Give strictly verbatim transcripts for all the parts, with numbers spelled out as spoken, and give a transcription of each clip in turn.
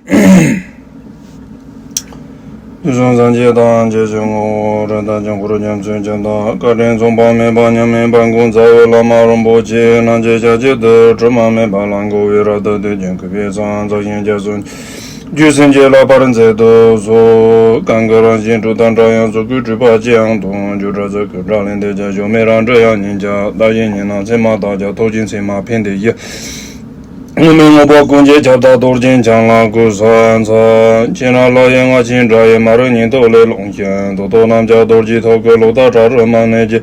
དུས་གསུམ་སངས་རྒྱས་ཐམས་ཅད་ཀྱི་ངོ་བོ་རིན་ཐང་ཆེན་པོར་རྒྱ་མཚོའི་འཇམ་དང་བཀའ་དྲིན་མཚུངས་པ་མེད་པ་མཉམ་མེད་པ་འགོག་རྫ་བའི་བླ་མ་རིན་པོ་ཆེ་རྣམས་ཀྱི་ཞབས་རྗེས་སུ་དྲི་མ་མེད་པ་ལ་འགོད་པའི་རབ་ཏུ་བསྟོད་ཅིང་གུས་པས་སངས་རྒྱས་ཀྱི་རྒྱ་མཚོ་རྒྱུད་སེམས་ཀྱི་བསླབ་པར་མཛད་དུ་གསོལ། གང་གི་རང་བཞིན་དྲུག་དང་འདྲ་ཡང་གཟུགས་སྐུའི་སྤྲུལ་པ་ཅི་ཡང་སྟོང་། བརྗོད་བྲལ་གཟུགས་སྐུའི་སྒྲ་ལས་འདས་ཀྱང་། གཞོམ་མེད་རང་གྲོལ་དབྱིངས་ཉིད་ཀྱང་། བདག་གཞན་གཉིས་སྣང་མཚན་མ་དག་ཀྱང་། ཐུགས་རྗེའི་མཚན་མ་ཕན་བདེ་ཞི། དངོས་མེད་དངོས་པོ་ཀུན་གྱི་ཁྱབ་བདག་རྡོ་རྗེ་འཆང་ལ་གུས་ཕྱག་འཚལ། མཁྱེན་རབ་ལྷ་ཡི་རྔ་ཆེན་སྒྲ་ཡིས། མ་རིག་ཉིད་དུ་ཀླས་ཀློང་བཞིན། རྡོ་ཏོ་རྣམས་ཀྱང་རྡོ་རྗེའི་ཐུགས་ཀྱི་ཀློང་དང་བྲལ་རུ་མ་གནས་ཀྱི།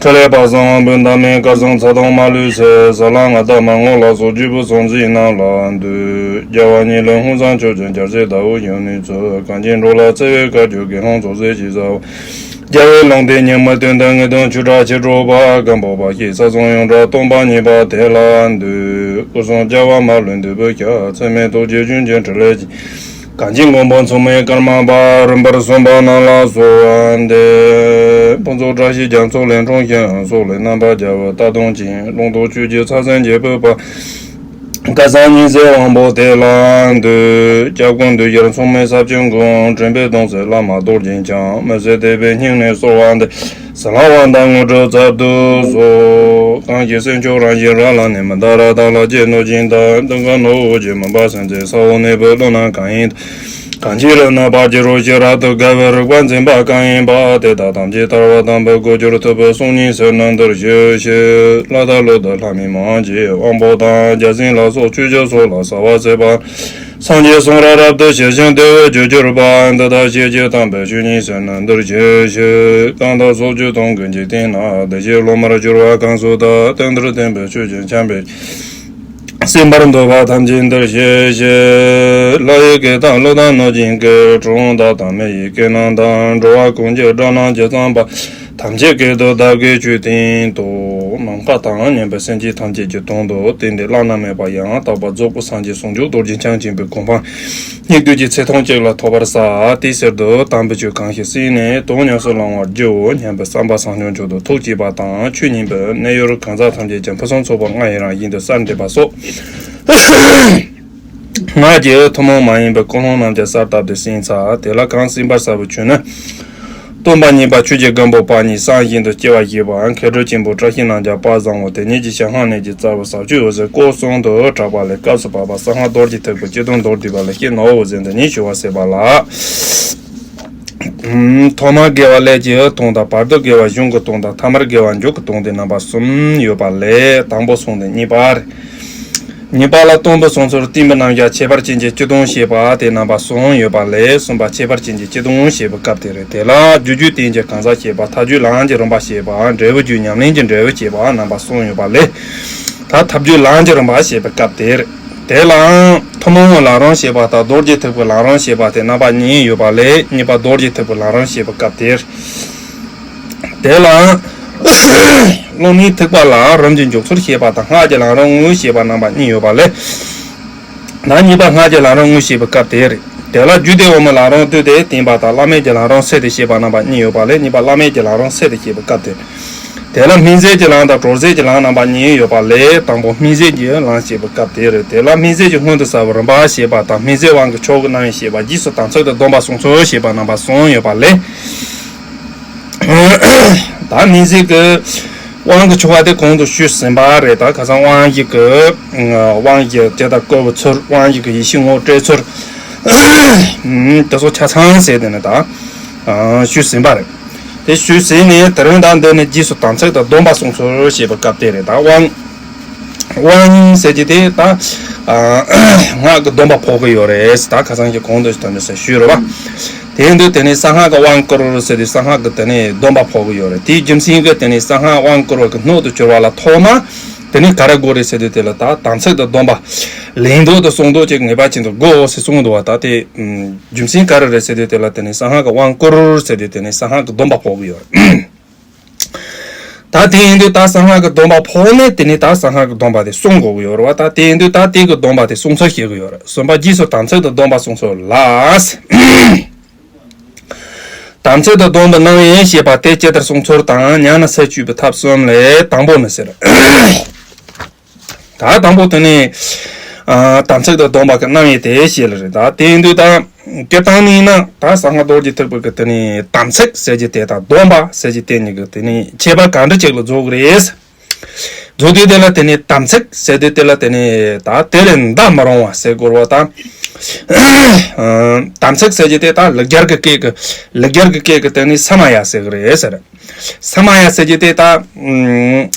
ཕྲིན་ལས་དཔག་བསམ་དབང་པོའི་འདབ་མའི་སྐལ་བཟང་ཚ་གདུང་མ་ལུས་སེལ། ཟ་ལ་ང་དང་མར་ངོ་ལ་སོགས་བཅུ་པོ་ཚང་ཚིང་རྣམས་ལ་འདུད། རྒྱལ་བ་ཉིད་ལས་ཧཱུྃ་ཚང་ཆོས་ཀྱི་རྒྱལ་སྲས་ཟླ་འོད་ཡུམ་ནས་སྩོལ། གངས་ཅན་འགྲོ་ལ་བརྩེ་བའི་བཀའ་བརྒྱུད་དགེ་སློང་ཚོགས་རྫས་ཀྱི་ཟ་བ། རྒྱལ་བའི་ལུང་བསྟན་ཉི་མའི་སྟོན་ཟླ་དངོས་བསྟན་ཆོས་གྲགས་ཆེར་སྒྲོག་པ། སྒམ་པོ་པ་ཞེས་ས་གསུམ་ཡོངས་གྲགས་སྟོན་པ་ཉིད་པ་དེ་ལ་འདུད། སྐུ་གསུམ་རྒྱལ་བ་མ་ལུས་འདུས་པའི་ཞབས། ཚད་མེད་ཐུགས་རྗེས་བྱོན་ཅིང་ཕྲིན་ལས་ཀྱི། གངས་ཅན་མགོན་པོ་མཚུངས་མེད་ཀརྨ་པ། རིམ་པར་གསུངས་པ་རྣམས་ལ་གསོལ་བ་འདེབས། ཕུན་ཚོགས་བཀྲ་ཤིས་རྒྱ་མཚོ་ལས་འཁྲུངས་ཤིང་། སོག་ལེ་རྣམ་པར་རྒྱལ་བའི་རྟ་གདོང་ཅན། ལུང་རྟོགས་ཆོས་ཀྱི་ཕྱག་མཚན་བརྒྱད་པོས་སྤེལ། སྐལ་བཟང་ཉི་ཟེར་དབང་པོ་དེ་ལ་འདུད། སྐྱབས་མགོན་འདུས་སྦྱོར་མཚུངས་མེད་ས་བཅུའི་མགོན། དྲན་པའི་གདུང་སྲས་བླ་མ་རྡོ་རྗེ་འཆང་། མི་ཟད་དད་པའི་སྙིང་ནས་གསོལ་བ་འདེབས། ཟིལ་བ་དང་དངོས་གྲུབ་སྩལ་དུ་གསོལ། གང་ཞིག་སེམས་མཆོག་རང་བཞིན་རང་ལ་གནས། མི་འདའ་ར་དྭགས་ལ་སྐྱེས་གནོད་སྦྱིན་དང་། གདོང་དཀར་ནོར་བུ་རྒྱུད་མུན་པ་སེལ་མཛད། ས་འོག་གནས་པའི་ཀླུ་རྣམས་གང་ཡིན། གང་ཅི་རིག་ནི་བར་གྱི་རོ་ཞིག་རབ་ཏུ་དགའ་བའི་རིག་པ་འཛིན་པ་གང་ཡིན་པ། དེ་དག་ཐམས་ཅད་ཐར་པ་དམ་པའི་གོ་འགྱུར་ཐུབ་པའི་གསུང་སྙན་ཟེར་ན་འདིར་ཞུ་ཞིག་ལྷ་དང་ཀླུ་དང་ལྷ་མིན་མང་གི་དབང་པོ་དང་། བརྒྱ་བྱིན་ལ་སོགས་ཆོས་སྐྱོང་སོགས་ལ་གསོལ་བ་འཚལ་བ། སངས་རྒྱས་གསུང་རབ་རབ་ཏུ་ཞི་ཞིང་བདེ་བའི་རྒྱུར་གྱུར་པ། འདི་དག་ཤེས་བྱའི་དམ་པའི་ཆོས་ཉིད་ཟེར་ན་འདིར་ཞུ་ཞིག་གང་དག་ཕྱོགས་བཅུ་སྟོང་ཀུན་གྱི་སྟེང་ན། བདེ་གཤེགས་སློབ་མར་གྱུར་པ་གང་སུ་དག་དེ་འདིར་བསྟན་པའི་ཆོས་ཀྱི་ཆར་འབེབས། གསན་པར་འདོད་པ་ཐམས་ཅད་འདིར་ཞུ་ཞིག་ལྷ་ཡི་སྐད་དང་ཀླུ་དང་གནོད་སྦྱིན་སྐད། གྲུལ་བུམ་དག་དང་མི་ཡི་སྐད་རྣམས་དང་། འགྲོ་བ་ཀུན་གྱི་སྒྲ་རྣམས་ཇི་ཙམ་པ། ཐམས་ཅད་སྐད་དུ་བདག་གིས་ཆོས་བསྟན་ཏོ། ནམ་མཁའ་དང་མཉམ་པའི་སེམས་ཅན་ཐམས་ཅད་ཀྱི་དོན་དུ་བསྟན་ཏེ་བླ་ན་མེད་པ་ཡང་དག་པར་རྫོགས་པའི་སངས་རྒྱས་ཟུང་འཇུག་རྡོ་རྗེ་འཆང་ཆེན་པོའི་གོ་འཕང་སྙིགས་དུས་ཀྱི་ཚེ་ཐུང་གཅིག་ལ་ཐོབ་པར་བྱ་སྟེ་ཟེར་དུས་དམ་པའི་ཆོས་གང་ཞིག་གསན་ནས་དོན་ཉམས་སུ་བླང་བར་བགྱིའོ་སྙམ་པའི་བསམ་པ་བཟང་སྙིང་མཆོག་ཏུ་ཐུགས་བསྐྱེད་པ་དང་། ཆོས་ཉན་པའི་གནས་ཡུལ་གང་ཟག་ཐམས་ཅད་ཀྱང་ཕུན་སུམ་ཚོགས་པ་ལྔ་ཡི་རང་བཞིན་དུ་གསལ་འདེབས་པ་སོགས། སྔགས་ཀྱི་ཐུན་མོང་མ་ཡིན་པའི་ཀུན་སློང་རྣམས་ཀྱང་གསལ་བཏབ་སྟེ་གསན་ཚར། དེ་ལ་གང་གསན་པར་བྱ་བའི་ཆོས་ནི། སྟོན་པ་ཉིད་པ་ཆོས་ཀྱི་སྒམ་པོ་པ་ཉིད་བསམ་བཞིན་དུ་སྐྱེ་བ་བཞེས་པའམ། མཁས་གྲུབ་ཆེན་པོ་བཀྲ་ཤིས་རྣམས་ཀྱང་དཔལ་བཟང་པོ་དེ་ཉིད་ཀྱི་ཞལ་སྔ་ནས་ཀྱི་རྩ་བའི་ཟབ་ཆོས་འོད་ཟེར་སྐོར་གསུམ་དུ་གྲགས་པ་ལས། སྐབས་སུ་བབ་པ་གསང་སྔགས་རྡོ་རྗེ་ཐེག་པའི་སྤྱི་དོན་མདོར་བསྡུས་པ་ལས་ཤེས་ནོ་འོད་ཟེར་འདི་ཉིད་ཞུ་བ་ཟེར་བ་ལ། ཐོག་མར་དགེ་བ་ཀླད་ཀྱི་དོན་དང་། བར་དུ་དགེ་བ་གཞུང་གི་དོན་དང་། ཐ་མར་དགེ་བ་མཇུག་གི་དོན་ཏེ་རྣམ་པ་གསུམ་ཡོད་པ་ལས། དང་པོ་གསུངས་ཏེ་གཉིས་པ་རེད། གཉིས་པ་ལ་སྟོན་པའི་གསུང་ཚུལ་བསྟན་པའི་རྣམ་གཞག་ཁྱད་པར་ཅན་གྱི་སྤྱི་དོན་བཤད་པ་དེ་རྣམ་པ་གསུམ་ཡོད་པ་ལས། གསུམ་པ་ཁྱད་པར་ཅན་གྱི་སྤྱི་དོན་བཤད་པའི་སྐབས་དེ་རེད། དེ་ལ་རྒྱུ་རྒྱུད་བསྟན་གྱི་གང་ཟག་བཤད་པ། མཐའ་རྒྱུད་ལམ་གྱི་རིམ་པ་བཤད་པ། འབྲས་བུ་རྒྱུད་ཉམས་ལེན་གྱི་འབྲས་བུ་བཤད་པ་རྣམ་པ་གསུམ་ཡོད་པ་ལས། ད་མཐའ་རྒྱུད་ལམ་གྱི་རིམ་པ་བཤད་པའི་སྐབས་དེ་རེད། དེ་ལའང་ཐུན་མོང་གི་ལམ་རིམ་བཤད་པ་དང་རྡོ་རྗེ་ཐེག་པའི་ལམ་རིམ་བཤད་པ་དེ་རྣམ་པ་གཉིས་ཡོད་པ་ལས། གཉིས་པ་རྡོ་རྗེ་ཐེག་པའི་ལམ་རིམ་བཤད་པའི་སྐབས་དེར། དེ་ལའང་སློབ་མའི་ཐེག་པ་ལམ་རིམ་གྱི་མཇུག་ཚུལ་བཤད་པ་དང་སྔགས་ཀྱི་ལམ་རིམ་དངོས་བཤད་པ་རྣམ་པ་གཉིས་ཡོད་པ་ལས། ད་གཉིས་པ་སྔགས་ཀྱི་ལམ་རིམ་དངོས་བཤད་པའི་སྐབས་དེར། དེ་ལ་རྒྱུད་སྡེ་འོག་མའི་ལམ་རིམ་བསྡུས་ཏེ་བསྟན་པ་དང་བླ་མེད་ཀྱི་ལམ་རིམ་བསྡུས་ཏེ་བཤད་པ་རྣམ་པ་གཉིས་ཡོད་པ་ལས། གཉིས་པ་བླ་མེད་ཀྱི་ལམ་རིམ་བསྡུས་ཏེ་བཤད་པའི་སྐབས་དེར། དེ་ལ་སྨིན་བྱེད་ཀྱི་ལམ་དང་གྲོལ་བྱེད་ཀྱི་ལམ་རྣམ་པ་གཉིས་ཡོད་པ་ལས། དང་པོ་སྨིན་བྱེད་ཀྱི་ལམ་བཤད་པའི་སྐབས་དེ་རེད། དེ་ལ་སྨིན་བྱེད་ཀྱི་སྔོན་དུ་བྱ་བའི་རིམ་པ་བཤད་པ་དང་། སྨིན་བྱེད་དབང་གི་ཕྱོགས་ཀྱི་རྣམ་དབྱེ་བཤད་པ། རྗེས་སུ་དམ་ཚིག་དང་སྡོམ་པ་སྲུང་ཚུལ་བཤད་པ་རྣམ་པ་གསུམ་ཡོད་པ་ལས། ད་སྨིན་བྱེད་ཀྱི་དབང་གི་ཕྱོགས་དེ་གོང་དུ་ཞུས་ཟིན་པ་རེད། ད་ཁ་སང་དབང་བཞི་གི་དབང་བཞི་དེ་དག་བསྐུལ་བའི་ཚུལ། དབང་བཞི་གི་ཡེ་ཤེས་ངོ་སྤྲད་ཚུལ། དེ་ཚོ་ཆ་ཚང་ཟེར་དེ་ནི་ད་ཞུས་ཟིན་པ་རེད། དེ་ཞུས་ཟིན་ནས་དེ་རིང་ད་འདི་ནི་རྗེས་སུ་དམ་ཚིག་དང་སྡོམ་པ་སྲུང་ཚུལ་བཤད་པའི་སྐབས་དེ་རེད། ད་དབང་དབང་ཟེར་གྱི་དེ་ད་སྔགས་ཀྱི་སྡོམ་པ་ཕོག་གི་ཡོད་རེད། ད་ཁ་སང་གི་གོང་དུ་ད་འདི་ཟེར་ཞུས་རེད་བ། དེ་ཡིན་དུས་དེ་ནས་གསང་སྔགས་ཀྱི་དབང་བསྐུར་ཟེར་དུས་གསང་སྔགས་ཀྱི་དེ་ནས་སྡོམ་པ་ཕོག་གི་ཡོད་རེད། དེའི་རྒྱུ་མཚན་གྱིས་དེ་ནས་གསང་སྔགས་དབང་བསྐུར་བ་གི་སྣོད་དུ་གྱུར་པ་ལ་ཐོག་མ་དེ་ནས་ག་རེ་དགོས་རེད་ཟེར་དུས་དེ་ལ་ད་དམ་ཚིག་དང་སྡོམ་པ་ལེན་འདོད་དུ་གསུང་འདོད་ཅིག་ངེས་པར་ཅན་དུ་དགོས་ཟེར་གསུངས་འདུག་བ། ད་དེ་རྒྱུ་མཚན་ག་རེ་རེད་ཟེར་དུས་དེ་ལ་དེ་ནས་གསང་སྔགས་ཀྱི་དབང་བསྐུར་ཟེར་དུས་དེ་ནས་གསང་སྔགས་ཀྱི་སྡོམ་པ་ཕོག་གི་ཡོད་རེད། ད་དེ་ཡིན་དུས་ད་གསང་སྔགས་ཀྱི་སྡོམ་པ་ཕོག་ནས་དེ་ནས་ད་གསང་སྔགས་ཀྱི་སྡོམ་པ་དེ་སྲུང་དགོས་ཀྱི་ཡོད་རེད་བ། ད་དེ་ཡིན་དུས་ད་དེ་གི་སྡོམ་པ་དེ་སྲུང་ཚུལ་བཤད་ཀྱི་ཡོད་རེད། གསུམ་པ་རྗེས་སུ་དམ་ཚིག་དང་སྡོམ་པ་སྲུང་ཚུལ་ལ། དམ་ཚིག་དང་སྡོམ་པའི་རྣམ་དབྱེ་བཤད་པ་དེ་ཇི་ལྟར་སྲུང་ཚུལ་དང་། ཉམས་ལེན་ཚུལ་བཅུག་པའི་ཐབས་གསུམ་ལས་དང་པོ་ནི་ཟེར། ད་དང་པོ་དེ་ནི་ ཨ། དམ་ཚིག་དང་སྡོམ་པ་གི་རྣམ་དབྱེ་དེ་བཤད་ལེ་རེད། ད་དེ་ཡིན་དུས་ད་སྤྱིར་བཏང་ནས་ན་ད་གསང་སྔགས་རྡོ་རྗེ་ཐེག་པ་གི་དེ་ནས་དམ་ཚིག་ཟེར་གྱི་དེ་དང་སྡོམ་པ་ཟེར་གྱི་དེ་གཉིས་ཀྱི་དེ་ནས་ཁྱད་པར་ག་འདྲ་ཅིག་ལ་འཇོག་གི་རེད། མཛོད་དུས་དེ་ལ་དེ་ནས་དམ་ཚིག་ཟེར་དུས་དེ་ལ་དེ་ནས་ད་དེ་ལས་འདའ་མི་རུང་བ་ཟེར་དགོས་རེད་བ་དང་། དམ་ཚིག་ཟེར་གྱི་དེ་ད་ལེགས་སྦྱར་གྱི་སྐད་ཀྱི་ལེགས་སྦྱར་གྱི་སྐད་ཀྱི་དེ་ནས་ས་མ་ཡ་ཟེར་གྱི་རེད་ཟེར། ས་མ་ཡ་ཟེར་གྱི་དེ་ད་ཨ་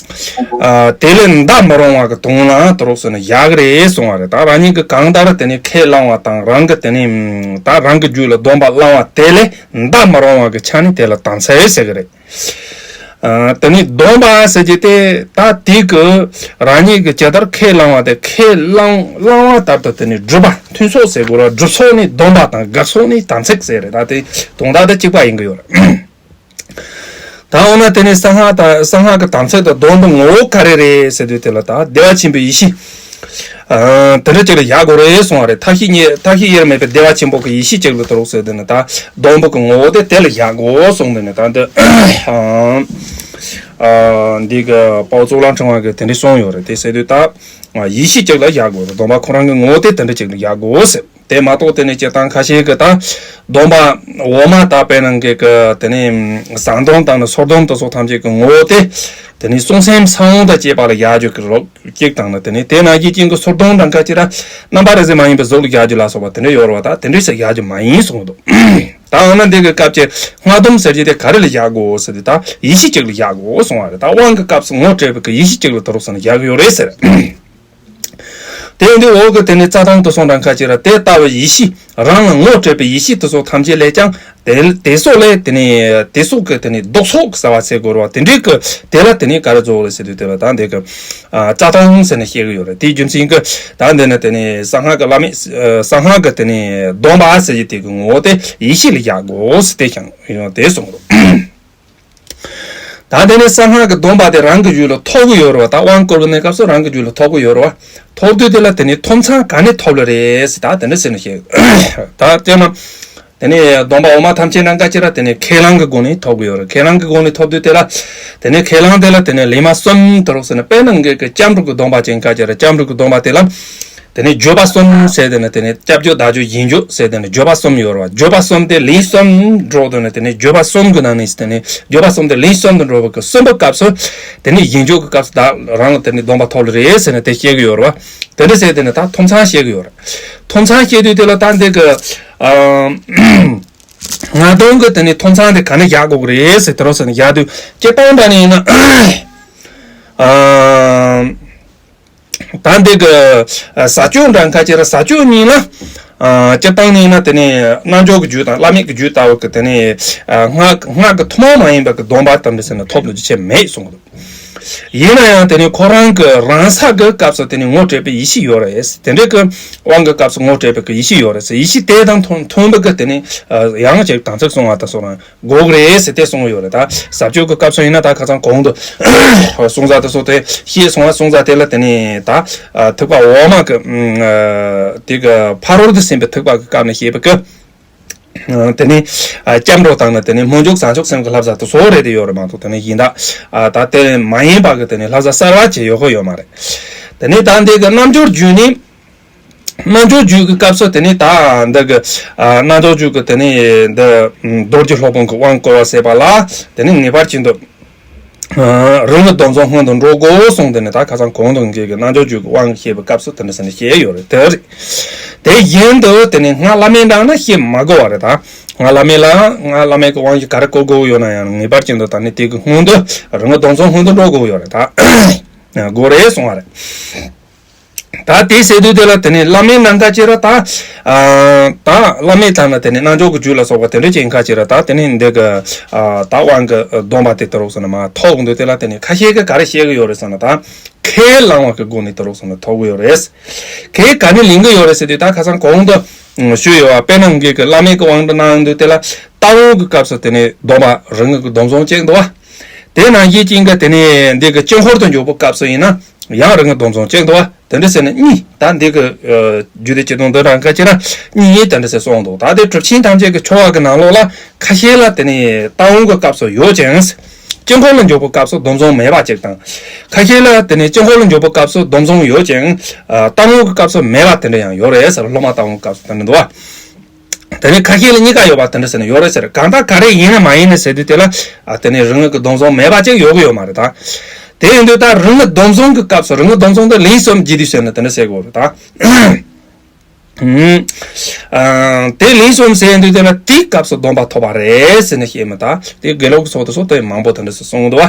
དེ་ལས་འདའ་མི་རུང་བ་གི་དོན་ལ་དེ་རོགས་ཟེར་ན་ཡག་གི་རེད་གསུང་བ་རེད། ད་རང་ཉིད་ཀྱི་གང་ལྟར་དེ་ནས་ཁས་བླངས་བ་དང་རང་གི་དེ་ནས་ད་རང་གི་རྒྱུད་ལ་སྡོམ་པ་བླངས་བ་དེ་ལས་འདའ་མི་རུང་བ་གི་ཆ་ནས་དེ་ལ་དམ་ཚིག་ཟེར་གྱི་རེད། ཨ། དེ་ནས་སྡོམ་པ་ཟེར་གྱི་དེ་ད་དེ་གི་རང་ཉིད་ཀྱི་ཇི་ལྟར་ཁས་བླངས་བ་དེ་ཁས་བླངས་བླངས་བ་ལྟར་དུ་དེ་ནས་སྒྲུབ་པ་མཐུན་སོགས་ཟེར་དགོས་ར། སྒྲུབ་སོགས་ནི་སྡོམ་པ་དང་འགག་སོགས་ནི་དམ་ཚིག་ཟེར་རེད། ད་དེ་དོན་དག་དེ་གཅིག་པ་ཡིན་གྱི་ཡོད་རེད། ད་འོ་ན་དེ་ནས་གསང་སྔགས་དང་གསང་སྔགས་ཀྱི་དམ་ཚིག་དང་སྡོམ་པའི་ངོ་བོ་ག་རེ་རེད་ཟེར་དུས་དེ་ལ་ད་བདེ་བ་ཆེན་པོའི་ཡེ་ཤེས། ཨ། དེ་འདྲ་ཅིག་ལ་བཞག་དགོས་རེད་གསུང་བ་རེད། མཐའ་བཞི་གཉིས་མཐའ་བཞི་དབྱེར་མེད་པའི་བདེ་བ་ཆེན་པོ་གི་ཡེ་ཤེས་ཅིག་ལ་དེ་རོགས་ཟེར་དེ་ནི་ད་སྡོམ་པ་གི་ངོ་བོ་དེ་དེ་ལ་བཞག་དགོས་གསུངས་དེ་ནི་ད་འདི་ཨ་འདི་གི་དཔའ་བོ་གཙུག་ལག་ཕྲེང་བ་གི་དེ་འདྲ་གསུངས་ཡོད་རེད། དེ་ཟེར་དུས་ད་ཡེ་ཤེས་ཅིག་ལ་བཞག་དགོས་རེད། སྡོམ་པ་ཁོ་རང་གི་ངོ་བོ་དེ་དེ་འདྲ་ཅིག་ལ་བཞག་དགོས་ཟེར། དེ་མ་གཏོགས་དེ་ནི་སྤྱིར་བཏང་ཁ་ཤས་ཀྱིས་ད་སྡོམ་པ་འོག་མ་དག་པའི་ནང་གི་གི་དེ་ནི་བཟའ་སྡོམ་དང་ནི་སོར་སྡོམ་དེ་སོགས་ཐམས་ཅད་ཀྱི་ངོ་བོ་དེ་དེ་ནི་གསུང་སེམས་ས་བོན་དང་བཅས་པ་ལ་བཞག་རྒྱུ་གི་རོགས་གཅིག་དང་ནི་དེ་ནི་དེ་ནང་བཞིན་ཅན་གྱི་སོར་སྡོམ་དང་ཁ་ཅིག་ར་རྣམ་པ་རིག་འཛིན་མ་ཡིན་པའི་གཟུགས་ལ་བཞག་རྒྱུ་ལ་སོགས་པ་དེ་འདྲ་ཡོད་རེད་བ། ད་དེ་འདྲ་ཞིག་བཞག་རྒྱུ་མ་ཡིན་གསུངས་འདུག་ད་འོ་ན་འདི་གི་སྐབས་ཀྱི་སྔགས་སྡོམ་ཟེར་རྒྱུ་དེ་ག་རེ་ལ་བཞག་དགོས་ཟེར་དུས་ད་ཡེ་ཤེས་གཅིག་ལ་བཞག་དགོས་གསུང་བ་རེད། ད་དབང་གི་སྐབས་སུ་ངོ་སྤྲད་པའི་གི་ཡེ་ཤེས་གཅིག་ལ་དེ་རོགས་ཟེར་ན་བཞག་གི་ཡོད་རེད་ཟེར། དེ་ཡིན་དུས་འོག་གི་དེ་ནི་རྩ་ལྟུང་དེ་སོགས་དང་ཁ་ཅིག་ར་དེ་ལྟ་བུའི་ཡེ་ཤེས་རང་ལ་ངོ་སྤྲད་པའི་ཡེ་ཤེས་དེ་སོགས་ཐམས་ཅད་ལས་ཀྱང་དེ་དེ་སོགས་ལས་དེ་ནི་དེ་སོགས་ཀྱི་དེ་ནི་ལྡོག་ཕྱོགས་ཀྱི་ཟེར་བ་ཟེར་དགོས་རེད་བ། དེ་འདྲའི་གི་དེ་ལ་དེ་ནི་ག་རེ་རྫོགས་རེད་ཟེར་དུས་དེ་ལ་ད་འདི་གི་ཨ་རྩ་ལྟུང་ཟེར་ནས་བཤད་གི་ཡོད་རེད། དེའི་རྒྱུ་མཚན་གི་ད་འདི་ནི་དེ་ནི་གསང་སྔགས་ཀྱི་བླ་མེད་ཨ་གསང་སྔགས་ཀྱི་དེ་ནི་སྡོམ་པ་ཟེར་གྱི་དེ་གི་ངོ་བོ་དེ་ཡེ་ཤེས་ལ་བཞག་དགོས་ཟེར་དེ་ཀྱང་ཡང་དེ་གསུངས་རོགས། ད་དེ་ནས་གསང་སྔགས་ཀྱི་སྡོམ་པ་དེ་རང་གི་རྒྱུད་ལ་ཐོབ་ཀྱི་ཡོད་རེད་བ། ད་དབང་བསྐུར་བའི་གནས་སྐབས་སུ་རང་གི་རྒྱུད་ལ་ཐོབ་ཀྱི་ཡོད་རེད་བ། ཐོབ་དུས་དེ་ལ་དེ་ནས་ཐོབ་མཚམས་ག་ནས་ཐོབ་ལེ་རེད་ཟེར། ད་དེ་འདྲ་ཟེར་ནས་བཤད། ད་དེ་ན་དེ་ནས་སྡོམ་པ་འོག་མ་ཐམས་ཅད་ནང་ཁ་ཅིག་ར་དེ་ནས་ཁས་བླངས་ཀྱི་སྒོ་ནས་ཐོབ་ཀྱི་ཡོད་རེད། ཁས་བླངས་ཀྱི་སྒོ་ནས་ཐོབ་དུས་དེ་ལ་དེ་ནས་ཁས་བླངས་དེ་ལ་དེ་ནས་ལེའུ་མ་གསུམ་དེ་རོགས་ཟེར་ན། དཔེར་ན་ངེད་ཀྱི་སྐྱབས་འགྲོ་གི་སྡོམ་པ་ཅན་ཁ་ཅིག་ར་སྐྱབས་འགྲོ་གི་སྡོམ་པ་དེ་ལ། དེ་ནས་བརྗོད་པ་གསུམ་ཟེར་དེ་ནས་དེ་ནས་སྐྱབས་བརྗོད་བདག་བརྗོད་གཞན་བརྗོད་ཟེར་དེ་ནས་བརྗོད་པ་གསུམ་ཡོད་རེད་བ། བརྗོད་པ་གསུམ་དེ་ལེའུ་གསུམ་འགྲོ་དེ་ནས་དེ་ནས་བརྗོད་པ་གསུམ་གྱི་ནང་ནས་དེ་ནས་བརྗོད་པ་གསུམ་དེ་ལེའུ་གསུམ་དུ་འགྲོ་བ་གི་གསུམ་པའི་སྐབས་སུ་དེ་ནས་གཞན་བརྗོད་ཀྱི་སྐབས་སུ་ད་རང་ལ་དེ་ནས་སྡོམ་པ་ཐོབ་ལེ་རེད་ཟེར་ནས་དེ་བཤད་གི་ཡོད་རེད་བ། དེ་འདྲ་ཟེར་དེ་ནས་ད་ཐོབ་མཚམས་བཤད་གི་ཡོད་རེད། ཐོབ་མཚམས་བཤད་དུས་དེ་ལ་ད་འདི་གི་ཨ་སྔགས་སྡོམ་གི་དེ་ནས་ཐོབ་མཚམས་དེ་ག་ནས་བཞག་དགོས་གི་རེད་ཟེར་དེ་རོགས་ཟེར་ནས་བཞག་དུས་སྤྱིར་བཏང་འདྲ་ནས་ཡིན་ན་ཨ། ད་འདི་གི་ཟས་སྤྱོད་འདྲ་ཁ་ཅིག་ར་ཟས་སྤྱོད་གཉིས་ལ་སྤྱིར་བཏང་ནས་ཡིན་ན་དེ་ནས་རྣལ་འབྱོར་གྱི་རྒྱུད་དང་བླ་མེད་ཀྱི་རྒྱུད་ལྟ་བུ་གི་དེ་ནས་སྔགས་སྔགས་ཀྱི་ཐུན་མོང་མ་ཡིན་པ་གི་སྡོམ་པ་ཙམ་དུ་ཟེར་ན་ཐོབ་ལོ་རྒྱུ་ཆེ་མེད་གསུངས་འདུག་ཡིན་ན་ཡང་དེ་ནས་ཁོ་རང་གི་རང་ས་གི་སྐབས་སུ་དེ་ནས་ངོ་སྤྲད་པའི་ཡེ་ཤེས་ཡོད་རེད། དེ་འདྲའི་གི་དབང་གི་སྐབས་སུ་ངོ་སྤྲད་པའི་གི་ཡེ་ཤེས་ཡོད་རེད། ཡེ་ཤེས་དེ་དང་མཐུན་མཐུན་པ་གི་དེ་ནས་ཡང་ཅིག་དམ་ཚིག་སྲུང་བ་དང་སོགས་རང་དགོས་ཀྱི་རེད་ཟེར་དེ་གསུངས་ཡོད་རེད། ད་ཟས་སྤྱོད་ཀྱི་སྐབས་སུ་ཡིན་ན་ད་ཁ་སང་གོང་དུ་གསུངས་ས་དེ་ཚོ་དེ་ཤེས་སོང་བ། གསུངས་ས་དེ་ལ་དེ་ནས་ད་ཐེག་པ་འོག་མ་གི་དེ་གི་ཕ་རོལ་ཏུ་ཕྱིན་པའི་ཐེག་པ་གི་སྐབས་ནས་བཤད་པའི་གི་དེ་ནས་སྐྱབས་འགྲོ་དང་ནི་དེ་ནས་སྨོན་འཇུག་བྱང་ཆུབ་སེམས་ཀྱི་བསླབ་བྱ་དེ་ཚོ་རེད་དེ་ཡོད་རེད་མ་གཏོགས་དེ་ནས་གཞན་དག་ད་དེ་མ་ཡིན་པ་གི་དེ་ནས་བསླབ་བྱ་གསར་བ་ཅིག་ཡོད་ཁོ་ཡོད་མ་རེད། དེ་ནས་ད་འདི་གི་རྣལ་འབྱོར་རྒྱུད་ནི། རྣལ་འབྱོར་རྒྱུད་ཀྱི་སྐབས་སུ་དེ་ནས་ད་འདི་གི་ཨ་རྣལ་འབྱོར་རྒྱུད་ཀྱི་དེ་ནས་འདི་རྡོ་རྗེ་སློབ་དཔོན་གྱི་དབང་བསྐུར་བ་ཟེར་བ་ལ་དེ་ནས་ངེས་པར་ཅན་དུ་ཨ་རིམ་གྱིས་སྡོམ་བརྩོན་སྔོན་དུ་འགྲོ་དགོས་གསུངས། དེ་ནས་ད་ཁ་སང་གོང་དུ་འགལ་གྱི་རྣལ་འབྱོར་རྒྱུད་ཀྱི་དབང་བཤད་པའི་སྐབས་སུ་དེ་འདྲ་ཟེར་ནས་བཤད་ཡོད་རེད། དེ་རེད། དེ་བཞིན་དུ་དེ་ནས་སྔགས་བླ་མེད་འདྲ་ན་བཤད་མ་དགོས་པ་རེད། ད་སྔགས་བླ་མེད་ལ་སྔགས་བླ་མེད་ཀྱི་དབང་བཞི་ག་རེ་བསྐུར་དགོས་ཡོད་ན་ཡང་ངེས་པར་ཅན་དུ་ད་ནི་དེ་གི་སྔོན་དུ་རིམ་གྱིས་སྡོམ་བརྩོན་སྔོན་དུ་འགྲོ་དགོས་ཡོད་རེད། ད་དགོས་རེད་གསུང་བ་རེད། ད་དེ་ཟེར་དུས་དེ་ལ་དེ་ནས་བླ་མེད་ནམ་མཁའ་ཅན་ར་ད་ཨ་ད་བླ་མེད་ལྟར་ན་དེ་ནས་རྣལ་འབྱོར་གྱི་རྒྱུད་ལ་སོགས་པ་དེ་འདྲ་ཅན་ཁ་ཅིག་ར་ད་དེ་ནས་འདི་གི་ཨ་ད་དབང་གི་སྡོམ་པ་དེ་དེ་རོགས་ཟེར་ན་མ་ཐོབ་འདུག་དེ་ལ་དེ་ནས་ཁ་ཤས་ཀྱིས་ག་རེ་བཤད་གི་ཡོད་རེད་ཟེར་ན། ད་ཁས་བླངས་པ་གི་སྒོ་ནས་དེ་རོགས་ཟེར་ན་ཐོབ་གི་ཡོད་རེད། ཁས་ག་ནས་ལེན་གི་ཡོད་རེད་ཟེར་དུས་ད་ཁ་སང་གོང་དུ་ཞུས་ཡོད་པ་དཔེར་ན་ངེད་ཀྱི་བླ་མེད་ཀྱི་དབང་དུ་གནང་འདུག་དེ་ལ་ལྟ་བའི་གི་སྐབས་སུ་དེ་ནས་སྡོམ་པ་རིམ་གྱིས་སྡོམ་བརྩོན་བྱེད་འདུག་བ། དེ་ནང་བཞིན་ཅན་གྱི་དེ་ནས་འདི་གི་དཀྱིལ་འཁོར་དུ་འཇུག་པའི་སྐབས་སུ་ཡིན་ན་ཡང་རིམ་གྱིས་སྡོམ་བརྩོན་བྱེད་འདུག་བ། དེ་འདྲ་ཟེར་ནས་གཉིས། ད་འདི་གི་རྒྱུད་སྡེ་སྤྱི་དོན་འདི་རང་ཁ་ཅིག་ན་གཉིས་དེ་འདྲ་ཟེར་གསུངས་འདུག་ད་དེ་གྲུབ་ཆེན་ཐམས་ཅད་ཀྱི་ཆོ་ག་གི་ནང་ལོགས་ལ་ཁ་ཤས་ལ་དེ་ནས་ལྟ་བའི་གི་སྐབས་སུ་ཡོད་ཅིང་། དཀྱིལ་འཁོར་ལ་འཇུག་པའི་སྐབས་སུ་སྡོམ་བཟུང་མེད་པ་གཅིག་དང་། ཁ་ཤས་ལ་དེ་ནས་དཀྱིལ་འཁོར་ལ་འཇུག་པའི་སྐབས་སུ་སྡོམ་བཟུང་ཡོད་ཅིང་། ཨ། རྟ་བོང་གི་སྐབས་སུ་མེད་པ་དེ་འདྲ་ཡང་ཡོད་རེད་ཟེར། སློབ་མ་རྟ་བོང་གི་སྐབས་སུ་དེ་འདྲ་འདུག་བ། དེ་ནས་ཁ་ཤས་ལ་གཉིས་ཀ་ཡོད་པ་དེ་འདྲ་ཟེར་ན་ཡོད་རེད་ཟེར། གང་ལྟར་ག་རེ་ཡིན་ན་མ་ཡིན་ན་ཟེར་དུས་དེ་ལ། ཨ། དེ་ནས་རིགས་ངེས་ཀྱི་སྡོམ་བཟུང་མེད་པ་ཅིག་ཡོད་གི་ཡོད་མ་རེད་ད། དེ་ཡིན་དུས་ད་རིགས་ངེས་སྡོམ་བཟུང་གི་སྐབས་སུ། རིགས་ངེས་སྡོམ་བཟུང་དེ་ལན་གསུམ་བགྱིས་དུས་ཟེར་ན་དེ་འདྲ་ཟེར་གི་ཡོད་རེད་ད། ཨ། དེ་ལན་གསུམ་ཟེར་དུས་དེ་ལ་དེའི་སྐབས་སུ་སྡོམ་པ་ཐོབ་པ་རེད་ཟེར་ནས་བཤད་མི་ད། དེ་དགེ་ལུགས་ཀྱི་ཚོགས་དེ་ཚོ་དེ་མང་པོ་དེ་འདྲ་ཟེར་གསུངས་འདུག་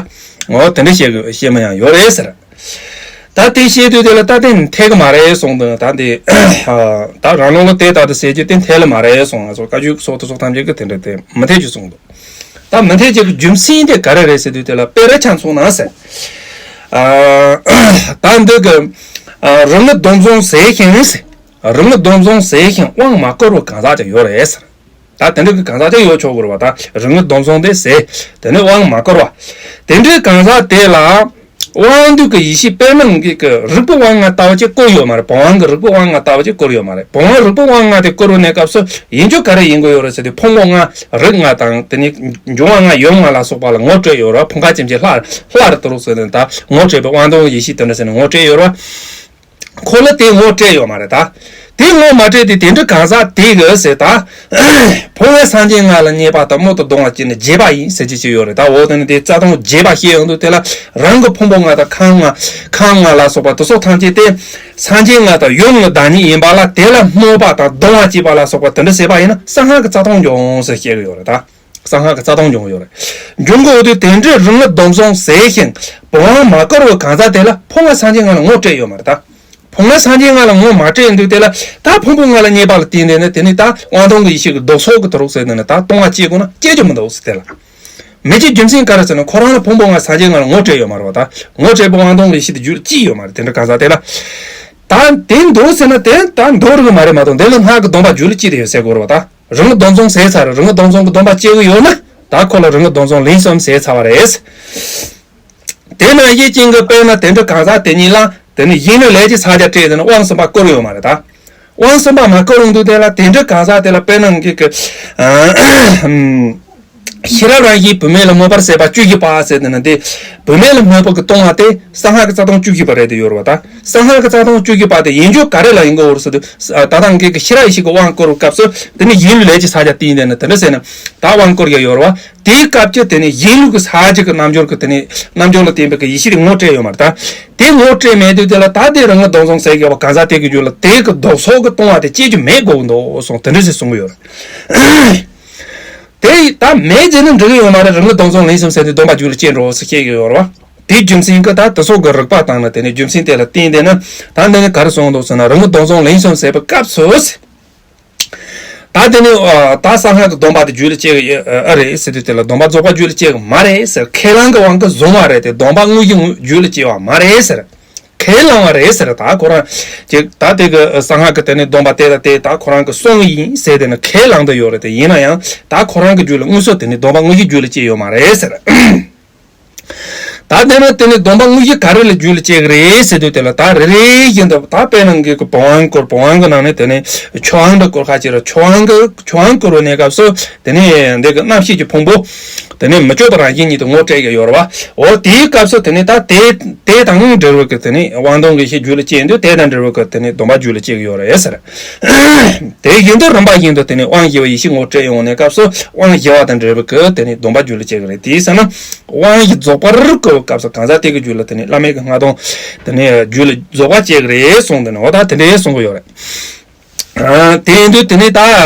བ། འོ་དེ་འདྲ་བཤད་གི་བཤད་མི་ཡང་ཡོད་རེད་ཟེར། ད་དེ་བཤད་དུས་དེ་ལ་ད་དེ་འཐད་གི་མ་རེད་གསུངས་འདུག་ད་དེ། ཨ། ད་རང་ལུགས་ལ་དེ་ལྟར་དུ་ཟེར་རྒྱུ་དེ་འཐད་ལ་མ་རེད་གསུངས། ང་ཚོ་བཀའ་བརྒྱུད་ཀྱི་ཚོགས་དེ་ཚོ་ཐམས་ཅད་ཀྱིས་དེ་འདྲ་དེ་མི་འཐད་རྒྱུ་གསུངས་འདུག་ད་མི་འཐད་རྒྱུ་གི་རྒྱུ་མཚན་དེ་ག་རེ་རེད་ཟེར་དུས་དེ་ལ་དཔེ་རེ་ཆ་མཚོན་ན་ཟེར། ཨ། ད་འདི་གི། ཨ། རིགས་ངེས་སྡོམ་བཟུང་ཟེར་ཞིང་ཟེར། རིགས་ངེས་སྡོམ་བཟུང་ཟེར་ཞིང་དབང་མ་བསྐུར་བའི་གང་ཟག་ཅིག་ཡོད་རེད་ཟེར། ད་དེ་འདྲ་གི་གང་ཟག་ཅིག་ཡོད་ཆོག་གི་རེད་བ། ད་རིགས་ངེས་སྡོམ་བཟུང་དེ་ཟེར། དེ་ནས་དབང་མ་བསྐུར་བ། དེ་འདྲའི་གང་ཟག་དེ་ལ་དབང་སྡུད་ཀྱི་ཡེ་ཤེས་དཔེར་ན་གི་གི་རིག་པའི་དབང་ལྔ་ལྟ་བུ་ཅིག་བསྐུར་ཡོད་མ་རེད། བུམ་དབང་གི་རིག་པའི་དབང་ལྔ་ལྟ་བུ་ཅིག་བསྐུར་ཡོད་མ་རེད། བུམ་དབང་རིག་པའི་དབང་ལྔ་དེ་བསྐུར་བའི་གནས་སྐབས་སུ་ཡིན་རྒྱུ་ག་རེ་ཡིན་དགོས་ཡོད་རེད་ཟེར་དུས། ཕུང་པོ་ལྔ་རིགས་ལྔ་དང་། དེ་ནས་འབྱུང་བ་ལྔ་ཡུམ་ལྔ་ལ་སོགས་པ་ལ་ངོ་སྤྲད་ཡོད་རེད་བ། ཕུང་ཁ་ཅན་གྱི་ལྷ་ལྷ་རུ་དུ་རུ་ཟེར་ནས་ད་ངོ་སྤྲད་པའི་དབང་སྡུད་ཀྱི་ཡེ་ཤེས་དེ་འདྲ་ཟེར་ནས་ངོ་སྤྲད་ཡོད་རེད་བ། ཁོ་ལ་དེ་ངོ་སྤྲད་ཡོད་མ་རེད་ད། དེ་ངོ་མ་སྤྲད་དེ་དེ་འདྲའི་གང་ཟག་དེ་གིས་ཟེར་ད། ཕུང་པོ་སངས་རྒྱས་ལྔ་ལ་མཉེས་པ་དང་། རྨོངས་དང་གདུང་བ་བསྐྱེད་ནས་བརྗེད་པ་ཡིན་ཟེར་གྱི་ཅིག་ཡོད་རེད་ད། འོ་དེ་ནི་དེ་རྩ་ལྟུང་བརྗེད་པ་བཤད་ཡོང་དུས་དེ་ལ་རང་གི་ཕུང་པོ་ལྔ་དང་ཁམས་ལྔ་ཁམས་ལྔ་ལ་སོགས་པ་དེ་ཚོ་ཐམས་ཅད་དེ་སངས་རྒྱས་ལྔ་དང་ཡུམ་ལྔའི་བདག་ཉིད་ཡིན་པ་ལ་དེ་ལ་རྨོངས་པ་དང་གདུང་བ་བསྐྱེད་པ་ལ་སོགས་པ་དེ་འདྲ་བྱས་པ་ཡིན་ན་གསང་སྔགས་ཀྱི་རྩ་ལྟུང་འབྱུང་ཟེར་བཤད་ཀྱི་ཡོད་རེད་ད། གསང་སྔགས་ཀྱི་རྩ་ལྟུང་འབྱུང་གི་ཡོད་རེད། འབྱུང་གི་ཡོད་དུས་དེ་འདྲའི་རིགས་ངེས་སྡོམ་བཟུང་ཟེར་ཞིང་བུམ་དབང་མ་བསྐུར་བའི་གང་ཟག་དེ་ལ་ཕུང་པོ་སངས་རྒྱས་ལྔ་ལ་ངོ་སྤྲད་ཡོད་མ་རེད་ད། ཕུང་པོ་སངས་རྒྱས་ལྔ་ལ་ངོ་མ་སྤྲད་དུས་དེ་ལ་ད་ཕུང་པོ་ལྔ་ལ་མཉེས་པ་ལ་བརྟེན་ནས་ནི་དེ་ནི་ད་དབང་སྡུད་ཀྱི་ཡེ་ཤེས་ཀྱི་ལྡོག་ཕྱོགས་ཀྱི་དུ་རུ་ཟེར་ནས་ནི་ད་ལྟུང་བ་བསྐྱེད་དགོས་ན་བསྐྱེད་རྒྱུ་མི་འདུག་ཟེར་དེ་ལ། མི་བསྐྱེད་རྒྱུ་མཚན་ག་རེ་ཟེར་ན་ཁོ་རང་ལ་ཕུང་པོ་ལྔ་སངས་རྒྱས་ལྔ་ལ་ངོ་སྤྲད་ཡོད་མ་རེད་བ་ད། ངོ་སྤྲད་པའི་དབང་སྡུད་ཀྱི་ཡེ་ཤེས་དེ་རྒྱུད་ལ་སྐྱེས་ཡོད་མ་རེད། དེ་འདྲའི་གང་ཟག་དེ་ལ། ད་དེ་འདུག་ཟེར་ན་དེ་ད་འདུག་རིགས་མ་རེད་མ་གཏོགས་དེ་ལ་སྔགས་ཀྱི་སྡོམ་པ་རྒྱུད་ལ་སྐྱེས་དེ་ཡོད་ཟེར་དགོས་རེད་བ་ད། རིགས་ངེས་སྡོམ་བཟུང་ཟེར་ཚར། རིགས་ངེས་སྡོམ་བཟུང་གི་སྡོམ་པ་སྐྱེ་གི་ཡོད་ན་ད་ཁོ་ལ་རིགས་ངེས་སྡོམ་བཟུང་ལན་གསུམ་ཟེར་ཚར་བ་རེད། དེ་ནང་བཞིན་ཅན་གྱི་དཔེར་ན་དེ་འདྲའི་གང་ཟག་དེ་ཉིད་ལ་དེ་ནི་གཞན་ལུས་ལས་ཀྱི་ཕྱག་རྒྱ་སྤྲད་དེ་ནི་དབང་གསུམ་པ་བསྐུར་ཡོད་མ་རེད་ད། དབང་གསུམ་པ་མ་བསྐུར་རུང་དུས་དེ་ལ་དེ་འདྲའི་གང་ཟག་དེ་ལ་དཔེར་ན་གི་གི་ཤེས་རབ་རང་བཞིན་བུད་མེད་ལ་མོས་པར་བྱེད་པ་བཅུ་བཞི་པ་ཟེར་དེ་ནི་དེ་བུད་མེད་ལ་མོས་པ་གི་ལྟུང་བ་དེ་གསང་སྔགས་ཀྱི་རྩ་ལྟུང་བཅུ་བཞི་པ་རེད་དེ་ཡོད་རེད་བ་ད། གསང་སྔགས་ཀྱི་རྩ་ལྟུང་བཅུ་བཞི་པ་དེ་ཡིན་རྒྱུ་ག་རེ་ལ་ཡིན་དགོས་རེད་ཟེར་དུས། ད་ལྟ་གི་ཤེས་རབ་ཡེ་ཤེས་ཀྱི་དབང་བསྐུར་བའི་སྐབས་སུ་དེ་ནི་གཞན་ལུས་ལས་ཀྱི་ཕྱག་རྒྱ་བསྟན་དེ་ནི་དེ་འདྲ་ཟེར་ནས་ད་དབང་བསྐུར་ཡ་ཡོད་རེད་བ། དེའི་སྐབས་ཀྱི་དེ་ནི་གཞན་ལུས་ཀྱི་ཕྱག་རྒྱ་གི་རྣལ་འབྱོར་གྱི་དེ་ནི་རྣལ་འབྱོར་ལ་བརྟེན་པའི་གི་ཡེ་ཤེས་དེ་ངོ་སྤྲད་ཡོད་མ་རེད་ད། དེ་ངོ་སྤྲད་མེད་དུས་དེ་ལ་ད་དེ་རིགས་ངེས་སྡོམ་བཟུང་ཟེར་དགོས་པ་གང་ཟག་དེ་གི་རྒྱུད་ལ་དེ་གི་ལྡོག་ཕྱོགས་ཀྱི་ལྟུང་བ་དེ་སྐྱེ་རྒྱུ་མེད་དགོས་ཀྱི་འདུག་གསུངས། དེ་འདྲ་ཞིག་གསུང་གི་ཡོད་རེད། དེ་ད་མེད་ཟེར་ན་འགྲིག་གི་ཡོད་མ་རེད། རིགས་ངེས་སྡོམ་བཟུང་ལན་གསུམ་ཟེར་དུས་སྡོམ་པ་རྒྱུད་ལ་སྐྱེ་འགྲོ་ཟེར་བཤད་ཀྱི་ཡོད་རེད་བ། དེའི་རྒྱུ་མཚན་གྱིས་ད་དེ་ཚོ་གི་རིགས་པ་དང་ནི་དེ་ནས་རྒྱུ་མཚན་དེ་ལ་བརྟེན་ཏེ་ནི་ད་འདི་ནི་ག་རེ་གསུངས་འདུག་ཟེར་ན། རིགས་ངེས་སྡོམ་བཟུང་ལན་གསུམ་ཟེར་བའི་སྐབས་སུ། ད་དེ་ནི་ཨ་ད་གསང་སྔགས་ཀྱི་སྡོམ་པ་དེ་རྒྱུད་ལ་སྐྱེ་གི་ཨ་རེད་ཟེར་དུས་དེ་ལ་སྡོམ་པ་རྫོགས་པ་རྒྱུད་ལ་སྐྱེ་གི་མ་རེད་ཟེར། ཁས་བླངས་ཀྱི་དབང་གིས་བཟུང་བ་རེད་དེ་སྡོམ་པ་དངོས་གཞི་རྒྱུད་ལ་སྐྱེ་བ་མ་རེད་ཟེར། ཁས་བླངས་པ་རེད་ཟེར། ད་ཁོ་རང་ཅིག་ད་དེ་གི་གསང་སྔགས་ཀྱི་དེ་ནི་སྡོམ་པ་དེ་དང་དེ་ད་ཁོ་རང་གིས་གསུངས་ཡིན་ཟེར་དེ་ནི་ཁས་བླངས་དུ་ཡོད་རེད་དེ། ཡིན་ན་ཡང་ད་ཁོ་རང་གི་རྒྱུད་ལ་དངོས་སུ་དེ་ནི་སྡོམ་པ་དངོས་གཞི་རྒྱུད་ལ་སྐྱེ་ཡོད་མ་རེད་ཟེར། ད་དེ་ནི་དེ་ནི་སྡོམ་པ་དངོས་གཞི་ག་རེ་ལ་རྒྱུད་ལ་སྐྱེ་གི་རེད་ཟེར་དུས་དེ་ལ་ད་རེ་རེ་བཞིན་དུ་ད་དཔེར་ན་གི་བུམ་དབང་བསྐུར། བུམ་དབང་གི་ནང་ནས་དེ་ནི་ཆོས་དབང་འདྲ་བསྐུར་ཁ་ཅིག་རེད། ཆོས་དབང་གི་ཆོས་དབང་བསྐུར་བའི་གནས་སྐབས་སུ་དེ་ནི་འདི་གི་རྣམ་ཤེས་ཀྱི་ཕུང་པོ་དེ་ནི་མི་བསྐྱོད་པ་རང་བཞིན་ཉིད་དུ་ངོ་སྤྲད་ཀྱི་ཡོད་རེད་བ། འོ་དེའི་སྐབས་སུ་དེ་ནི་ད་དེ་དེ་དང་འབྲེལ་བའི་གི་དེ་ནི་དབང་སྡུད་ཀྱི་ཡེ་ཤེས་རྒྱུད་ལ་སྐྱེ་དུས་དེ་དང་འབྲེལ་བའི་གི་དེ་ནི་སྡོམ་པ་རྒྱུད་ལ་སྐྱེ་གི་ཡོད་རེད་ཟེར། དེ་བཞིན་དུ་རིམ་པ་བཞིན་དུ་དེ་ནི་དབང་བཞི་པ་ཡེ་ཤེས་ངོ་སྤྲད་ཡོང་བའི་གནས་སྐབས་སུ་དབང་བཞི་པ་དང་འབྲེལ་བའི་གི་དེ་ནི་སྡོམ་པ་རྒྱུད་ལ་སྐྱེ་གི་རེད། དེའི་ཚེ་ན་དབང་བཞི་རྫོགས་པར་བསྐུར་བའི་སྐབས་སུ་གང་ཟག་དེ་གི་རྒྱུད་ལ་དེ་ནི་བླ་མེད་ཀྱི་སྔགས་སྡོམ་དེ་ནི་རྒྱུད་ལ་རྫོགས་པ་སྐྱེ་གི་རེད་གསུངས། དེ་ནི་འོ་ད་དེ་འདྲའི་གསུང་གི་ཡོད་རེད། ཨ། དེ་ཡིན་དུས་དེ་ནི་ད་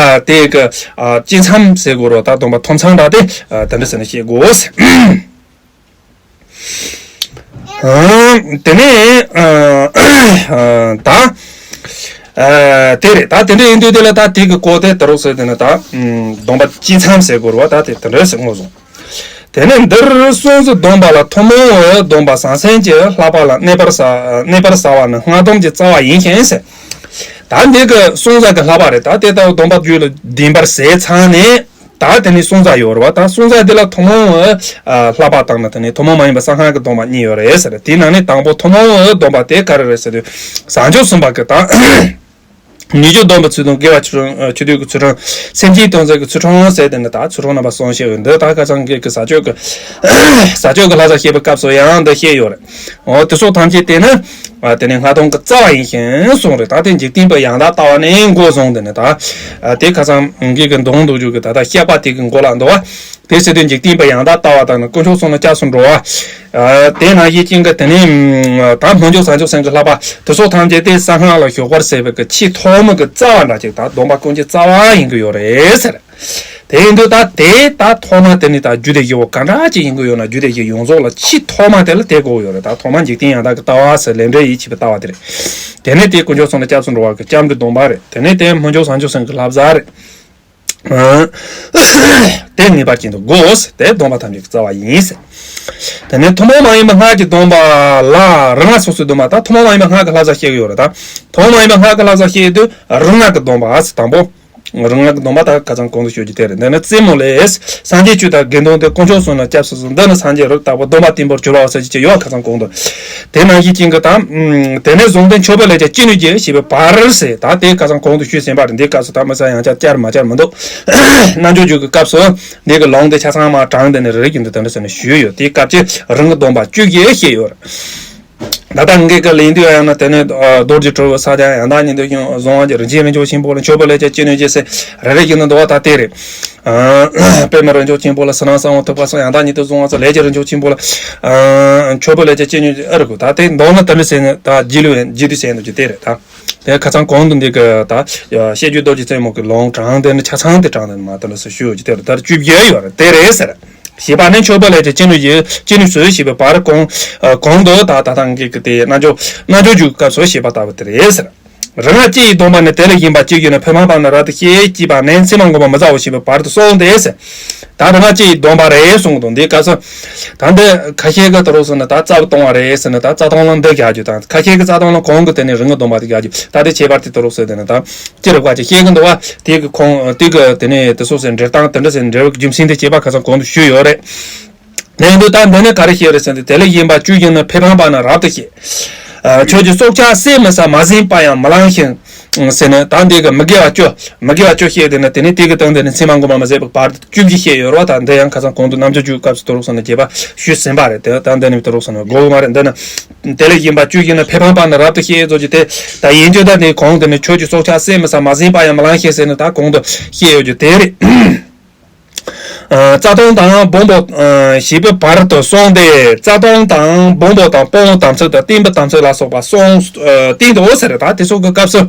དེ་གི་ཨ་བཅད་མཚམས་ཟེར་དགོས་རེད། ད་སྡོམ་པ་ཐོབ་མཚམས་འདྲ་དེ་ཨ་དེ་འདྲ་ཟེར་ནས་བཤད་དགོས། ཨ། དེ་ནས་ཨ་ཨ་ད་ཨ་དེ་རེད། ད་དེ་འདྲ་ཡིན་དུས་དེ་ལ་ད་དེ་གི་སྐོར་དེ་ད་རུང་ཟེར་དེ་ནི་ད་ཨ་སྡོམ་པ་བཅད་མཚམས་ཟེར་དགོས་རེད་བ། ད་དེ་དེ་འདྲ་ཟེར་དངོས་སུ། དེ་ནས་འདིར་གསུང་ཚུལ་སྡོམ་པ་ལ་ཐུན་མོང་བའི་སྡོམ་པ་ཟང་ཟིང་གི་བསླབ་པ་ལ་གནས་པར་བྱ་གནས་པར་བྱ་བ་ནི་སྔགས་སྡོམ་གྱི་རྩ་བ་ཡིན་ཞིང་ཟེར། ད་འདི་གི་གསུང་ཚུལ་གྱི་བསླབ་པ་རེད། ད་དེ་ལྟ་བུ་སྡོམ་པ་རྒྱུད་ལ་ལྡན་པར་བྱས་ཚར་ནས། ད་དེ་ནི་གསུང་ཚུལ་ཡོད་རེད་བ། ད་གསུང་ཚུལ་འདི་ལ་ཐུན་མོང་བའི་ཨ་བསླབ་པ་དང་ནི་དེ་ནི་ཐུན་མོང་མ་ཡིན་པའི་གསང་སྔགས་ཀྱི་སྡོམ་པ་གཉིས་ཡོད་རེད་ཟེར། དེའི་ནང་ནས་དང་པོ་ཐུན་མོང་བའི་སྡོམ་པ་དེ་ག་རེ་རེད་ཟེར་དུས། བྱང་ཆུབ་སེམས་དཔའ་གི་ད་ ཉེས་སྤྱོད་སྡོམ་པའི་ཚུལ་དང་དགེ་བ་ཆོས་དྲུག་ཆོས་སྡུད་ཀྱི་ཚུལ་ཁྲིམས། སེམས་ཅན་སྟོན་མཛད་ཀྱི་ཚུལ་ཁྲིམས་ཟེར་དེ་ནི་ད་ཚུལ་ཁྲིམས་རྣམ་པ་གསུམ་བཤད་ཡོད། འདི་ད་ཁ་སང་གི་གི་ཟས་སྤྱོད་ཀྱི་ཟས་སྤྱོད་ཀྱི་ལྷ་བསགས་བཤད་པའི་སྐབས་སུ་ཡང་འདི་བཤད་ཡོད་རེད། འོ་དེ་སོགས་ཐམས་ཅད་དེ་ནི་དེ་ནི་སྔགས་དོན་གྱི་རྩ་བ་ཡིན་ཞིང་གསུངས་རེད། ད་དེ་འཇིག་རྟེན་པའི་ཡང་དག་ལྟ་བ་ནས་འགོ་བཟུང་དེ་ནི་ད་དེ་ཁ་སང་གི་གི་མདོ་མདོ་རྒྱུད་ཀྱི་ད་ལྟ་བཤད་པ་དེ་གི་མགོ་ལ་འདུག་བ། དེ་ཟེར་དུས་འཇིག་རྟེན་པའི་ཡང་དག་ལྟ་བ་དང་ནི་དཀོན་མཆོག་གསུམ་ལ་སྐྱབས་སུ་འགྲོ་བ། དེ་ནང་བཞིན་ཅན་གྱི་དེ་ནས་ད་སྨོན་འཇུག་བྱང་ཆུབ་སེམས་ཀྱི་བསླབ་པ་དེ་སོགས་ཐམས་ཅད་དེ་གསང་སྔགས་ལ་ཞུགས་པར་ཟེར་བའི་གི་ཆེས་ཐོག་མ་གི་རྩ་བ་འདྲ་ཅིག་ད་སྡོམ་པ་ཀུན་གྱི་རྩ་བ་ཡིན་གྱི་ཡོད་རེད་ཟེར། དེ་ཡིན་དུས་ད་དེ་ད་ཐོག་མ་དེ་ནི་ད་རྒྱུད་སྡེ་བཞི་བོ་ག་འདྲ་ཅིག་ཡིན་གྱི་ཡོད་ན་རྒྱུད་སྡེ་བཞི་ཡོངས་རྫོགས་ལ་ཆེས་ཐོག་མ་དེ་ལ་དེ་དགོས་ཡོད་རེད། ད་ཐོག་མ་འཇིག་རྟེན་ཡང་དག་གི་ལྟ་བ་ཟེར་ལས་འབྲས་ཡིད་ཆེས་པའི་ལྟ་བ་དེ་རེད། དེ་ནས་དེ་དཀོན་མཆོག་གསུམ་ལ་སྐྱབས་སུ་འགྲོ་བ་གི་སྐྱབས་འགྲོའི་སྡོམ་པ་རེད། དེ་ནས་དེ་སྨོན་འཇུག་བྱང་ཆུབ་སེམས་ཀྱི་བསླབ་བྱ་རེད། དེ་ངེས་པར་ཅན་དུ་དགོས། དེ་སྡོམ་པ་ཐམས་ཅད་ཀྱི་རྩ་བ་ཡིན། དེ་ནས་ཐུན་མོང་མ་ཡིན་པའི་སྔགས་ཀྱི་སྡོམ་པ་ལ་རིག་སྔགས་སོ་སོའི་སྡོམ་པ་དང་ཐུན་མོང་མ་ཡིན་པའི་སྔགས་ཀྱི་བསླབ་བྱ་བཤད་ཀྱི་ཡོད་རེད། ད་ཐུན་མོང་མ་ཡིན་པའི་སྔགས་ཀྱི་བསླབ་བྱ་བཤད་དུས་རིག་སྔགས་ཀྱི་སྡོམ་པ་དང་པོ། རིག་སྔགས་ཀྱི་སྡོམ་པ་དག་ཁ་སང་གོང་དུ་ཞུ་རྒྱུ་དེ་རེད། འདི་ནི་རྩེ་མོ་ལས། སངས་རྒྱས་ཆོས་དང་དགེ་འདུན་ཏེ། དཀོན་མཆོག་གསུམ་ལ་སྐྱབས་སུ་མཆི། འདི་ནི་སངས་རྒྱས་རབ་བརྟགས་པ། སྡོམ་པ་བརྟན་པོར་གྱུར་པའོ་ཟེར་གྱི་ཡོད་ཁ་སང་གོང་དུ། དེ་ནང་བཞིན་ཅན་གྱི་དང་། དེ་ནས་བཟུང་སྟེ་མཆོད་པ་ལས་ཀྱང་ཅི་ནུས་ཀྱིས་ཞེས་པའི་བར་ཟེར། ད་དེ་ཁ་སང་གོང་དུ་ཞུས་ཟིན་པ་རེད། འདི་སྐབས་སུ་ད་མི་ས་ཡང་བསྐྱར་བསྐྱར་མ་བསྐྱར་མི་འདུག་རྣལ་འབྱོར་རྒྱུད་ཀྱི་སྐབས་སུ་འདི་གི་ལུང་དེ་ཆ་ཚང་མ་དྲངས་ཏེ་ནི་རེ་རེ་བཞིན་དུ་དེ་འདྲ་ཟེར་ནས་ཞུས་ཡོད། དེའི་སྐབས་ཀྱི་རང་གི་སྡོམ་པ་བཅུ་བཞི་བཤད་ཡོད། ད་ལྟ་ངེད་ཀྱི་ལན་དུ་ཡང་ན་དེ་ནས་རྡོ་རྗེ་གྲུབ་པའི་ཕྱག་རྒྱ་ཡང་དག་ཉིད་དུ་བཟུང་བ་ཀྱི་རིན་ཆེན་རིན་ཆེན་ཆེན་པོ་ལ་མཆོད་པ་ལས་ཀྱང་ཅི་ནུས་ཀྱིས་ཟེར་རེ་རེ་བཞིན་དུ་འདུག་བ། ད་དེ་རེད། པདྨ་རིན་ཆེན་ཆེན་པོ་ལ་ཕྱི་ནང་གསང་བ་ཐུབ་པ་གསུམ་ཡང་དག་ཉིད་དུ་བཟུང་བ་ཚོ་ལས་ཀྱི་རིན་ཆེན་ཆེན་པོ་ལ་མཆོད་པ་ལས་ཀྱང་ཅི་ནུས་ཀྱིས་ཨ་རུ་གུ། ད་དེ་མདོ་ནི་དེ་འདྲ་ཟེར་ནས་ད་རྗེས་ལུས་རྗེས་ལུས་ཟེར་འདུག་ཀྱི་དེ་རེད། ད་དེ་ཁ་སང་གོང་དུ་འདི་གི་ད་བཤད་རྒྱུད་རྡོ་རྗེ་རྩེ་མོ་གི་ལུང་དྲངས་དེ་ནི་ཆ་ཚང་དེ་དྲངས་དེ་མ་དེ་འདྲ་ཟེར་ཞུ་ཡོད་ཀྱི་དེ་རེད། ད་བཅུ་བཞི་ཡོད་རེད། དེ་རེད་ཟེར། ཞེས་པ་ནི་མཆོད་པ་ལས་ཀྱང་ཅི་ནུས་ཀྱིས་ཅི་ནུས་སུ་ཞེས་པའི་བར་གོང་། གོང་དུ་ད་ད་ཐང་གི་གི་དེ་རྣལ་འབྱོར་རྣལ་འབྱོར་རྒྱུད་སྐབས་སུ་ཞེས་པ་ལྟ་བུ་དེ་རེད་ཟེར། རིག་སྔགས་སྤྱི་ཡི་སྡོམ་པ་ནི། དེ་ལས་གཞན་པ་གཅིག་བརྗོད་ན་ཕན་པ་སྤངས་ནས་རབ་ཏུ་ཤེས། ཅེས་པ་ནི་ཚད་མ་བསྒོམ་པར་མི་བྱའོ་ཞེས་པའི་བར་དུ་གསུངས་ཏེ་ཟེར། ད་རིག་སྔགས་སྤྱི་ཡི་སྡོམ་པ་རེད་གསུངས་འདུག་འདིའི་སྐབས་སུ། ད་འདི་ཁ་ཤས་ཀྱིས་དེ་རོགས་སུ་ནི་ད་རྩ་བ་གཏོང་བ་རེད་ཟེར་ནས་ད་རྩ་གཏོང་ལ་འདི་རྒྱག་རྒྱུ་དང་། ཁ་ཤས་ཀྱིས་རྩ་གཏོང་ལ་གོང་གི་དེ་ནས་རིག་སྔགས་སྡོམ་པ་དེ་རྒྱག་རྒྱུ། ད་དེ་ཁྱད་པར་དེ་དེ་རོགས་སུ་དེ་ནི་ད། ཅི་རིགས་པ་ཅིག་བཤད་ཀྱི་འདུག་བ། དེ་གི་ཁོང་དེ་གི་དེ་ནས་དེ་སོགས་སུ་འབྲེལ་སྟངས་དེ་འདྲ་ཟེར་འབྲེལ་བའི་རྒྱུ་མཚན་དེ་བྱས་པ་ཁ་སང་གོང་དུ་ཞུས་ཡོད་རེད། དེ་ཡིན་དུས་ད་འདི་ནས་ག་རེ་བཤད་རེད་ཟེར་ན། དེ་ལས་གཞན་པ་བཅུ་བཞི་ནི། ཕན་པ་སྤངས་ནས་རབ་ཏུ་ཤེས། ཆོས་ཀྱི་སྲོག་ཆགས་བསད་མི་ཟ། མ་ཟིན་པ་ཡང་མི་བླང་ཞིང་། ཟེར་ནས་ད་འདི་གི་མི་དགེ་བ་བཅུ། མི་དགེ་བ་བཅུ་བཤད་དེ་ནི་དེ་ནས་དེ་གི་སྟེང་དེ་ནས་ཚད་མ་བསྒོམ་པར་མི་བྱ་བའི་བར་དུ་བཅུ་བཞི་བཤད་ཡོད་རེད་བ། ད་འདི་ཡང་ཁ་སང་གོང་དུ་རྣལ་འབྱོར་རྒྱུད་སྐབས་སུ་དེ་རོགས་སོང་ནས་རྒྱས་པ་ཞུས་ཟིན་པ་རེད། དེ་ད་འདི་ནས་དེ་རོགས་སོང་ནས་དགོས་མ་རེད། འདི་ནི། དེ་ལས་གཞན་པ་བཅུ་བཞི་ནི། ཕན་པ་སྤངས་ནས་རབ་ཏུ་ཤེས་ཟེར་གྱི་དེ། ད་ཡིན་རྒྱུ་ད་ནི་གོང་དེ་ནི་ཆོས་ཀྱི་སྲོག་ཆགས་བསད་མི་ཟ། མ་ཟིན་པ་ཡང་མི་བླང་ཞིང་ཟེར་ནས་ད་གོང་དུ་བཤད་ཡོད་རྒྱུ་དེ་རེད། རྩ་ལྟུང་དང་སྦོམ་པོ་ཞེས་པའི་བར་དུ་གསུངས་ཏེ། རྩ་ལྟུང་དང་སྦོམ་པོ་དང་སྤོང་བའི་དམ་ཚིག་དང་བསྟན་པའི་དམ་ཚིག་ལ་སོགས་པ་གསུངས། བསྟན་ཏོ་ཟེར། ད་དེ་སོགས་ཀྱི་སྐབས་སུ་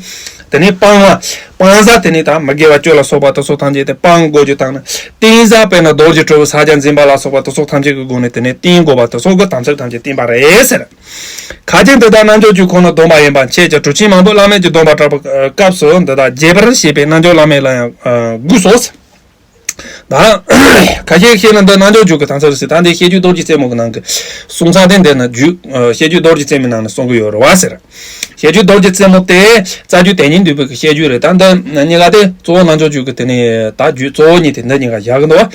དེ་ནས་སྤང་བ། སྤང་བྱ་དེ་ནས་ད་མི་དགེ་བ་བཅུ་ལ་སོགས་པ་དེ་སོགས་ཐམས་ཅད་དེ་སྤང་དགོས་རྒྱུ་དང་ནི། བསྟན་བྱ་དཔེར་ན་རྡོ་རྗེ་གྲུབ་པའི་ཕྱག་རྒྱ་འཛིན་པ་ལ་སོགས་པ་དེ་སོགས་ཐམས་ཅད་ཀྱི་སྒོ་ནས་དེ་ནས་བསྟན་དགོས་པ་དེ་སོགས་ཀྱི་དམ་ཚིག་ཐམས་ཅད་བསྟན་པ་རེད་ཟེར། ཁ་ཅིག་འདི་དག་རྣལ་འབྱོར་རྒྱུད་ཁོ་ན་སྡོམ་པ་ཡིན་པ་འཆད་ཀྱང་། གྲུབ་ཆེན་མང་པོས་བླ་མེད་ཀྱི་སྡོམ་པ་བསྒྲགས་པའི་སྐབས་སུ་འདི་དག་རྒྱས་པར་བཤད་པས་རྣལ་འབྱོར་བླ་མེད་ལ་ཡང་གུས་སོ། ད་ཁ་ཤས་བཤད་ན་འདི་རྣལ་འབྱོར་རྒྱུད་ཀྱི་དམ་ཚིག་རེད་ཟེར། ད་འདི་བཤད་རྒྱུད་རྡོ་རྗེ་རྩེ་མོ་གི་ནང་གི་གསུང་ཚགས་དེ་འདི་ན་རྒྱུད་བཤད་རྒྱུད་རྡོ་རྗེ་རྩེ་མོའི་ནང་ནས་གསུང་གི་ཡོད་རེད་བ་ཟེར། བཤད་རྒྱུད་རྡོ་རྗེ་རྩེ་མོ་དེ་རྩ་རྒྱུད་དོན་གཉིས་འདུས་པའི་གི་བཤད་རྒྱུད་རེད། ད་འདི་གཉིས་ཀ་དེ་གཙོ་བོ་རྣལ་འབྱོར་རྒྱུད་ཀྱི་དེ་ནས་ད་རྒྱུད་གཙོ་བོ་གཉིས་དེ་འདི་གཉིས་ཀ་བཞག་གི་འདུག་བ།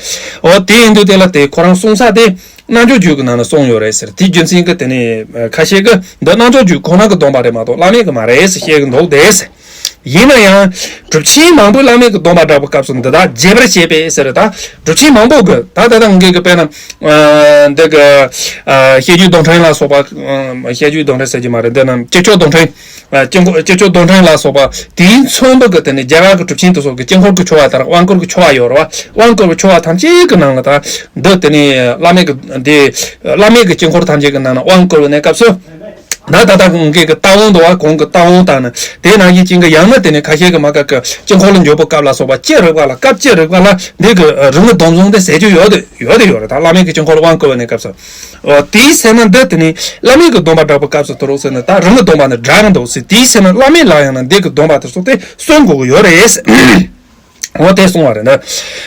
འོ་དེ་ཡིན་དུས་དེ་ལ་དེ་ཁོ་རང་གསུང་ས་དེ་རྣལ་འབྱོར་རྒྱུད་ཀྱི་ནང་ནས་གསུངས་ཡོད་རེད་ཟེར། དེའི་རྒྱུ་མཚན་གྱིས་དེ་ནས་ཁ་ཤས་ཀྱིས་འདི་རྣལ་འབྱོར་རྒྱུད་ཁོ་ན་གི་སྡོམ་པ་རེད་མ་གཏོགས་བླ་མེད་ཀྱི་མ་རེད་ཟེར་བཤད་གི་འདུག་དེ་ཟེར། ཡིན་ན་ཡང་གྲུབ་ཆེན་མང་པོས་བླ་མེད་ཀྱི་སྡོམ་པ་བསྒྲགས་པའི་སྐབས་སུ་འདི་དག་རྒྱས་པར་བཤད་པས་ཟེར། ད་གྲུབ་ཆེན་མང་པོ་གི་ད་ད་ལྟ་ངེད་ཀྱི་དཔེར་ན་འདི་གི་བཤད་རྒྱུད་རྡོར་ཕྲེང་ལ་སོགས་པ། བཤད་རྒྱུད་རྡོར་ཕྲེང་ཟེར་གྱི་མ་རེད། འདི་ན་དཀྱིལ་ཆོག་རྡོར་ཕྲེང་། དཀྱིལ་འཁོར་དཀྱིལ་ཆོག་རྡོར་ཕྲེང་ལ་སོགས་པ་དེས་མཚོན་པ་གི་དེ་ནས་རྒྱ་གར་གྱི་གྲུབ་ཆེན་དེ་ཚོ་གི་དཀྱིལ་འཁོར་གྱི་ཆོ་ག་ལྟར་དབང་བསྐུར་གྱི་ཆོ་ག་ཡོད་རེད་བ། དབང་བསྐུར་བའི་ཆོ་ག་ཐམས་ཅད་ཀྱི་ནང་ལ་ད་འདི་དེ་ནས་བླ་མེད་ཀྱི་འདི་བླ་མེད་ཀྱི་དཀྱིལ་འཁོར་ཐམས་ཅད་ཀྱི་ནང་ན་དབང་བསྐུར་བའི་གནས་སྐབས་སུ། ད་ད་ལྟ་གོང་གི་ལྟ་བ་འདུག་བ། གོང་གི་ལྟ་བ་དང་ནི་དེ་ནང་བཞིན་ཅན་གྱི་ཡང་ན་དེ་ནས་ཁ་ཤས་ཀྱི་མ་ཀ་ཀི་དཀྱིལ་འཁོར་ལ་འཇུག་པའི་སྐབས་ལ་སོགས་པ་ཅི་རིགས་པ་ལ་སྐབས་ཅི་རིགས་པ་ལ་འདི་གི་རིག་སྔགས་སྡོམ་བཟུང་དེ་ཟེར་རྒྱུ་ཡོད་དེ་ཡོད་དེ་ཡོད་རེད། ད་བླ་མེད་ཀྱི་དཀྱིལ་འཁོར་ལ་དབང་བསྐུར་བའི་གནས་སྐབས་སུ། འོ་དེའི་ཚེ་ན་འདི་དེ་ནི་བླ་མེད་ཀྱི་སྡོམ་པ་བསྒྲགས་པའི་སྐབས་སུ་དུ་རུག་ཟེར་ན་ད་རང་གི་སྡོམ་པ་ནི་བསྒྲགས་འདུག་ཟེར། དེའི་ཚེ་ན་བླ་མེད་ལ་ཡང་ན་འདི་གི་སྡོམ་པ་དེ་སོགས་ཏེ་གསུང་དགོས་ཀྱི་ཡོད་རེད། འོ་དེ་གསུང་བ་རེད་ན།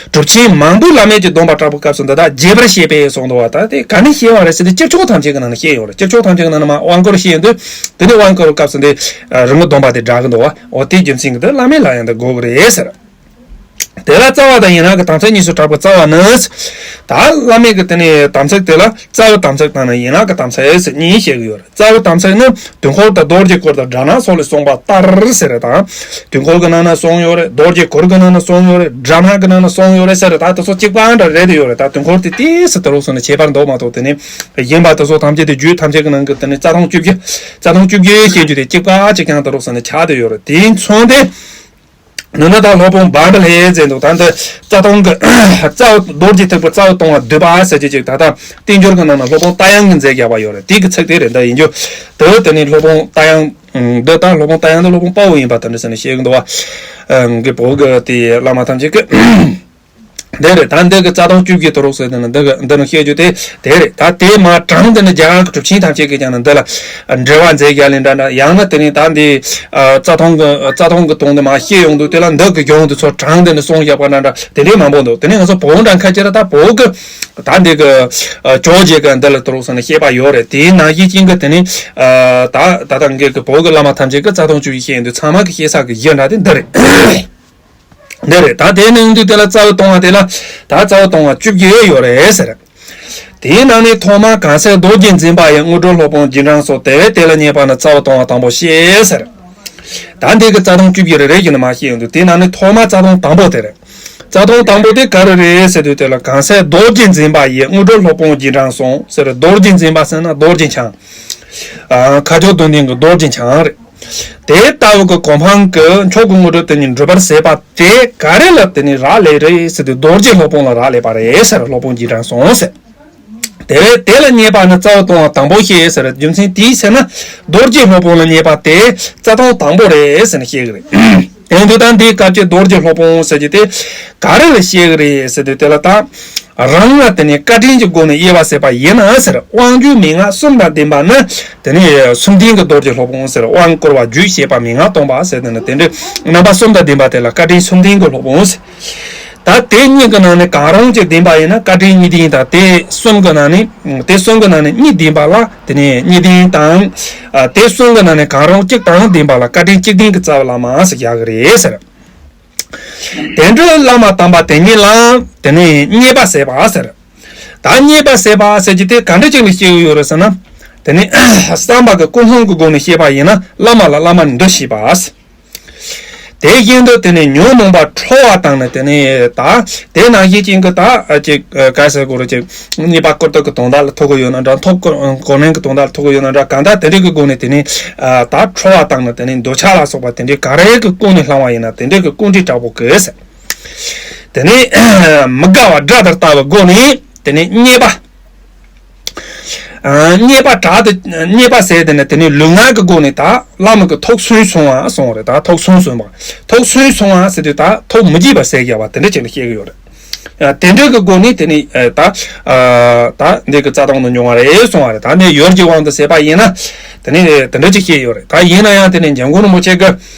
གྲུབ་ཆེན་མང་པོས་བླ་མེད་ཀྱི་སྡོམ་པ་བསྒྲགས་པའི་སྐབས་སུ་འདི་དག་རྒྱས་པར་བཤད་པས་གསུངས་འདུག་བ། ད་དེ་ག་ནས་བཤད་པ་རེད་ཟེར་ཏེ་དཀྱིལ་ཆོག་ཐམས་ཅད་ཀྱི་ནང་ནས་བཤད་ཡོད་རེད། དཀྱིལ་ཆོག་ཐམས་ཅད་ཀྱི་ནང་ནས་མ་དབང་བསྐུར་བཤད་ཡོང་དུས་དེ་ནས་དབང་བསྐུར་བའི་སྐབས་སུ་འདི་རང་གི་སྡོམ་པ་དེ་བསྒྲགས་ཀྱི་འདུག་བ། འོ་དེའི་རྒྱུ་མཚན་གྱིས་འདི་བླ་མེད་ལ་ཡང་འདི་དགོས་ཀྱི་རེད་ཟེར། དེ་ལ་རྩ་བ་དང་ཡན་ལག་གི་དམ་ཚིག་གཉིས་སུ་གྲགས་པའི་རྩ་བ་ནི། ད་བླ་མེད་ཀྱི་དེ་ནས་དམ་ཚིག་དེ་ལ་རྩ་བའི་དམ་ཚིག་དང་ནི་ཡན་ལག་གི་དམ་ཚིག་ཟེར་གཉིས་བཤད་ཀྱི་ཡོད་རེད། རྩ་བའི་དམ་ཚིག་ནི་དུས་འཁོར་དང་རྡོ་རྗེ་གུར་དང་སྦྲ་ནག་སོགས་ལས་གསུངས་པ་ལྟར་ཟེར་རེད་དང་། དུས་འཁོར་གྱི་ནང་ན་གསུངས་ཡོད་རེད། རྡོ་རྗེ་གུར་གྱི་ནང་ན་གསུངས་ཡོད་རེད། སྦྲ་ནག་གི་ནང་ན་གསུངས་ཡོད་རེད་ཟེར་རེད། ད་དེ་ཚོ་གཅིག་པ་འདྲ་རེད་དེ་ཡོད་རེད། ད་དུས་འཁོར་དེ་ཏིས་སུ་དེ་རོགས་སུ་ནི་ཁྱད་པར་འདུག་མ་གཏོགས་དེ་ནི་ཡིན་པ་དེ་ཚོ་ཐམས་ཅད་དེ་རྒྱུད་ཐམས་ཅད་ཀྱི་ནང་གི་དེ་ནི་རྩ་ཐང་བཅུ་བཞི། རྩ་ཐང་བཅུ་བཞི་བཤད་རྒྱུ་དེ་གཅིག་པ་གཅིག་རྐྱང་དེ་རོགས་སུ་ནི་ཆགས་བསྡད་ཡོད་རེད། དེ་མཚོན་ཏེ། ནི་ན་ད་སློབ་དཔོན་བཱན་དྷ་ལེ་ཟེར་འདུག་ད་འདི་རྩ་ཐང་གི་རྩ་བ་རྡོ་རྗེ་ཐེག་པའི་རྩ་བ་སྟོང་བ་བསྡུས་པ་ཟེར་གྱི་ཅིག་ད་ལྟ་བསྟན་འགྱུར་གྱི་ནང་ན་སློབ་དཔོན་རྟ་དབྱངས་ཀྱིས་མཛད་བཞག་པ་ཡོད་རེད། དེ་གི་ཚིག་དེ་རེད། འདི་ཡིན་རྒྱུ་དེ་དེ་ནི་སློབ་དཔོན་རྟ་དབྱངས། འདི་ད་སློབ་དཔོན་རྟ་དབྱངས་འདི་སློབ་དཔོན་དཔའ་བོ་ཡིན་པ་དེ་འདྲ་ཟེར་ནས་བཤད་གི་འདུག་བ། གི་བོད་གི་དེ་བླ་མ་ཐམས་ཅད་ཀྱི། དེ་རེད། ད་འདི་གི་རྩ་ཐང་བཅུ་བཞི་དེ་རོགས་ཟེར་དེ་ནི་འདི་གི་འདི་ནི་བཤད་རྒྱུ་དེ་དེ་རེད། ད་དེ་མ་དྲངས་དེ་ནི་རྒྱ་གར་གྱི་གྲུབ་ཆེན་ཐམས་ཅད་ཀྱིས་ཀྱང་ནི་འདི་ལ་འགྲེལ་བ་མཛད་རྒྱ་ལས་འདྲ་འདྲ། ཡང་ན་དེ་ནི་ད་འདི་རྩ་ཐང་གི་རྩ་ཐང་གི་དོན་དེ་མ་བཤད་ཡོང་དུས་དེ་ལ་འདི་གི་གཞུང་དེ་ཚོ་དྲངས་དེ་ནི་གསུངས་བཞག་པ་འདྲ་འདྲ་དེ་འདྲའི་མང་པོ་འདུག་དེ་ནི་ང་ཚོ་བོད་འདྲ་ཁ་ཅིག་ལ་ད་བོད་གི་ད་འདི་གི་ཇོ་བོ་རྗེ་གི་འདི་ལ་དེ་རོགས་ཟེར་ནི་བཤད་པ་ཡོད་རེད། དེའི་ནང་བཞིན་ཅན་གི་དེ་ནི་ད་ད་ལྟ་འགའ་གི་བོད་གི་བླ་མ་ཐམས་ཅད་ཀྱིས་རྩ་ཐང་བཅུ་བཞི་བཤད་ཡོང་དུས་ཚང་མ་གི་བཤད་ས་གི་གཞི་འདྲ་དེ་འདི་རེད། འདི་རེད། ད་དེ་ནི་འདི་དེ་ལ་རྩ་བའི་སྟོང་བ་དེ་ལ་ད་རྩ་བའི་སྟོང་བ་བཅུ་བཞི་ཡོད་རེད་ཟེར། དེའི་ནང་ནས་ཐོག་མར་གང་ཟག་རྡོ་རྗེ་འཛིན་པ་ཡི་དངོས་གྲུབ་སློབ་དཔོན་རྗེས་འབྲང་སོགས་ཏེ། དེ་ལ་བསྙད་པ་ནི་རྩ་བའི་སྟོང་བ་དང་པོ་ཞེས་ཟེར། ད་འདི་གི་རྩ་ཐང་བཅུ་བཞི་རེ་རེ་བཞིན་དུ་མ་བཤད་ཡོང་དུས་དེའི་ནང་ནས་ཐོག་མར་རྩ་ཐང་དང་པོ་དེ་རེད། རྩ་ཐང་དང་པོ་དེ་ག་རེ་རེད་ཟེར་དུས་དེ་ལ་གང་ཟག་རྡོ་རྗེ་འཛིན་པ་ཡི་དངོས་གྲུབ་སློབ་དཔོན་རྗེས་འབྲང་སོགས་ཟེར། རྡོ་རྗེ་འཛིན་པ་ཟེར་ན་རྡོ་རྗེ་འཆང་། ཁ་སྦྱོར་དོན་ལྡན་གྱི་རྡོ་རྗེ་འཆང་རེད། དེ་ལྟ་བུ་གི་གོ་འཕང་གི་མཆོག་གི་དངོས་གྲུབ་དེ་ཉིད་འགྲུབ་པར་བྱེད་པ་དེ་ག་རེ་ལ་དེ་ནི་རག་ལས་རེད་ཟེར་དུས་རྡོ་རྗེ་སློབ་དཔོན་ལ་རག་ལས་པ་རེད་ཟེར། སློབ་དཔོན་རྗེས་འབྲང་སོགས་ཟེར། དེ་བས་དེ་ལ་བསྙད་པ་ནི་རྩ་བའི་སྟོང་བ་དང་པོ་ཞེས་ཟེར། རྒྱུ་མཚན་དེའི་ཕྱིར་ན་རྡོ་རྗེ་སློབ་དཔོན་ལ་བསྙད་པ་དེ་རྩ་ཐང་དང་པོ་རེད་ཟེར་ནས་བཤད་ཀྱི་རེད། དེ་འདུག་ད་འདིའི་སྐབས་ཀྱི་རྡོ་རྗེ་སློབ་དཔོན་ཟེར་རྒྱུ་དེ་ག་རེ་ལ་བཤད་ཀྱི་རེད་ཟེར་དུས་དེ་ལ་ད། རང་ལ་དེ་ནས་བཀའ་དྲིན་གྱི་སྒོ་ནས་དབྱེ་བ་ཟེར་བ་ཡིན་ན་ཟེར། དབང་བསྒྱུར་མན་ངག་གསུམ་དང་ལྡན་པ་ནི་དེ་ནས་གསུམ་ལྡན་གྱི་རྡོ་རྗེ་སློབ་དཔོན་ཟེར། དབང་བསྐུར་བ་རྒྱུད་བཤད་པ་མན་ངག་སྟོན་པ་ཟེར། དེ་ནི་དེ་འདྲའི་རྣམ་པ་གསུམ་དང་ལྡན་པ་དེ་ལ་བཀའ་དྲིན་གསུམ་ལྡན་གྱི་སློབ་དཔོན་ཟེར། ད་དེ་གཉིས་ཀྱི་ནང་ནས་གང་རུང་གཅིག་ལྡན་པ་ཡིན་ན་བཀའ་དྲིན་གཉིས་ལྡན་དང་། དེ་གསུམ་གྱི་ནང་ནས་དེ་གསུམ་གྱི་ནང་ནས་གཉིས་ལྡན་པ་ལ་དེ་ནས་གཉིས་ལྡན་དང་། དེ་གསུམ་གྱི་ནང་ནས་གང་རུང་གཅིག་དང་ལྡན་པ་ལ་བཀའ་དྲིན་གཅིག་ལྡན་གྱི་རྩ་བའི་བླ་མ་ཟེར་བཞག་གི་རེད་ཟེར། དེ་འདྲའི་བླ་མ་དམ་པ་དེ་ཉིད་ལ་དེ་ནས་བསྙད་པ་ཟེར་བ་ཟེར། ད་བསྙད་པ་ཟེར་བ་ཟེར་གྱི་དེ་ག་འདྲ་ཅིག་ལ་བཤད་ཀྱི་ཡོད་རེད་ཟེར་ན། དེ་ནི་བསམ་པ་གི་ཀུན་སློང་གི་སྒོ་ནས་བཤད་པ་ཡིན་ན་བླ་མ་ལ་བླ་མ་ནི་འདུ་ཤེས་པ། དེ་བཞིན་དུ་དེ་ནི་ཉོན་མོངས་པ་ཁྲོ་བ་དང་ནི་དེ་ནི་ད་དེ་ནང་བཞིན་ཅན་གྱི་ད་ཅིག་ག་ཟེར་དགོས་རེད། ཅིག་གཉིས་པ་ཀུན་རྟོག་གི་དོན་དག་ལ་ཐུག་གི་ཡོད་ན་འདྲ། ཐོབ་གོ་གོ་ནན་གྱི་དོན་དག་ལ་ཐུག་གི་ཡོད་ན་འདྲ། གང་ལྟར་དེ་འདྲ་གི་སྒོ་ནས་དེ་ནི་ད་ཁྲོ་བ་དང་ནི་དེ་ནི་འདོད་ཆགས་ལ་སོགས་པ་དེ་འདྲའི་ག་རེ་གི་ཀུན་ནས་བསླངས་པ་ཡིན་ན་དེ་འདྲའི་གི་ཀུན་དཀྲིས་དྲག་པོ་གི་ཟེར། དེ་ནས་མི་དགའ་བ་དགྲ་ལྟར་ལྟ་བའི་སྒོ་ནས་དེ་ནས་བསྙད་པ། བསྙད་པ་དྲག་ཏུ་བསྙད་པ་ཟེར་དེ་ནས་དེ་ནས་ལུས་ངག་གི་སྒོ་ནས་ད་བླ་མ་གི་ཐུགས་སུན་སོང་བ་གསུངས་པ་རེད། ད་ཐུགས་སུན་སོང་བ། ཐུགས་སུན་སོང་བ་ཟེར་དུས་ད་ཐུགས་མི་དགྱེས་པ་ཟེར་བཞག་པ་དེ་འདྲ་ཅིག་ལ་བཤད་ཀྱི་ཡོད་རེད། དེ་འདྲ་གི་སྒོ་ནས་དེ་ནས་ད་ད་འདི་གི་རྩ་ཐང་དུ་འབྱུང་བ་རེད་གསུངས་པ་རེད། ད་འདི་ཡུལ་གྱི་དབང་དུ་ཟེར་བ་ཡིན་ན་དེ་ནས་དེ་འདྲ་ཅིག་བཤད་ཡོད་རེད། ད་ཡིན་ན་ཡང་དེ་ནས་འཇམ་མགོན་རིན་པོ་ཆེ་གི་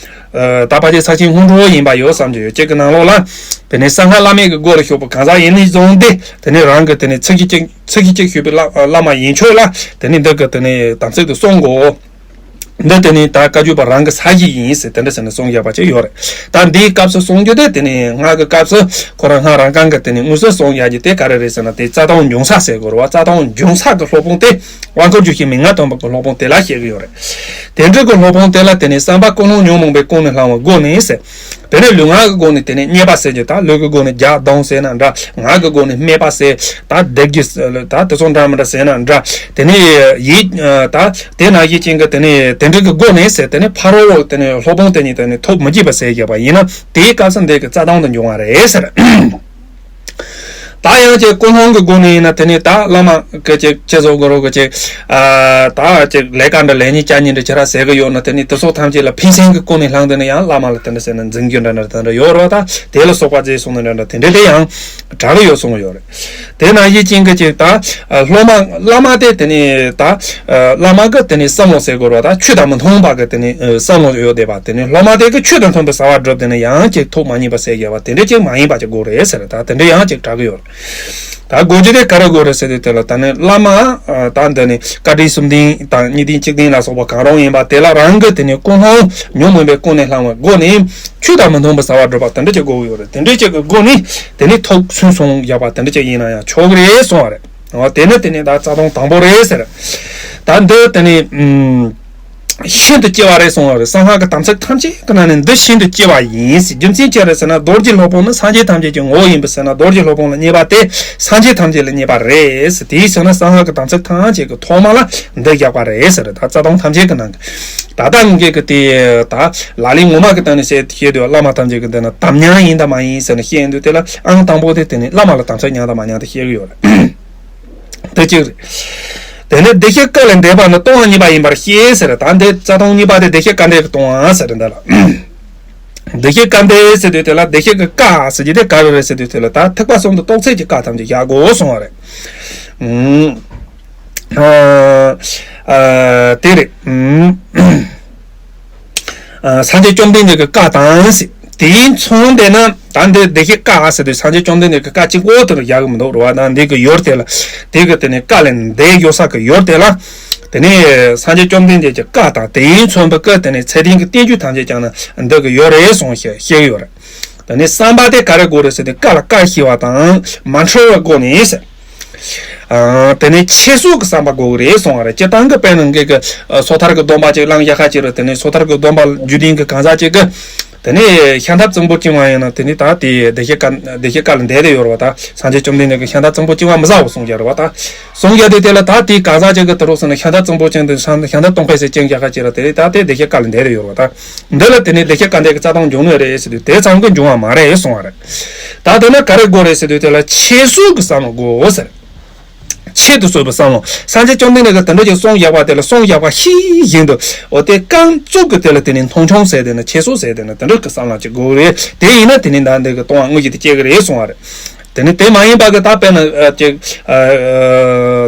ད་ཕལ་ཆེར་ས་ཆེན་སྔོན་འགྲོ་ཡིན་པ་ཡོད་བསམ་གྱི་ཡོད། གཅིག་གི་ནང་ལོགས་ལ་དེ་ནས་གསང་སྔགས་བླ་མེད་ཀྱི་སྒོ་ལ་ཞུགས་པ་གང་ཟག་ཡིན་ནས་བཟུང་སྟེ་དེ་ནས་རང་གི་དེ་ནས་ཚིག་གི་གཅིག་ཚིག་གི་གཅིག་ཞུས་པའི་བླ་བླ་མ་ཡིན་ཆོས་ལ་དེ་ནས་འདི་གི་དེ་ནས་དམ་ཚིག་ཏུ་སྲུང་དགོས། འདི་དེ་ནས་ད་བཀའ་བརྒྱུད་པ་རང་གི་ས་གཞི་ཡིན་ཟེར་དེ་འདྲ་ཟེར་ནས་གསུངས་བཞག་པ་ཅིག་ཡོད་རེད། ད་འདིའི་སྐབས་སུ་གསུང་རྒྱུ་དེ་དེ་ནས་སྔགས་ཀྱི་སྐབས་སུ་ཁོ་རང་སྔགས་རང་རྐང་གི་དེ་ནས་དངོས་སུ་གསུངས་བཞག་རྒྱུ་དེ་ག་རེ་རེད་ཟེར་ན། དེ་རྩ་ཐང་འབྱུང་ས་ཟེར་དགོས་རེད་བ། རྩ་ཐང་འབྱུང་ས་གི་སློབ་དཔོན་དེ་དབང་བསྐུར་རྒྱུད་བཤད་མན་ངག་སྟོན་པ་གི་སློབ་དཔོན་དེ་ལ་བཤད་ཀྱི་ཡོད་རེད། དེ་འདྲ་གི་སློབ་དཔོན་དེ་ལ་དེ་ནས་བསམ་པ་ཀུན་སློང་ཉོན་མོངས་པའི་ཀུན་ནས་བསླངས་པའི་སྒོ་ནས་ཟེར། དེ་ནས་ལུས་ངག་གི་སྒོ་ནས་དེ་ནས་བསྙད་པ་ཟེར་རྒྱུ་ད་ལུས་ཀྱི་སྒོ་ནས་རྒྱག་རྡུང་ཟེར་ན་འདྲ། ངག་གི་སྒོ་ནས་སྨྲས་པ་ཟེར། ད་སྡིགས་ཀྱི་ད་དེ་ཚོ་འདྲ་མི་འདྲ་ཟེར་ན་འདྲ། དེ་ནས་ཡིད་ད་དེ་ནང་བཞིན་ཅན་གྱི་དེ་ནས་དེ་འདྲ་གི་སྒོ་ནས་ཟེར། དེ་ནས་ཕ་རོལ་པོ་དེ་ནས་སློབ་དཔོན་དེ་ཉིད་དེ་ནས་ཐུགས་མི་དགྱེས་པ་ཟེར་བཞག་པ་ཡིན་ན་དེའི་སྐབས་སུ་འདི་གི་རྩ་ཐང་དུ་འབྱུང་བ་རེད་ཟེར། ད་ཡང་ཅིག་ཀུན་སློང་གི་སྒོ་ནས་ཡིན་ན་དེ་ནས་ད་བླ་མ་གི་ཅིག་ཅི་བཟོ་དགོས་རོགས་གི་ཅིག་ཨ་ད་ཅིག་ལས་ཀ་འདྲ་ལས་ཉིན་ཅ་ཉིན་འདྲ་ཁྱེད་རང་ཟེར་གི་ཡོད་ན་དེ་ནས་དེ་སོགས་ཐམས་ཅད་ལ་ཕན་སེམས་ཀྱི་སྒོ་ནས་བསླངས། དེ་ནས་ཡང་བླ་མ་ལ་དེ་འདྲ་ཟེར་ན་འཛིན་རྒྱུ་འདྲ་འདྲ་དེ་འདྲ་ཡོད་རེད་བ། ད་དེ་ལ་སོགས་པ་རྫས་གསུངས་ནས་འདྲ་འདྲ་དེ་འདྲ་དེ་ཡང་དྲག་གི་ཡོད་གསུངས་ཡོད་རེད། དེ་ནང་བཞིན་ཅན་གྱི་ཅིག་ད་སློབ་མ་བླ་མ་དེ་དེ་ནས་ད་བླ་མ་གི་དེ་ནས་བསམ་བློ་ཟེར་དགོས་རེད་བ། ད་ཆོས་དང་མི་མཐུན་པ་གི་དེ་ནས་བསམ་བློ་ཡོད་བསྡད་པ། དེ་ནས་སློབ་མ་དེ་གི་ཆོས་དང་མཐུན་པའི་བྱ་བ་བསྒྲུབས། དེ་ནས་ཡང་ཅིག་ཐུགས་མ་མཉེས་པ་ཟེར་བཞག་པ་དེ་འདྲ་ཅིག་མ་ཡིན་པ་ཅིག་དགོས་རེད་ཟེར། ད་དེ་འདྲ་ཡང་ཅིག་དྲག་གི་ཡོད་རེད། ད་དགོས་རྒྱུ་དེ་ག་རེ་དགོས་རེད་ཟེར་དུས་དེ་ལ་ད་ནི་བླ་མ་ད་འདི་ནི་བཀའ་དྲིན་གསུམ་ལྡན་དང་གཉིས་ལྡན་གཅིག་ལྡན་ལ་སོགས་པ་གང་རུང་ཡིན་པ་དེ་ལ་རང་གི་དེ་ནི་ཀུན་སློང་ཉོན་མོངས་པའི་ཀུན་ནས་བསླངས་པའི་སྒོ་ནས་ཆོས་དང་མི་མཐུན་པའི་བྱ་བ་སྒྲུབ་པ་དེ་འདྲ་ཅིག་དགོས་ཀྱི་ཡོད་རེད། དེ་འདྲ་ཅིག་གི་སྒོ་ནས་དེ་ནི་ཐུགས་སུན་སུམ་བཞག་པ་དེ་འདྲ་ཅིག་ཡིན་ན་ཡང་ཆོག་གི་རེད་གསུངས་པ་རེད། འོ་དེ་ནི་དེ་ནི་ད་རྩ་དོན་དང་པོ་རེད་ཟེར། ད་འདི་དེ་ནི་ཨུམ། ཤིན་ཏུ་གཅེས་པ་རེད་གསུངས་པ་རེད། གསང་སྔགས་ཀྱི་དམ་ཚིག་ཐམས་ཅད་ཀྱི་ནང་ནས་འདི་ཤིན་ཏུ་གཅེས་པ་ཡིན་ཟེར། རྒྱུ་མཚན་ཅི་རེད་ཟེར་ན། རྡོ་རྗེ་སློབ་དཔོན་ནི་སངས་རྒྱས་ཐམས་ཅད་ཀྱི་ངོ་བོ་ཡིན་པས་ཟེར་ན། རྡོ་རྗེ་སློབ་དཔོན་ལ་བརྙས་པ་དེ་སངས་རྒྱས་ཐམས་ཅད་ལ་བརྙས་པ་རེད་ཟེར། དེའི་ཕྱིར་ན་གསང་སྔགས་ཀྱི་དམ་ཚིག་ཐམས་ཅད་ཀྱི་ཐོག་མ་ལ་འདི་བཞག་པ་རེད་ཟེར། ད་རྩ་དོན་ཐམས་ཅད་ཀྱི་ནང་གི་ད་ལྟ་ངེད་ཀྱི་དེ་ད་ལག་ལེན་ངོ་མ་གི་སྟེང་ནས་བཤད་བཤད་དུས་བླ་མ་ཐམས་ཅད་ཀྱི་འདི་ན་དམ་ཉམས་ཡིན་དམ་མ་ཡིན་ཟེར་ནས་བཤད་ཡོང་དུས། དེ་ལ་ཨང་དང་པོ་དེ་དེ་ནི་བླ་མ་ལ་དམ་ཚིག་ཉམས་དང་མ་ཉམས་དེ་བཤད་གི་ཡོད་རེད། དེ་གཅིག་རེད། དེ་ནས་བདེ་གཤེགས་བཀའ་ལས་འདས་པ་ནི་ལྟུང་བ་གཉིས་པ་ཡིན་པར་ཤེས་ཟེར། ད་འདི་རྩ་དོན་གཉིས་པ་དེ་བདེ་གཤེགས་བཀའ་འདས་ཀྱི་ལྟུང་བ་ཟེར་འདི་ལ། བདེ་གཤེགས་བཀའ་འདས་ཟེར་དུས་དེ་ལ་བདེ་གཤེགས་ཀྱི་བཀའ་ཟེར་རྒྱུ་དེ་ག་རེ་རེད་ཟེར་དུས་དེ་ལ་ད་ཐེག་པ་གསུམ་དུ་གཏོགས་ཚད་ཀྱི་བཀའ་ཐམས་ཅད་བཞག་དགོས་གསུངས་པ་རེད། ཨུམ། ཨ། ཨ། དེ་རེད། ཨུམ། ཨ། སངས་རྒྱས་བཅོམ་ལྡན་འདས་ཀྱི་བཀའ་དང་ཟེར། དེས་མཚོན་དེ་ན་ད་འདི་བདེ་གཤེགས་བཀའ་ཟེར་དུས་སངས་རྒྱས་བཅོམ་ལྡན་འདས་ཀྱི་བཀའ་གཅིག་པོ་དེ་ལ་བཞག་གི་མི་འདུག་རེད་བ། ད་འདི་གི་ཡུལ་དེ་ལ་དེ་གི་དེ་ནས་བཀའ་ལས་འདས་ཡོད་ས་གི་ཡུལ་དེ་ལ་དེ་ནས་སངས་རྒྱས་བཅོམ་ལྡན་འདས་ཀྱི་བཀའ་དང་དེས་མཚོན་པའི་བཀའ་དེ་ནས་ཚད་ལྡན་གྱི་བསྟན་བཅོས་ཐམས་ཅད་ཀྱང་ན་འདི་གི་ཡོད་རེད་གསུངས་བཤད་བཤད་གི་ཡོད་རེད། དེ་ནས་བསམ་པ་དེ་ག་རེ་དགོས་རེད་ཟེར་ཏེ་བཀའ་ལ་བཀར་ཤེས་པ་དང་མ་འཁྲུལ་བའི་སྒོ་ནས་ཟེར། ཨ། དེ་ནས་ཁྱད་གསོད་ཀྱི་བསམ་པ་དགོས་ཀྱི་རེད་གསུང་བ་རེད། སྤྱིར་བཏང་གི་དཔེར་ན་ངེད་ཀྱི་ཨ། སོ་ཐར་གྱི་སྡོམ་པ་ཅིག་བླངས་བཞག་ཁ་ཅིག་རེད། དེ་ནས་སོ་ཐར་གྱི་སྡོམ་པ་རྒྱུད་ལྡན་གྱི་གང་ཟག་ཅིག་གིས་དེ་ནས་ཤམ་ཐབས་རྩུབ་པོ་བཅིངས་པ་ཡིན་ན་དེ་ནས་ད་དེ་བདེ་གཤེགས་བཀའ་བདེ་གཤེགས་བཀའ་ལས་འདས་དེ་ཡོད་རེད་བ། ད་སངས་རྒྱས་བཅོམ་ལྡན་འདས་ཀྱིས་ཤམ་ཐབས་རྩུབ་པོ་བཅིངས་པ་མི་བཟའ་བོ་གསུང་རྒྱུ་རེད་བ། ད་གསུང་རྒྱུ་དེ་དེ་ལ་ད་དེ་གང་ཟག་ཅིག་གིས་དེ་རོགས་སོང་ན་ཤམ་ཐབས་རྩུབ་པོ་བཅིངས་དེ་ཤམ་ཤམ་ཐབས་སྟོང་ཕད་ཟེར་བཅིངས་བཞག་ཁ་ཅིག་རེད། དེ་ནས་ད་དེ་བདེ་གཤེགས་བཀའ་ལས་འདས་དེ་ཡོད་རེད་བ། ད། འདི་ལ་དེ་ནས་བདེ་གཤེགས་བཀའ་འདས་ཀྱི་རྩ་དོན་འབྱུང་ནི་རེད་ཟེར་དུས་དེ་ཙམ་གྱིས་འབྱུང་བ་མ་རེད་གསུང་བ་རེད། ད་དེ་ན་ག་རེ་དགོས་རེད་ཟེར་དུས་དེ་ལ་ཁྱད་གསོད་ཀྱི་བསམ་བློ་དགོས་ཟེར། ཁྱད་དུ་གསོད་པའི་བསམ་བློ། སངས་རྒྱས་བཅོམ་ལྡན་འདས་ཀྱིས་དེ་འདྲ་ཅིག་གསུངས་བཞག་པ་དེ་ལ་གསུངས་བཞག་པ་ཤེས་བཞིན་དུ་འོ་དེ་རྐང་བཙུགས་ཀྱི་དེ་ལ་དེ་ནས་མཐོང་ཆུང་ཟེར་དེ་ན་ཁྱད་གསོད་ཟེར་དེ་ན་དེ་འདྲ་གི་བསམ་བློ་ཅིག་དགོས་རེད། དེ་ཡིན་ན་དེ་ནས་ད་འདི་གི་ལྟུང་བ་དངོས་གཞི་དེ་སྐྱེ་གི་རེད་གསུང་བ་རེད། དེ་ནི་དེ་མ་ཡིན་པ་གི་ད་དཔེར་ན་ཨ་ཅིག་ཨ་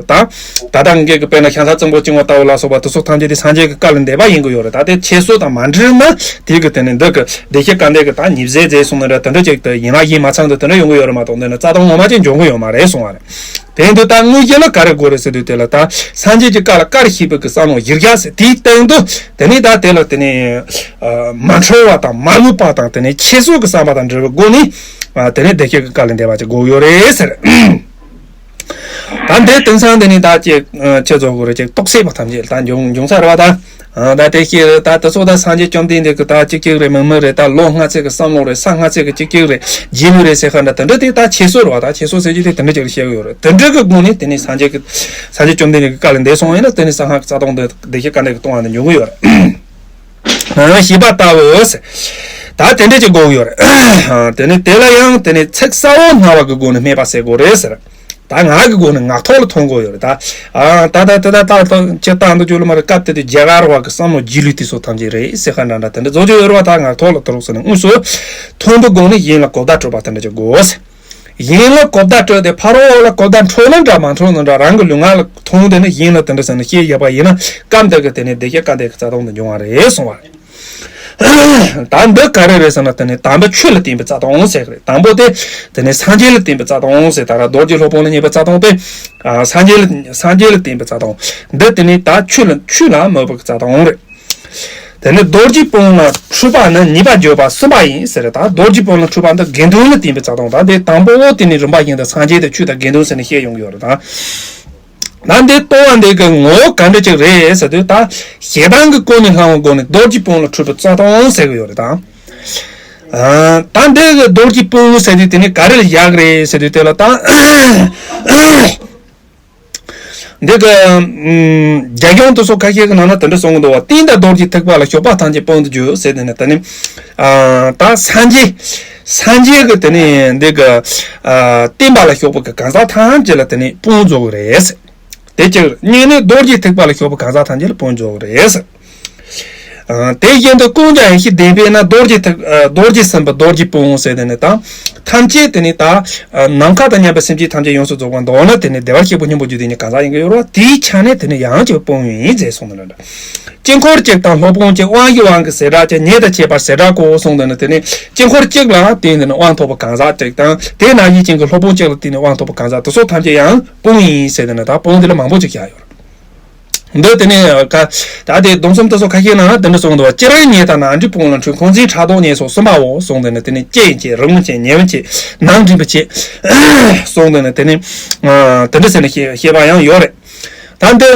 ད་ད་ལྟ་ངེད་ཀྱི་དཔེར་ན་ཤམ་ཐབས་རྩུབ་པོ་བཅིངས་པ་ལྟ་བུ་ལ་སོགས་པ་དེ་ཚོ་ཐམས་ཅད་དེ་སངས་རྒྱས་ཀྱི་བཀའ་ལས་འདས་པ་ཡིན་གྱི་ཡོད་རེད། ད་དེ་ཁྱད་གསོད་དང་མ་འགྲིག་ན་དེ་གི་དེ་ནི་འདི་གི་བདེ་གཤེགས་བཀའ་འདས་ཀྱི་ད་ཉེས་བྱས་རྫས་གསུངས་ནི་རེད། དེ་འདྲ་ཅིག་ཏུ་ཡན་ལག་བཞིའི་མ་ཚང་དུ་དེ་འདྲ་ཡོང་གི་ཡོད་རེད་མ་གཏོགས་འདི་ནི་རྩ་དོན་ངོ་མ་ཅིག་འབྱུང་གི་ཡོད་མ་རེད་གསུང་བ་རེད། དེ་ཡིན་དུས་ད་དངོས་གཞི་ལ་ག་རེ་དགོས་རེད་ཟེར་དུས་དེ་ལ་ད་སངས་རྒྱས་ཀྱི་བཀའ་ལ་བཀར་ཤེས་པའི་གི་བསམ་བློ་གཞིར་བཞག་ཟེར་དེའི་སྟེང་དུ་དེ་ནི་ད་དེ་ལ་དེ་ནི་ཨ་མ་འཁྲུལ་བ་དང་མ་རྨོངས་པ་དང་དེ་ནི་ཁྱད་གསོད་ཀྱི་བསམ་པ་དང་འབྲེལ་བའི་སྒོ་ནས། ཨ། དེ་ནས་བདེ་གཤེགས་ཀྱི་བཀའ་ལས་འདས་པ་ཅིག་དགོས་ཡོད་རེད་ཟེར། ད་འདི་དེང་སང་འདི་ནི་ད་ཅིག་ཨ་ཁྱེད་ཚོ་གོ་རེ་ཅིག་རྟོག་སད་པ་ཐམས་ཅད་ད་འབྱུང་འབྱུང་ས་རེད་བ་ད། ཨ། ད་དེ་ཤེས་རེད། ད་དེ་ཚོ་ད་སངས་རྒྱས་བཅོམ་ལྡན་འདས་ཀྱི་ད་ཅིག་ཅིག་རེད་མིན་མིན་རེད། ད་ལོ་སྔ་ཚོད་ཀྱི་བསམ་བློ་རེད། ས་སྔ་ཚོད་ཀྱི་ཅིག་ཅིག་རེད། རྗེས་ལུས་རེད་ཟེར་ཁ་འདྲ་དེ་འདྲ་དེ་ད་ཁྱད་གསོད་རེད་བ། ད་ཁྱད་གསོད་ཟེར་རྒྱུ་དེ་དེ་འདྲ་ཅིག་རེད་བཤད་གི་ཡོད་རེད། དེ་འདྲ་གི་སྒོ་ནས་དེ་ནས་སངས་རྒྱས་ཀྱི་སངས་རྒྱས་བཅོམ་ལྡན་འདས་ཀྱི་བཀའ་ལས་འདས་སོང་ཡིན་ན་དེ་ནས་གསང་སྔགས་ཀྱི་རྩ་དོན་འདི་བདེ་གཤེགས་བཀའ་འདས་ཀྱི་ལྟུང་བ་འདི་འབྱུང་གི་ཡོད་རེད། ཞེས་པ་ལྟ་བུ་ཟེར། ད་དེ་འདྲ་ཅིག་དགོས་ཀྱི་ཡོད་རེད། དེ་ནས་དེ་ལ་ཡང་དེ་ནས་ཚིག་གསལ་བོ་སྨྲ་བ་གི་སྒོ་ནས་སྨྲས་པ་ཟེར་དགོས་རེད་ཟེར། ད་ངག་གི་སྒོ་ནས་ངག་ཐོག་ལ་ཐོན་དགོས་ཡོད་རེད་ད། ཨ། ད་ད་དེ་ད་ད་ད་སྤྱིར་བཏང་དུ་བརྗོད་ལ་མ་རེད། སྐབས་དེ་དུས་རྒྱ་གར་བ་གི་བསམ་བློ་རྗེས་ལུས་དེ་ཚོ་ཐམས་ཅད་རེད་ཟེར་ཁ་འདྲ་འདྲ་དེ་འདྲ་བཟོ་རྒྱུ་ཡོད་རེད་བ། ད་ངག་ཐོག་ལ་ཐོན་ཟེར་ནས་དངོས་སུ་ཐོན་པའི་སྒོ་ནས་གཞན་ལ་གོ་བརྡ་སྤྲོད་པ་དེ་འདྲ་ཅིག་དགོས་ཟེར། གཞན་ལ་གོ་བརྡ་སྤྲོད་དེ་ཕ་རོལ་ལ་གོ་བརྡ་འཕྲོད་ན་འདྲ་མ་འཕྲོད་ན་འདྲ་རང་གི་ལུས་ངག་ལ་ཐོན་དེ་ནི་གཞན་ལ་དེ་འདྲ་ཟེར་ནས་བཤད་ཡོད་པ་ཡིན་ན་སྐབས་འདི་གི་དེ་ནི་བདེ་གཤེགས་བཀའ་འདས་ཀྱི་རྩ་དོན་དུ་འབྱུང་བ་རེད་གསུང་བ་རེད། ད་འདི་ག་རེ་རེད་ཟེར་ན་དེ་ནི་དང་པོ་ཆོས་ལ་བརྟེན་པའི་རྩ་དོན་ཟེར་གི་རེད། དང་པོ་དེ་དེ་ནི་སངས་རྒྱས་ལ་བརྟེན་པའི་རྩ་དོན་ཟེར། ད་ར་རྡོ་རྗེ་སློབ་དཔོན་ལ་བརྙས་པའི་རྩ་དོན་དེ་ཨ་སངས་རྒྱས་ལ་སངས་རྒྱས་ལ་བརྟེན་པའི་རྩ་དོན་འདི་དེ་ནི་ད་ཆོས་ལ་ཆོས་ལ་མོས་པའི་རྩ་དོན་རེད། དེ་ནི་རྡོ་རྗེ་སྤུན་ལ་འཁྲུལ་པ་ནི་ཉེས་པ་བརྗོད་པ་གསུམ་པ་ཡིན་ཟེར། ད་རྡོ་རྗེ་སྤུན་ལ་འཁྲུལ་པ་འདི་དགེ་འདུན་ལ་བརྟེན་པའི་རྩ་དོན་དང་དེ་དང་པོ་དེ་ནི་རིམ་པ་བཞིན་དུ་སངས་རྒྱས་དང་ཆོས་དང་དགེ་འདུན་ཟེར་ནས་བཤད་ཡོང་གི་ཡོད་རེད་ད། ད་འདི་ལྟུང་བ་འདི་གི་ངོ་བོ་ག་འདྲ་ཅིག་རེད་ཟེར་དུས་ད་ཞེ་སྡང་གི་ཀུན་ནས་བསླངས་པའི་སྒོ་ནས་རྡོ་རྗེ་སྤུན་ལ་འཁྲུལ་པའི་རྩ་དོན་ཟེར་གི་ཡོད་རེད་ད། ཨ་ད་འདི་གི་རྡོ་རྗེ་སྤུན་ཟེར་དུས་དེ་ནི་ག་རེ་ལ་བཞག་གི་རེད་ཟེར་དུས་དེ་ལ་ད། འདི་གི་ཨུམ་རྒྱ་གཞུང་དེ་ཚོ་ཁ་ཤས་ཀྱི་ནང་ན་དེ་འདྲ་གསུང་གི་འདུག་བ། རྟེན་དང་རྡོ་རྗེ་ཐེག་པ་ལ་ཞུགས་པ་ཐམས་ཅད་སྤུན་དུ་གྱུར་ཟེར། དེ་ནི་ད་ནི་ཨ་ད་སངས་རྒྱས་སངས་རྒྱས་ཀྱི་དེ་ནི་འདི་གི་ཨ་བསྟན་པ་ལ་ཞུགས་པ་གི་གང་ཟག་ཐམས་ཅད་ལ་དེ་ནི་སྤུན་རྫོགས་ཀྱི་རེད་ཟེར། དེ་ཕྱིར་སྙིང་ནས་རྡོ་རྗེ་ཐེག་པ་ལ་ཞུགས་པ་གང་ཟག་ཐམས་ཅད་ལ་སྤུན་རྫོགས་ཀྱི་རེད་ཟེར། དེ་བཞིན་དུ་ཀུན་ཀྱང་ཡེ་ཤེས་ལྡན་པས་ན། རྡོ་རྗེ་ཐེག་རྡོ་རྗེ་སེམས་དཔའ་རྡོ་རྗེ་སྤུན་ཟེར་དེ་ནི་དང་། ཐམས་ཅད་དེ་ནི་ད། ནམ་མཁའ་དང་མཉམ་པའི་སེམས་ཅན་ཐམས་ཅད་ཡོངས་སུ་རྫོགས་པར་འདོད་ན། དེ་ནི་བདེ་བར་གཤེགས་པའི་སྙིང་པོ་རྒྱུ་དེ་ཉིད་གང་ཟག་ཡིན་གྱི་ཡོད་རེད་བ། དེའི་ཆ་ནས་དེ་ནི་ཡང་ཅིག་སྤུན་ཡིན་ཟེར་གསུངས་ནས་འདྲ། དཀྱིལ་འཁོར་གཅིག་དང་སློབ་དཔོན་གཅིག། དབང་གི་དབང་གིས་ཟེ་བྲག་གཅིག། ཉེ་དང་ཁྱད་པར་ཟེ་བྲག་གོ་གསུངས་དེ་ནི་དེ་ནི་དཀྱིལ་འཁོར་གཅིག་ལ་དེ་ནི་དབང་ཐོབ་པ་གང་ཟག་གཅིག་དང་། དེ་ནང་བཞིན་ཅན་གྱི་སློབ་དཔོན་གཅིག་ལ་དེ་ནི་དབང་ཐོབ་པ་གང་ཟག་དེ་ཚོ་ཐམས་ཅད་ཡང་སྤུན་ཡིན་ཟེར་དེ་ནི་ད་སྤུན་དེ་ལ་མང་པོ་ཅིག་བཞག་ཡོད། འདི་དེ་ནས་ཀ་ད་དེ་སྡོམ་གསུམ་དེ་ཚོ་ཁ་ཤས་ནང་དེ་འདྲ་གསུངས་འདུག་བ། ཅི་རིང་ཉེ་དང་ནང་འཁྲུལ་སྤོང་ལ་འཁྲུལ། འཁོན་འཛིན་ཕྲག་དོག་ཉེས་སོགས་གསུམ་པའོ་གསུངས་དེ་ནི་དེ་ནི་སྐྱེ་བའི་ཆེད། རིང་བའི་ཆེད། ཉེ་བའི་ཆེད། ནང་འདྲེན་པའི་ཆེད་གསུངས་དེ་ནི་དེ་ནི་དེ་འདྲ་ཟེར་ནས་བཤད་བཤད་པ་ཡང་ཡོད་རེད། ད་འདི་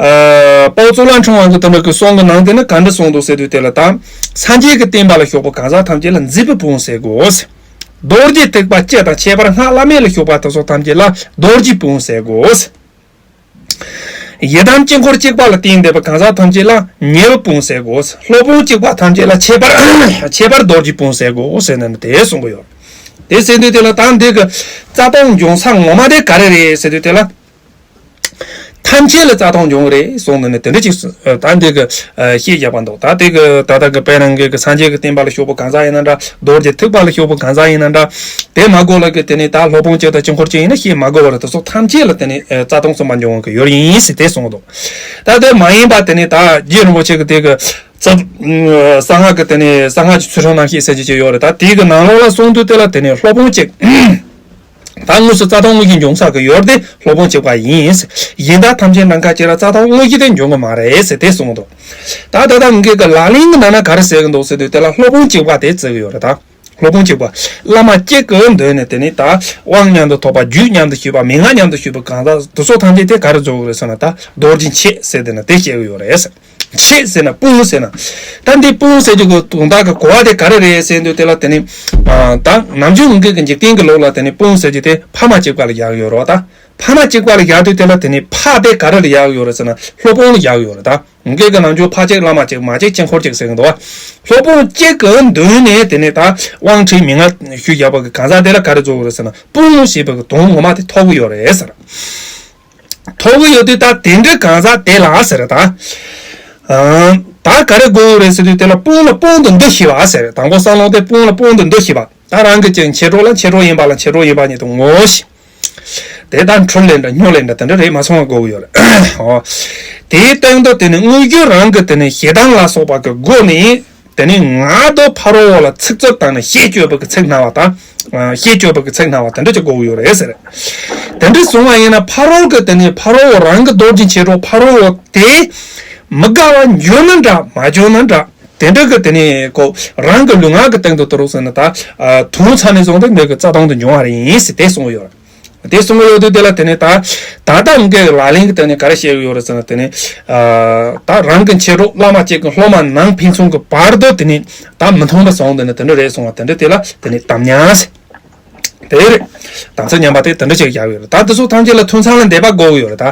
དཔའ་བོ་གཙུག་ལག་ཕྲེང་བ་གི་དེ་འདྲ་གི་གསུང་གི་ནང་དེ་ནི་ག་འདྲ་གསུངས་འདུག་ཟེར་དུས་དེ་ལ་ད། སངས་རྒྱས་ཀྱི་བསྟན་པ་ལ་ཞུགས་པ་གང་ཟག་ཐམས་ཅད་ལ་མཛེས་པའི་སྤུན་ཟེར་གོ། རྡོ་རྗེ་ཐེག་པ་སྤྱི་དང་ཁྱད་པར་སྔགས་བླ་མེད་ལ་ཞུགས་པ་དེ་ཚོ་ཐམས་ཅད་ལ་རྡོ་རྗེའི་སྤུན་ཟེར་གོ། ཡི་དམ་དཀྱིལ་འཁོར་གཅིག་པ་ལ་བརྟེན་བསྡད་པའི་གང་ཟག་ཐམས་ཅད་ལ་ཉེ་བའི་སྤུན་ཟེར་གོ། སློབ་དཔོན་གཅིག་པ་ཐམས་ཅད་ལ་ཁྱད་པར་ཁྱད་པར་རྡོ་རྗེའི་སྤུན་ཟེར་གོ་ཟེར་ནས་དེ་གསུང་གི་ཡོད། དེ་ཟེར་དུས་དེ་ལ་ད་འདི་གི་རྩ་དོན་འབྱུང་ས་ངོ་མ་དེ་ག་རེ་རེད་ཟེར་དུས་དེ་ལ། ཐམས་ཅད་ལ་རྩ་དོན་འབྱུང་གི་རེད་གསུངས་ནས་དེ་འདྲ་ཅིག་ད་འདི་གི་བཤད་བཞག་པ་འདུག་ད་དེ་གི་ད་ལྟ་གི་དཔེར་ན་འགའི་གི་སངས་རྒྱས་ཀྱི་བསྟན་པ་ལ་ཞུགས་པ་གང་ཟག་ཡིན་ན་འདྲ། རྡོ་རྗེ་ཐེག་པ་ལ་ཞུགས་པ་གང་ཟག་ཡིན་ན་འདྲ། དེ་མ་གོ་ལ་གི་དེ་ནི་ད་སློབ་དཔོན་གཅིག་དང་དཀྱིལ་འཁོར་གཅིག་ཡིན་ན་བཤད་མ་དགོས་པ་རེད། དེ་ཚོ་ཐམས་ཅད་ལ་དེ་ནི་རྩ་དོན་གསུམ་པ་འབྱུང་གི་ཡོད་ཡིན་ཟེར་དེ་གསུངས་འདུག་ད་དེ་མ་ཡིན་པ་དེ་ནི་ད་རྗེ་རིན་པོ་ཆེ་གི་དེ་གི་རྩ་གསང་སྔགས་ཀྱི་དེ་ནི་གསང་སྔགས་ཀྱི་ཚུལ་ཁྲིམས་རྣམ་བཤད་ཟེར་གྱི་ཅིག་ཡོད་རེད། ད་དེ་གི་ནང་ལོགས་ལ་གསུངས་དུས་དེ་ལ་དེ་ནི་སློབ་དཔོན་གཅིག་ད་དངོས་སུ་རྩ་དོན་དངོས་གཞི་འབྱུང་ས་གི་ཡོད་དེ་སློབ་དཔོན་གཅིག་པ་ཡིན། གཞན་དག་ཐམས་ཅད་ནམ་མཁའ་ཅིག་ལ་རྩ་དོན་དངོས་གཞི་དེ་འབྱུང་གི་མ་རེད་ཟེར་དེ་གསུངས་འདུག་ད་ད་ལྟ་ངེད་ཀྱི་ལག་ལེན་གྱི་ནང་ན་ག་རེ་ཟེར་གི་འདུག་ཟེར་དུས་དེ་ལ་སློབ་དཔོན་གཅིག་པ་དེ་བརྩི་གི་ཡོད་རེད། ད་སློབ་དཔོན་གཅིག་པ་བླ་མ་གཅིག་གི་མདུན་ནས་དེ་ནི་ད་དབང་མཉམ་དུ་ཐོབ་པ། རྒྱུད་མཉམ་དུ་ཞུགས་པ། མན་ངག་མཉམ་དུ་ཞུགས་པ་གང་ཟག་དེ་ཚོ་ཐམས་ཅད་དེ་ག་རེ་བརྩི་གི་རེད་ཟེར་ན། ད་རྡོ་རྗེ་མཆེད་ཟེར་དེ་ནི་དེ་བཤད་གི་ཡོད་རེད། མཆེད་ཟེར་ན་སྤུན་ཟེར་ན། ད་འདི་སྤུན་ཟེར་རྒྱུ་གི་དོན་དག་གི་གོ་བ་དེ་ག་རེ་རེད་ཟེར་དུས་དེ་ལ་དེ་ནི། ད་ནམ་རྒྱུན་ངེད་ཀྱི་འཇིག་རྟེན་གྱི་ལུགས་ལ་དེ་ནི་སྤུན་ཟེར་རྒྱུ་དེ་ཕ་མ་གཅིག་པ་ལ་བཞག་ཡོད་རེད་བ། ད་ཕ་མ་གཅིག་པ་ལ་བཞག་དུས་དེ་ལ་དེ་ནི་ཕ་དེ་ག་རེ་ལ་བཞག་ཡོད་རེད་ཟེར་ན་སློབ་དཔོན་ལ་བཞག་ཡོད་རེད། ད་ངེད་ཀྱི་ནམ་རྒྱུན་ཕ་གཅིག་བླ་མ་གཅིག་མ་གཅིག་དཀྱིལ་འཁོར་གཅིག་ཟེར་གི་འདུག་བ། སློབ་དཔོན་གཅིག་གི་མདུན་ནས་དེ་ནི་ད་དབང་ཁྲིད་མན་ངག་ཞུས་བཞག་པ་གི་གང་ཟག་དེ་ལ་ག་རེ་བརྩི་གི་རེད་ཟེར་ན་སྤུན་ཞེས་པ་གི་དོན་ངོ་མ་དེ་ཐོབ་གི་ཡོད་རེད་ཟེར། ཐོབ་གི་ཡོད་དུས་ད་དེ་འདྲའི་གང་ཟག་དེ་ལ་ཟེར་ད། ཨང་། ད་ག་རེ་དགོས་ཡོད་རེད་ཟེར་དུས་དེ་ལ་སྤུན་ལ་སྤུན་དུ་འདུ་ཤེས་པ་ཟེར། དང་པོ་བསམ་བློ་དེ་སྤུན་ལ་སྤུན་དུ་འདུ་ཤེས་པ། ད་རང་གི་ཅིག་མཆེད་གྲོགས་ལ་མཆེད་གྲོགས་ཡིན་པ་ལ་མཆེད་གྲོགས་ཡིན་པ་ཉིད་དུ་ངོ་ཤེས། དེ་ལྟར་འཁྲུལ་ལེན་འདྲ་སྨྱོ་ལེན་འདྲ་དེ་འདྲ་རེད་མ་སོང་བ་དགོས་ཀྱི་ཡོད་རེད། ཨོ། དེའི་སྟེང་དུ་དེ་ནི་དངོས་བརྒྱུད་རང་གི་དེ་ནི་ཞེ་སྡང་ལ་སོགས་པ་གི་སྒོ་ནས། དེ་ནས་ངག་ཏུ་ཕ་རོལ་པོ་ལ་ཚིག་རྩུབ་དང་ནི་བཤད་སྤྱོད་པ་གི་ཚིག་སྨྲ་བ་དང་། ཨ། བཤད་སྤྱོད་པ་གི་ཚིག་སྨྲ་བ་དེ་འདྲ་ཅིག་དགོས་ཀྱི་ཡོད་རེད་ཟེར། དེ་འདྲ་གསུངས་པ་ཡིན་ན་ཕ་རོལ་གི་དེ་ནས་ཕ་རོལ་པོ་རང་གི་རྡོ་རྗེ་མཆེད་གྲོགས་ཕ་རོལ་པོ་དེ་མི་དགའ་བ་འགྱུར་ན་འདྲ་མ་འགྱུར་ན་འདྲ། དེ་འདྲ་གི་དེ་ནས་ཁོ་རང་གི་ལུས་ངག་གི་སྟེང་དུ་དུ་རུ་ཟེར་ན་ད། ཨ། དོན་ཚན་ནས་བཟུང་སྟེ་འདི་གི་རྩ་དོན་དུ་འབྱུང་བ་རེད་ཡིན་ཟེར་དེ་གསུངས་ཀྱི་ཡོད་རེད། དེ་གསུང་གི་ཡོད་དུས་དེ་ལ་དེ་ནས་ད་ད་ལྟ་འགའི་ལག་ལེན་གྱི་སྟེང་ནས་ག་རེ་བཤད་ཀྱི་ཡོད་རེད་ཟེར་ན། དེ་ནས་ཨ་ད་རང་གི་མཆེད་གྲོགས་བླ་མ་གཅིག་གི་སློབ་མ་ནང་ཕན་ཚུན་གྱི་བར་དུ་དེ་ནས་ད་མི་མཐུན་པ་བཟུང་། དེ་ནས་དེ་འདྲ་རེད་གསུང་བ་དེ་འདྲ་དེ་ལ་དེ་ནས་དམ་ཉམས་ཟེར། དེ་རེད། དམ་ཚིག་ཉམས་པ་དེ་དེ་འདྲ་ཅིག་བཞག་ཡོད་རེད། ད་དེ་ཚོ་ཐམས་ཅད་ལ་མཐུན་ཚང་ལ་འདས་པ་དགོས་ཀྱི་ཡོད་རེད། ད་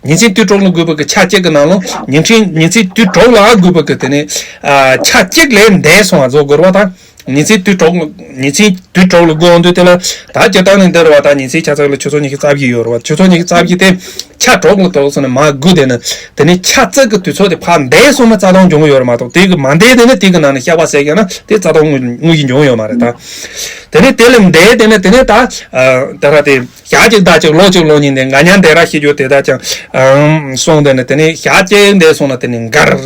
ཉིན་མཚན་དུས་དྲུག་ལ་དགོས་པ་གི་ཆ་གཅིག་གི་ནང་ལོ་ཉིན་མཚན་ཉིན་མཚན་དུས་དྲུག་ལ་དགོས་པ་གི་དེ་ནས་ཨ་ཆ་གཅིག་ལས་འདས་སོང་བ་བཟོ་དགོས་རེད་བ། ད། ཉིན་མཚན་དུས་དྲུག་ཉིན་མཚན་དུས་དྲུག་ལ་དགོས་འོང་དུས་དེ་ལ་ད་སྤྱིར་བཏང་ནས་འདི་རེད་བ། ད་ཉིན་མཚན་ཆ་ཚང་ལ་ཆུ་ཚོད་ཉི་ཤུ་རྩ་བཞི་ཡོད་རེད་བ། ཆུ་ཚོད་ཉི་ཤུ་རྩ་བཞི་དེ་ཆ་དྲུག་ལ་དོགས་སོང་ནས་མར་དགུ་དེ་ནི་དེ་ནི་ཆ་གཅིག་གི་དུས་ཚོད་དེ་ཕར་འདས་སོང་ན་རྩ་དོན་འབྱུང་གི་ཡོད་རེད་མ་གཏོགས། དེ་གི་མ་འདས་དེ་ནི་དེ་གི་ནང་ནས་བཤགས་པ་ཟེར་ཡོད་ན་དེ་རྩ་དོན་དངོས་དངོས་གཞི་འབྱུང་ཡོད་མ་རེད། ད་དེ་ནི་དེ་ལས་འདས་དེ་ནི་དེ་ནི་ད་ད་ར་དེ་ཞག་གཅིག་ཟླ་གཅིག་ལོ་གཅིག་ལོ་གཉིས་འདས་འགའ་ཉམས་འདས་ར་ཤི་རྒྱུ་དེ་ད་ཅང་སོང་དེ་ནི་དེ་ནི་ཞག་གཅིག་འདས་སོང་ན་དེ་ནི་འགར།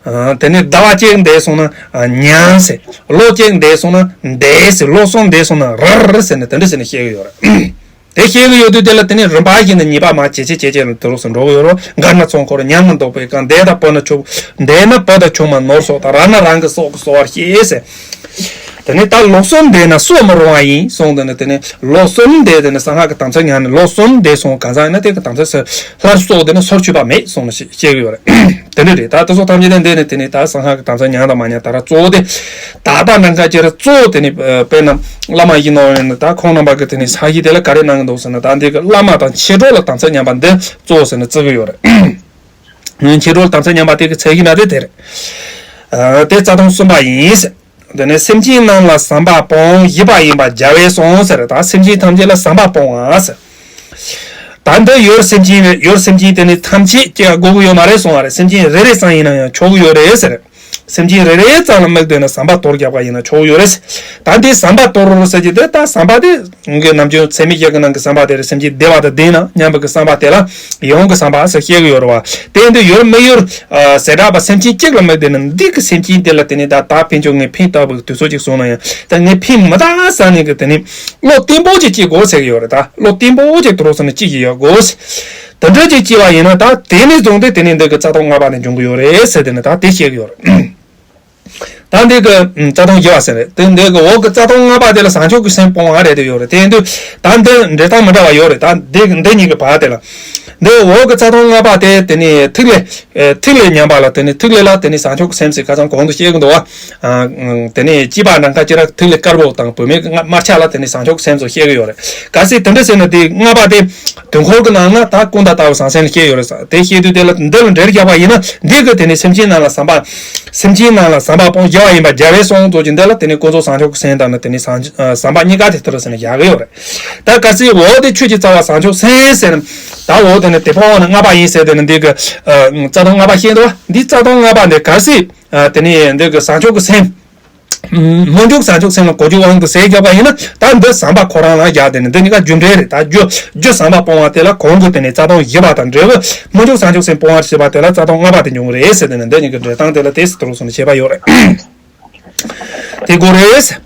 ཨ། དེ་ནས་ཟླ་བ་གཅིག་འདས་སོང་ན་ཨ་ཉམས་ཟེར། ལོ་གཅིག་འདས་སོང་ན་འདས་ཟེར། ལོ་གསུམ་འདས་སོང་ན་རར་ཟེར་ནས་དེ་འདྲ་ཟེར་ནས་བཤད་ཀྱི་ཡོད་རེད། དེ་བཤད་ཀྱི་ཡོད་དུས་དེ་ལ་དེ་ནས་རིམ་པ་བཞིན་དུ་ཉེས་པ་མར་ཇེ་ཆེ་ཇེ་ཆེ་ལ་དུ་རུ་སུ་འགྲོ་གི་ཡོད་རེད། འགར་ན་ཚོགས་འཁོར། ཉམས་ན་བཟློག་པའི་སྐབས། འདས་ན་བུ་དང་ཆུང་འདས་ན་བུ་དང་ཆུང་མ་ནོར་སོགས་དང་། རར་ན་རང་གི་སྲོག་གི་གསོ་བར་བཤད་ཟེར། དེ་ནས་ད་ལོ་གསུམ་འདས་ན་གསོ་མི་རུང་བ་ཡིན་གསུངས། དེ་ནས་དེ་ནས་ལོ་གསུམ་འདས་དེ་ནས་གསང་སྔགས་ཀྱི་དམ་ཚིག་ཉམས་ནས་ལོ་གསུམ་འདས་སོང་གང་ཟག་ཡིན་ན་དེ་གི་དམ་ཚིག་སོ་སླར་གསོ་དེ་ནས་སོར་ཆུད་པ་མེད་གསུངས་ནས་བཤད་ཀྱི་ཡོད་རེད། དེ་འདྲ་རེད། ད་དེ་ཚོ་ཐམས་ཅད་ནས་འདས་ནས་དེ་ནས་ད་གསང་སྔགས་ཀྱི་དམ་ཚིག་ཉམས་དང་མ་ཉམས་ད་ར་གཙོ་བོ་དེ་ད་ལྟ་ནང་ཁ་ཅེར་གཙོ་བོ་དེ་ནས་དཔེར་ན་བླ་མ་ཡིན་ནོ་ཡིན་ན་ད་ཁོང་རྣམ་པ་གི་དེ་ནས་ས་གཞི་དེ་ལ་ག་རེ་གནང་གི་འདུག་ཟེར་ན། ད་འདི་གི་བླ་མ་དང་མཆེད་གྲོགས་ལ་དམ་ཚིག་ཉམས་པ་འདི་གཙོ་བོ་ཟེར་ནས་བརྩི་གི་ཡོད་རེད། མཆེད་གྲོགས་ལ་དམ་ཚིག་ཉམས་པ་དེ་གི་ཚད་གཞི་ན་དེ་དེ་རེད། ཨ། དེ་རྩ་དོན་གསུམ་པ་ཡིན། དེ་ནས་སེམས་ཅན་རྣམས་ལ་བསམ་པ་སྤོང་། བཞི་པ་ཡིན་པ་རྒྱལ་བས་གསུངས་ཟེར། ད་སེམས་ཅན་ཐམས་ཅད་ལ་བསམ་པ་སྤོང་བ་ཟེར། ད་འདི་ཡོད་སེམས་ཅན་རེད། ཡོད་སེམས་ཅན་དེ་ནི་ཐམས་ཅད་ཀྱི་དགོས་ཀྱི་ཡོད་མ་རེད་གསུང་བ་རེད། སེམས་ཅན་རེ་རེ་ཙམ་ཡིན་ན་ཡང་ཆོག་གི་ཡོད་རེད་ཟེར། སེམས་ཅན་རེ་རེ་ཙམ་ལ་དམིགས་བསྡད་ན་ཟམ་པ་གཏོར་རྒྱག་པ་ཡིན་ན་ཆོག་གི་ཡོད་རེད། ད་འདི་ཟམ་པ་གཏོར་ཟེར་གྱི་དེ་ད་ཟམ་པ་དེ་ངས་ནམ་རྒྱུན་ཚད་མེད་བརྒྱད་ཀྱི་ནང་གི་ཟམ་པ་དེ་རེད། སེམས་ཅན་བདེ་བ་དང་ལྡན་ན་སྙམ་པའི་གི་ཟམ་པ་དེ་ལ་ཡིད་འོང་གི་ཟམ་པ་ཟེར་བཤད་གི་ཡོད་རེད་བ། དེ་འདི་ཡོད་མི་ཡོད་ཟེར་གྲགས་པ་སེམས་ཅན་གཅིག་ལ་དམིགས་བསྡད་ན་འདི་གི་སེམས་ཅན་དེ་ལ་དེ་ནི་ད་ད་ཕན་ཆོག་ངས་ཕན་བཏགས་པའི་དུས་ཚོད་ཅིག་སོང་ན་ཡང་ད་ངས་ཕན་མི་བཏགས་ཟེར་ནས་གི་དེ་ནི། བློ་བརྟན་པོ་ཅིག་སྐྱེ་དགོས་ཟེར་གྱི་ཡོད་རེད། ད་བློ་བརྟན་པོ་ཅིག་དུ་རོགས་ཟེར་ནས་ཅིག་ཡོད་དགོས། དེ་འདྲ་ཅིག་སྐྱེ་བ་ཡིན་ན་ད་དེ་ནས་བཟུང་སྟེ་དེ་ནས་འདི་གི་རྩ་ལྟུང་ལྔ་པ་དེ་འབྱུང་གི་ཡོད་རེད་ཟེར་དེ་ནས་ད་དེ་བཤད་ཀྱི་ཡོད་རེད། ད་འདི་གི་རྩ་ལྟུང་བཞི་པ་ཟེར་རེད། དེ་འདི་གི་འོག་གི་རྩ་ལྟུང་ལྔ་པ་དེ་ལ་བཟང་ཕྱོགས་ཀྱི་སེམས་སྤོང་བ་རེད་དེ་ཡོད་རེད། དེ་འདི་ད་འདི་འགྲེལ་སྟངས་མི་འདྲ་བ་ཡོད་རེད། ད་འདི་འདི་གཉིས་ཀྱི་བར་དེ་ལ་འདི་འོག་གི་རྩ་ལྟུང་ལྔ་པ་དེ་དེ་ནས་ཐིག་ལེ། ཨེ། ཐིག་ལེ་ཉམས་པ་ལ་དེ་ནས་ཐིག་ལེ་ལ་དེ་ནས་བཟང་ཕྱོགས་ཀྱི་སེམས་ཟེར་ཁ་སང་གོང་དུ་བཤད་གི་འདུག་བ། ཨ། དེ་ནས་སྐྱེས་པ་ནམ་མཁའ་སྤྱི་རབ་ཐིག་ལེ་དཀར་པོ་དང་བུད་མེད་ཀྱི་དམར་ཆ་ལ་དེ་ནས་བཟང་ཕྱོགས་ཀྱི་སེམས་སུ་བཤད་གི་ཡོད་རེད། གལ་སྲིད་དེ་འདྲ་ཟེར་ན་དེ་ལྔ་པ་དེ་དུས་འཁོར་གྱི་ནང་ན་ད་ཀུན་ཏུ་ལྟ་བུ་ཟང་ཟིང་ལ་བཤད་ཡོད་རེད་ས། དེ་བཤད་དུས་དེ་ལ་འདི་ལ་འགྲེལ་རྒྱག་པ་ཡིན་ན་འདི་གི་དེ་ནས་སེམས་ཅན་རྣམས་ལ་ཟམ་པ། སེམས་ཅན་རྣམས་ལ་ཟམ་པ་སྤོང་བྱ་བ་ཡིན་པ་རྒྱལ་བའི་གསུང་དོན་གྱི་འདི་ལ་དེ་ནས་ཀུན་རྫོབ་བཟང་ཕྱོགས་ཀྱི་སེམས་དང་ནི་དེ་ནས་ཟམ་པ་གཉིས་ཀ་དེ་ལྟར་ཟེར་ནས་བཞག་གི་ཡོད་རེད། ད་གལ་སྲིད་འོག་དེ་ཆོས་ཀྱི་རྩ་བ་བཟང་ཕྱོགས་སེམས་ཟེར་ན། ད་འོག་དེ་ནི་དེ་སྤོང་བ་ནི་ལྔ་པ་ཡིན་ཟེར་དེ་ནི་འདི་གི་རྩ་ལྟུང་ལྔ་པ་བཤད་འདུག་བ། འདི་རྩ་ལྟུང་ལྔ་པ་འདི་གལ་སྲིད་དེ་ནི་འདི་གི་བཟང་ཕྱོགས་ཀྱི་སེམས། སྨོན་འཇུག་བཟང་ཕྱོགས་སེམས་ལ་གོ་རྒྱུ་དབང་དུ་ཟེར་བརྒྱབ་པ་ཡིན་ན་ད་འདི་ཟམ་པ་ཁོ་རང་ལ་བཞག་དེ་ནི་འདི་གཉིས་ཀ་རྒྱུ་འབྲས་རེད། ད་རྒྱུ་རྒྱུ་ཟམ་པ་སྤོང་བ་དེ་ལ་གོང་གི་དེ་ནི་རྩ་ལྟུང་བཞི་པ་དང་འབྲས་བུ་སྨོན་འཇུག་བཟང་ཕྱོགས་སེམས་སྤོང་བར་བྱེད་པ་དེ་ལ་རྩ་ལྟུང་ལྔ་པ་དེ་འབྱུང་གི་རེད་ཟེར་དེ་ནི་འདི་གཉིས་ཀྱི་འགྲེལ་སྟངས་དེ་ལ་དེ་སྲིད་དུ་རུང་སོང་ནས་བྱས་པ་ཡོད་རེད། དེ་དགོས་རེད།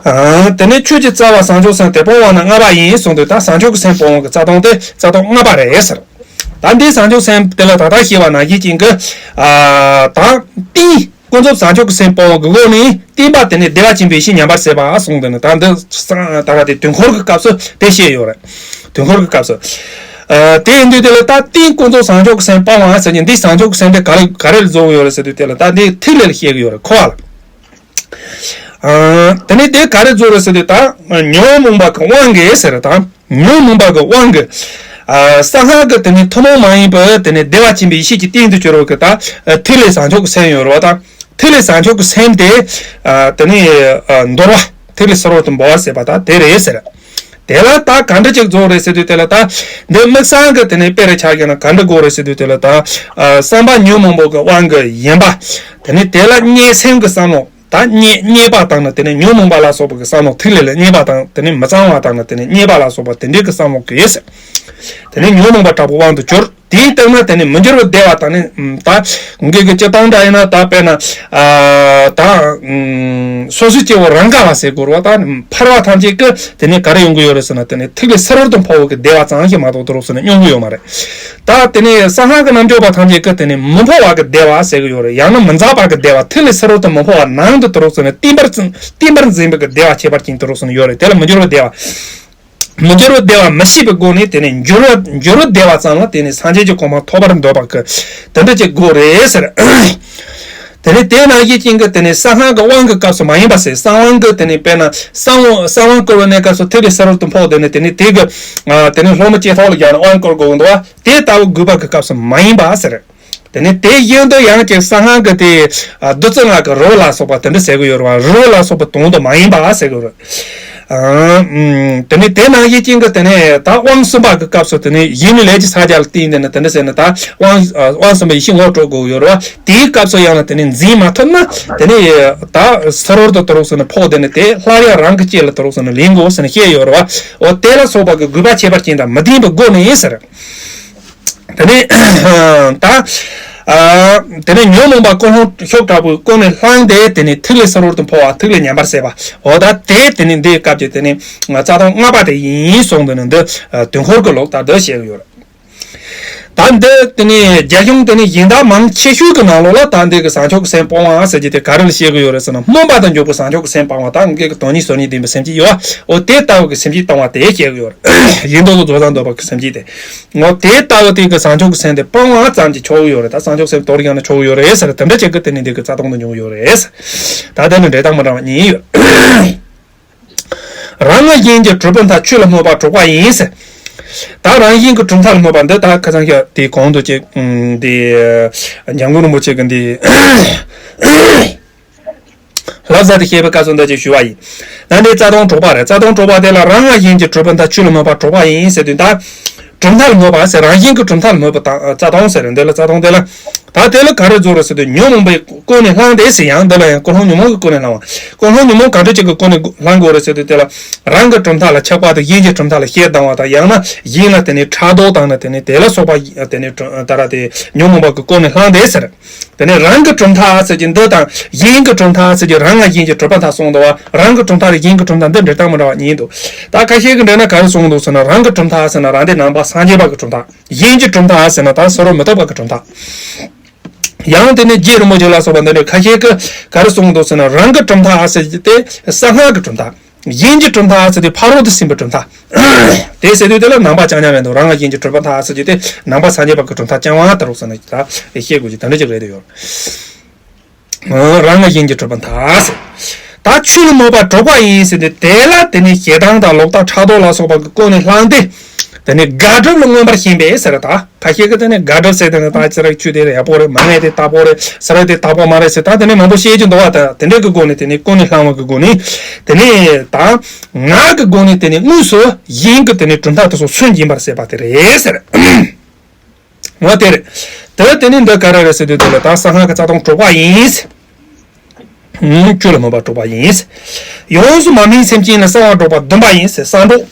ཨ། དེ་ནས་ཆོས་ཀྱི་རྩ་བ་བཟང་ཕྱོགས་སེམས་དེ་སྤོང་བ་ནི་ལྔ་པ་ཡིན་གསུངས་དུས་ད་བཟང་ཕྱོགས་ཀྱི་སེམས་སྤོང་བ་གི་རྩ་ལྟུང་དེ་རྩ་ལྟུང་ལྔ་པ་རེད་ཟེར། ད་འདི་བཟང་ཕྱོགས་སེམས་དེ་ལ་ད་ལྟ་ཤེས་པ་ནང་བཞིན་ཅན་གྱི། ཨ། ད་རྟེན་ཀུན་རྫོབ་བཟང་ཕྱོགས་ཀྱི་སེམས་སྤོང་བ་གི་སྒོ་ནས་བསྟན་པ་དེ་ནས་བདེ་བ་ཆེན་པོའི་ཡེ་ཤེས་ཉམས་པར་བྱེད་པ་གསུངས་དུས་ནི་ད་འདི་ད་ག་དེ་དུས་འཁོར་གྱི་སྐབས་སུ་དེ་བཤད་ཡོད་རེད། དུས་འཁོར་གྱི་སྐབས་སུ། ཨ། དེ་ཡིན་དུས་དེ་ལ་ད་རྟེན་ཀུན་རྫོབ་བཟང་ཕྱོགས་ཀྱི་སེམས་སྤོང་བ་ཟེར་གྱི་འདི་བཟང་ཕྱོགས་ཀྱི་སེམས་དེ་ག་རེ་ག་རེ་ལ་རྫོགས་ཡོད་རེད་ཟེར་དུས་དེ་ལ་ད་འདི་ཐིག་ལེ་ལ་བཤད་གི་ཡོད་རེད། འཁོར་བ་ལ། ཨ། དེ་ནས་དེ་ག་རེ་རྫོགས་རེད་ཟེར་དུས་ད་ཉོན་མོངས་པ་གི་དབང་གིས་ཟེར་ད་ཉོན་མོངས་པ་གི་དབང་གིས། ཨ། གསང་སྔགས་ཀྱི་དེ་ནས་ཐུན་མོང་མ་ཡིན་པའི་དེ་ནས་བདེ་བ་ཆེན་པོའི་ཡེ་ཤེས་ཀྱི་རྟེན་དུ་གྱུར་བ་གི་ད་ཐིག་ལེ་བཟང་ཕྱོགས་ཀྱི་སེམས་ཡོད་རེད་བ། ད་ཐིག་ལེ་བཟང་ཕྱོགས་ཀྱི་སེམས་དེ། ཨ། དེ་ནས་ཨ། འདོར་བ་ཐིག་ལེ་གསལ་བོར་དུ་འབུལ་བ་ཟེར་བ་ད་དེ་རེད་ཟེར། དེ་ལ་ད་ག་འདྲ་ཅིག་རྫོགས་རེད་ཟེར་དུས་དེ་ལ་ད་འདི་དམིགས་བསལ་གྱི་དེ་ནས་དཔེ་རེ་ཆགས་ཀྱི་ན་ག་འདྲ་དགོས་རེད་ཟེར་དུས་དེ་ལ་ད། ཨ། བསམ་པ་ཉོན་མོངས་པ་གི་དབང་གིས་ཡིན་པ། དེ་ནས་དེ་ལ་རྙེད་སེམས་ཀྱི་བསམ་བློ། ད་རྙེད་རྙེད་པ་དང་ནི་དེ་ནས་ཉོན་མོངས་པ་ལ་སོགས་པ་གི་བསམ་བློ་ཐིག་ལེ་ལ་རྙེད་པ་དང་དེ་ནས་མི་གཙང་བ་དང་ནི་དེ་ནས་རྙེད་པ་ལ་སོགས་པ་དེ་འདྲའི་གི་བསམ་བློ་གིས་ཟེར། དེ་ནས་ཉོན་མོངས་པ་དྲག་པོའི་དབང་དུ་གྱུར། དེའི་སྟེང་ན་དེ་ནས་མི་འགྱུར་བའི་བདེ་བ་དང་ནི་ད་གི་གི་སྤྱི་བཏང་འདྲ་ཡིན་ན་ད་དཔེར་ན། ཨ། ད་སོ་སོའི་སྐྱེ་བོ་རང་ག་བ་ཟེར་དགོས་རེད་བ། ད་ཕལ་བ་ཐམས་ཅད་ཀྱི་དེ་ནས་ག་རེ་ཡོང་གི་ཡོད་རེད་ཟེར་ན་དེ་ནས་ཐིག་ལེ་གསལ་བོར་དུ་འཕོ་བ་གི་བདེ་བ་ཙམ་ཞིག་མ་གཏོགས་དུ་རོགས་ཟེར་ན་མྱོང་གི་ཡོད་མ་རེད། ད་དེ་ནས་གསང་སྔགས་ཀྱི་རྣལ་འབྱོར་པ་ཐམས་ཅད་ཀྱིས་དེ་ནས་མི་འཕོ་བ་གི་བདེ་བ་ཟེར་གྱི་ཡོད་རེད། ཡང་ན་མི་འཛག་པ་གི་བདེ་བ། ཐིག་ལེ་གསལ་བོར་དུ་མི་འཕོ་བ་ནང་དུ་དུ་རོགས་ཟེར་ནས་བརྟན་པར་བརྟན་པར་འཛིན་པའི་གི་བདེ་བ་ཁྱད་པར་ཅན་དུ་རོགས་ཟེར་ནས་ཡོད་རེད། དེ་ལ་མི་འགྱུར་བའི་བདེ་བ། མི་འགྱུར་བའི་བདེ་བ་མི་ཤེས་པའི་སྒོ་ནས་དེ་ནས་འགྱུར་བ་འགྱུར་བའི་བདེ་བ་ཙམ་ལ་དེ་ནས་སངས་རྒྱས་ཀྱི་གོ་འཕང་ཐོབ་པར་འདོད་པ་གི་དེ་འདྲ་ཅིག་དགོས་རེད་ཟེར། དེ་ནས་དེ་ནང་བཞིན་ཅན་གྱི་དེ་ནས་གསང་སྔགས་ཀྱི་དབང་གི་སྐབས་སུ་མ་ཡིན་པ་ཟེར། གསང་དབང་གི་དེ་ནས་དཔེར་ན་གསང་དབང་གསང་དབང་བསྐུར་བའི་གནས་སྐབས་སུ་ཐིག་ལེ་གསལ་བོར་དུ་འཕོ། དེ་ནས་དེ་ནས་དེ་གི་ཨ། དེ་ནས་སློབ་མ་ཇེ་ཐོག་ལ་སྦྱར་ནས་དབང་བསྐུར་དགོས་འདུག་བ། དེ་ལྟ་བུ་དགོས་པ་གི་སྐབས་སུ་མ་ཡིན་པ་ཟེར། དེ་ནས་དེ་བཞིན་དུ་ཡང་ཅིག་གསང་སྔགས་ཀྱི་དེ་ཨ། བདུད་རྩི་ལྔ་གི་རོ་ལ་སོགས་པ་དེ་འདྲ་ཟེར་གི་ཡོད་རེད་བ། རོ་ལ་སོགས་པ་དོན་དུ་མ་ཡིན་པ་ཟེར་གི་ཡོད་རེད། ཨ། ཨུམ། དེ་ནས་དེ་ནང་བཞིན་ཅན་གྱི་དེ་ནས་ད་དབང་གསུམ་པ་གི་སྐབས་སུ་དེ་ནས་ཡིད་མི་ལས་ཀྱི་ས་རྒྱ་ལ་བརྟེན་དེ་ནས་དེ་འདྲ་ཟེར་ནས་ད་དབང་ཨ། དབང་གསུམ་པའི་ཡེ་ཤེས་ངོ་སྤྲོད་དགོས་ཡོད་རེད་བ། དེའི་སྐབས་སུ་ཡང་ན་དེ་ནས་འཛིན་མ་ཐུབ་ན་དེ་ནས་ད་གསལ་བོར་དུ་དུ་རོགས་ཟེར་ནས་འཕོ། དེ་ནས་དེ་སླར་ཡང་རང་གི་ལྕེ་ལ་དུ་རོགས་ཟེར་ནས་ལེན་དགོས་ཟེར་ནས་བཤད་ཡོད་རེད་བ། འོ་དེ་ལ་སོགས་པ་གི་དགོས་པ་ཁྱད་པར་ཅན་དང་མི་ལྡན་པའི་སྒོ་ནས་ཟེར། དེ་ནས་ད། ཨ། དེ་ནས་ཉོན་མོངས་པ་ཀུན་སློང་ཤུགས་དྲག་པོས་ཀུན་ནས་བསླངས་ཏེ་དེ་ནས་ཐིག་ལེ་གསལ་བོར་དུ་འཕོ་བ། ཐིག་ལེ་ཉམས་པར་བྱེད་པ། འོ་ད་དེ་དེ་ནས་འདིའི་སྐབས་ཀྱི་དེ་ནས་རྩ་ལྟུང་ལྔ་པ་དེ་ཡིན་གསུངས་དེ་ནས་འདི་དུས་འཁོར་གྱི་ལུགས་ལྟར་འདི་བཤད་ཀྱི་ཡོད་རེད། ད་འདི་དེ་ནས་རྒྱ་གཞུང་དེ་ནས་གཞན་དག་མང་ཆེ་ཤོས་ཀྱི་ནང་ལོགས་ལ་ད་འདི་གི་བཟང་ཕྱོགས་ཀྱི་སེམས་སྤོང་བ་ཟེར་གྱི་དེ་ག་རེ་ལ་བཤད་ཀྱི་ཡོད་རེད་ཟེར་ན། སྨོན་པ་དང་འཇུག་པའི་བཟང་ཕྱོགས་ཀྱི་སེམས་སྤང་བ། ད་ངེད་ཀྱི་དོན་གཉིས་བཟོ་གཉིས་ལྡན་པའི་སེམས་བསྐྱེད་ཡོད་པ། འོ་དེ་ལྟ་བུ་གི་སེམས་བསྐྱེད་བཏང་བ་དེ་བཤད་ཀྱི་ཡོད་རེད། ཡིན་མདོག་ཏུ་རྫོགས་བྱང་འདོད་པ་གི་སེམས་བསྐྱེད་དེ། ངོ་དེ་ལྟ་བུ་དེ་གི་བཟང་ཕྱོགས་ཀྱི་སེམས་དེ་སྤང་བ་ཙམ་གྱིས་ཆོག་གི་ཡོད་རེད། ད་བཟང་ཕྱོགས་སེམས་དོར་ཡང་ན་ཆོག་གི་ཡོད་རེད་ཟེར། དེ་འདྲ་ཅིག་གི་དེ་ནི་འདི་གི་རྩ་ལྟུང་དུ་འགྱུར་གི་ཡོད་རེད། ད་དེ་ནི་འགྲེལ་སྟངས་མི་འདྲ་བ་གཉིས་ཡོད། རང་ངག་གཞན་གྱི་གྲུབ་པའི་མཐའ། ཆོས་ལ་སྨོད་པ་གྲོགས་པ་ཡིན་ཟེར། ད་རང་གཞན་གྱི་གྲུབ་མཐའ་ལ་སྨོད་པ་འདི་ད་ཁ་སང་ཤ་དེ་གོང་དུ་ཅིག་འདི་འཇམ་མགོན་རིན་པོ་ཆེ་གི་འདི། ལབ་ཟ་དེ་བཤད་པའི་སྐབས་སུ་འདི་ཅིག་ཞུ་བ་ཡིན། ད་འདི་རྩ་ལྟུང་དྲུག་པ་རེད། རྩ་ལྟུང་དྲུག་པ་དེ་ལ་རང་ངག་གཞན་གྱི་གྲུབ་པའི་མཐའ། ཆོས་ལ་སྨོད་པ་གྲོགས་པ་ཡིན་ཟེར་དུས་ད། གྲུབ་མཐའ་ལ་མོས་པ་ཟེར། རང་བཞིན་གྱི་གྲུབ་མཐའ་ལ་མོས་པ་དང་རྩ་དོན་ཟེར། འདི་ལ་རྩ་དོན་དེ་ལ། ད་དེ་ལ་ག་རེ་རྫོགས་རེད་ཟེར་དུས་ཉོན་མོངས་པའི་ཀུན་ནས་བསླངས་ཏེ་ཟེར། ཡང་འདི་ལ་ཡང་ཀུན་སློང་ཉོན་མོངས་ཀྱི་ཀུན་ནས་བསླངས་པ། ཀུན་སློང་ཉོན་མོངས་གང་འདྲ་ཅིག་གི་ཀུན་ནས་བསླང་དགོས་རེད་ཟེར་དུས་དེ་ལ། རང་གི་གྲུབ་མཐའ་ལ་ཆགས་པ་དང་གཞན་གྱི་གྲུབ་མཐའ་ལ་ཞེ་སྡང་བ་དང་། ཡང་ན་གཞན་ལ་དེ་ནས་ཕྲག་དོག་དང་ནི་དེ་ནས་དེ་ལ་སོགས་པ་དེ་ནས་ད་ར་དེ་ཉོན་མོངས་པ་གི་ཀུན་ནས་བསླངས་ཏེ་ཟེར། དེ་ནས་རང་གི་གྲུབ་མཐའ་ཟེར་གྱི་འདི་དང་གཞན་གྱི་གྲུབ་མཐའ་ཟེར་གྱི་རང་ང་གཞན་གྱི་གྲུབ་མཐའ་གསུངས་འདུག་བ། རང་གི་གྲུབ་མཐའ་དང་གཞན་གྱི་གྲུབ་མཐའ་འདི་འགྲིག་སྟངས་མི་འདྲ་བ་གཉིས་འདུག་ད་ཁ་ཤས་ཀྱིས་འདྲི་ན་ག་རེ་གསུངས་འདུག་ཟེར་ན། རང་གི་གྲུབ་མཐའ་ཟེར་ན་རང་སྡེ་ནང་པ་སངས་རྒྱས་པ་གི་གྲུབ་མཐའ། གཞན་གྱི་གྲུབ་མཐའ་ཟེར་ན་ད་ཟེར་རོ་མི་ཐུབ་པ་གི་གྲུབ་མཐའ། ཡང་དེ་ནས་རྗེ་རིན་པོ་ཆེ་ལ་སོགས་པ་འདི་འདྲའི་ཁ་ཤས་ཀྱིས་ག་རེ་གསུངས་འདུག་ཟེར་ན། རང་གི་གྲུབ་མཐའ་ཟེར་གྱི་དེ་གསང་སྔགས་ཀྱི་གྲུབ་མཐའ། གཞན་གྱི་གྲུབ་མཐའ་ཟེར་དེ་ཕ་རོལ་ཏུ་ཕྱིན་པའི་གྲུབ་མཐའ། དེ་ཟེར་དུས་དེ་ལ་ནང་པ་རྐྱང་རྐྱང་མེད་འདུག་རང་ང་གཞན་གྱི་གྲུབ་མཐའ་ཟེར་གྱི་དེ་ནང་པ་སངས་རྒྱས་པ་གི་གྲུབ་མཐའ་རྐྱང་བ་ད་རུང་ཟེར་ན་ད་ཤེས་དགོས་ཀྱི་དེ་འདྲ་ཅིག་རེད་དེ་ཡོད། རང་ང་གཞན་གྱི་གྲུབ་མཐའ་ཟེར། ད་ཆོས་ལ་མོས་པ་གྲོགས་པ་ཡིན་ཟེར་ཏེ་དེ་ལ་དེ་ནས་ཞེ་སྡང་དང་ལོག་ལྟ་ཕྲག་དོག་ལ་སོགས་པ་གི་ཀུན་ནས་བསླངས་ཏེ། དེ་ནས་དགག་སྒྲུབ་ལ་མངོན་པར་ཞེན་པས་ཟེར། ད་ཁ་ཤས་ཀྱིས་དེ་ནས་དགག་སྒྲུབ་ཟེར་དེ་ནས་ད་ཅི་ར་ཆོས་དེ་ཡག་པོ་རེད། མ་ངེས་དེ་དག་པོ་རེད། ཟེར་ར་དེ་དག་པོ་མ་རེད་ཟེར། ད་དེ་ནས་མང་པོ་བཤད་ཀྱི་འདུག་བ། ད་དེ་འདྲའི་གི་སྒོ་ནས་དེ་ནས་ཀུན་ནས་བསླངས་པ་གི་སྒོ་ནས་དེ་ནས་ད་ངག་གི་སྒོ་ནས་དེ་ནས་དངོས་སུ་གཞན་གྱི་དེ་ནས་གྲུབ་མཐའ་དེ་ཚོ་སུན་འབྱིན་པར་བྱེད་པ་དེ་རེད་ཟེར། འོ་དེ་རེད། དེ་དེ་ནི་འདི་ག་རེ་རེད་ཟེར་དུས་དེ་ལ་ད་གསང་སྔགས་ཀྱི་རྩ་དོན་གྲོགས་པ་ཡིན། ཆོས་ལ་མོས་པ་གྲོགས་པ་ཡིན། ཡོངས་སུ་མ་སྨིན་སེམས་ཅན་ནི་གསང་བ་སྒྲོག་པ་བདུན་པ་ཡིན་ཟེར། གསང་སྒྲོག་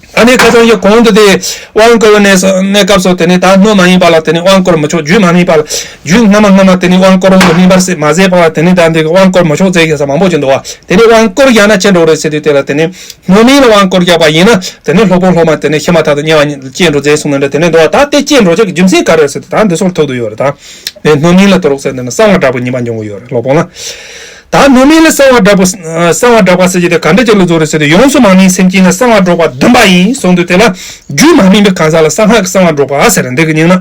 ད་ནི་ཁ་སང་ཡ་གོང་དུ་དེ་དབང་བསྐུར་བའི་གནས་སུ་གནས་སྐབས་སུ་དེ་ནི་ད་སྣོད་མ་སྨིན་པ་ལ་དེ་ནི་དབང་བསྐུར་མི་ཆོག་རྒྱུད་མ་སྨིན་པ་ལ་རྒྱུད་སྔ་མ་སྔ་མ་དེ་ནི་དབང་བསྐུར་བ་སྨིན་པར་མ་ཟད་པ་ལ་དེ་ནི་ད་འདི་གི་དབང་བསྐུར་མི་ཆོག་ཟེར་གྱི་ས་མང་པོ་ཅིག་འདུག་བ། དེ་ནི་དབང་བསྐུར་ཡང་ན་ཅི་འགྲོ་རེད་ཟེར་དུས་དེ་ལ་དེ་ནི། སྣོད་མིན་ལ་དབང་བསྐུར་བརྒྱབ་པ་ཡིན་ན་དེ་ནི་སློབ་དཔོན་སློབ་མ་དེ་ནི་ཤི་མ་ཐག་ཏུ་དམྱལ་བ་ཉིད་སྐྱེ་འགྲོ་མཛད་གསུངས་ནས་འདྲ། དེ་ནི་འདུག་བ། ད་དེ་སྐྱེ་འགྲོ་ཆེད་ཀྱི་རྒྱུ་མཚན་ག་རེ་ཟེར་དུས་ད་འདི་སོར་ཐུག་ཏུ་ཡོད་རེད། ད་དེ་སྣོད་མིན་ལ་དུ་རོགས་ཟེར་ནས་གསང་བ་སྒྲག་པའི་ཉེས་པ་འབྱུང་གི་ཡོད་རེད། སློབ་དཔོན་ལ། ད་སྣོད་མིན་ལ་གསང་བ་སྒྲག་པ་གསང་བ་སྒྲག་པ་ཟེར་གྱི་དེ་ག་འདྲ་ཅིག་ལ་རྫོགས་རེད་ཟེར་དུས་ཡོངས་སུ་མ་སྨིན་སེམས་ཅན་ལ་གསང་བ་སྒྲོག་པ་བདུན་པ་ཡིན་གསུངས་དུས་དེ་ལ་རྒྱུད་མ་སྨིན་པའི་གང་ཟག་ལ་གསང་སྔགས་ཀྱི་གསང་བ་སྒྲོག་པ་ཟེར། འདི་གི་སྙིང་ན།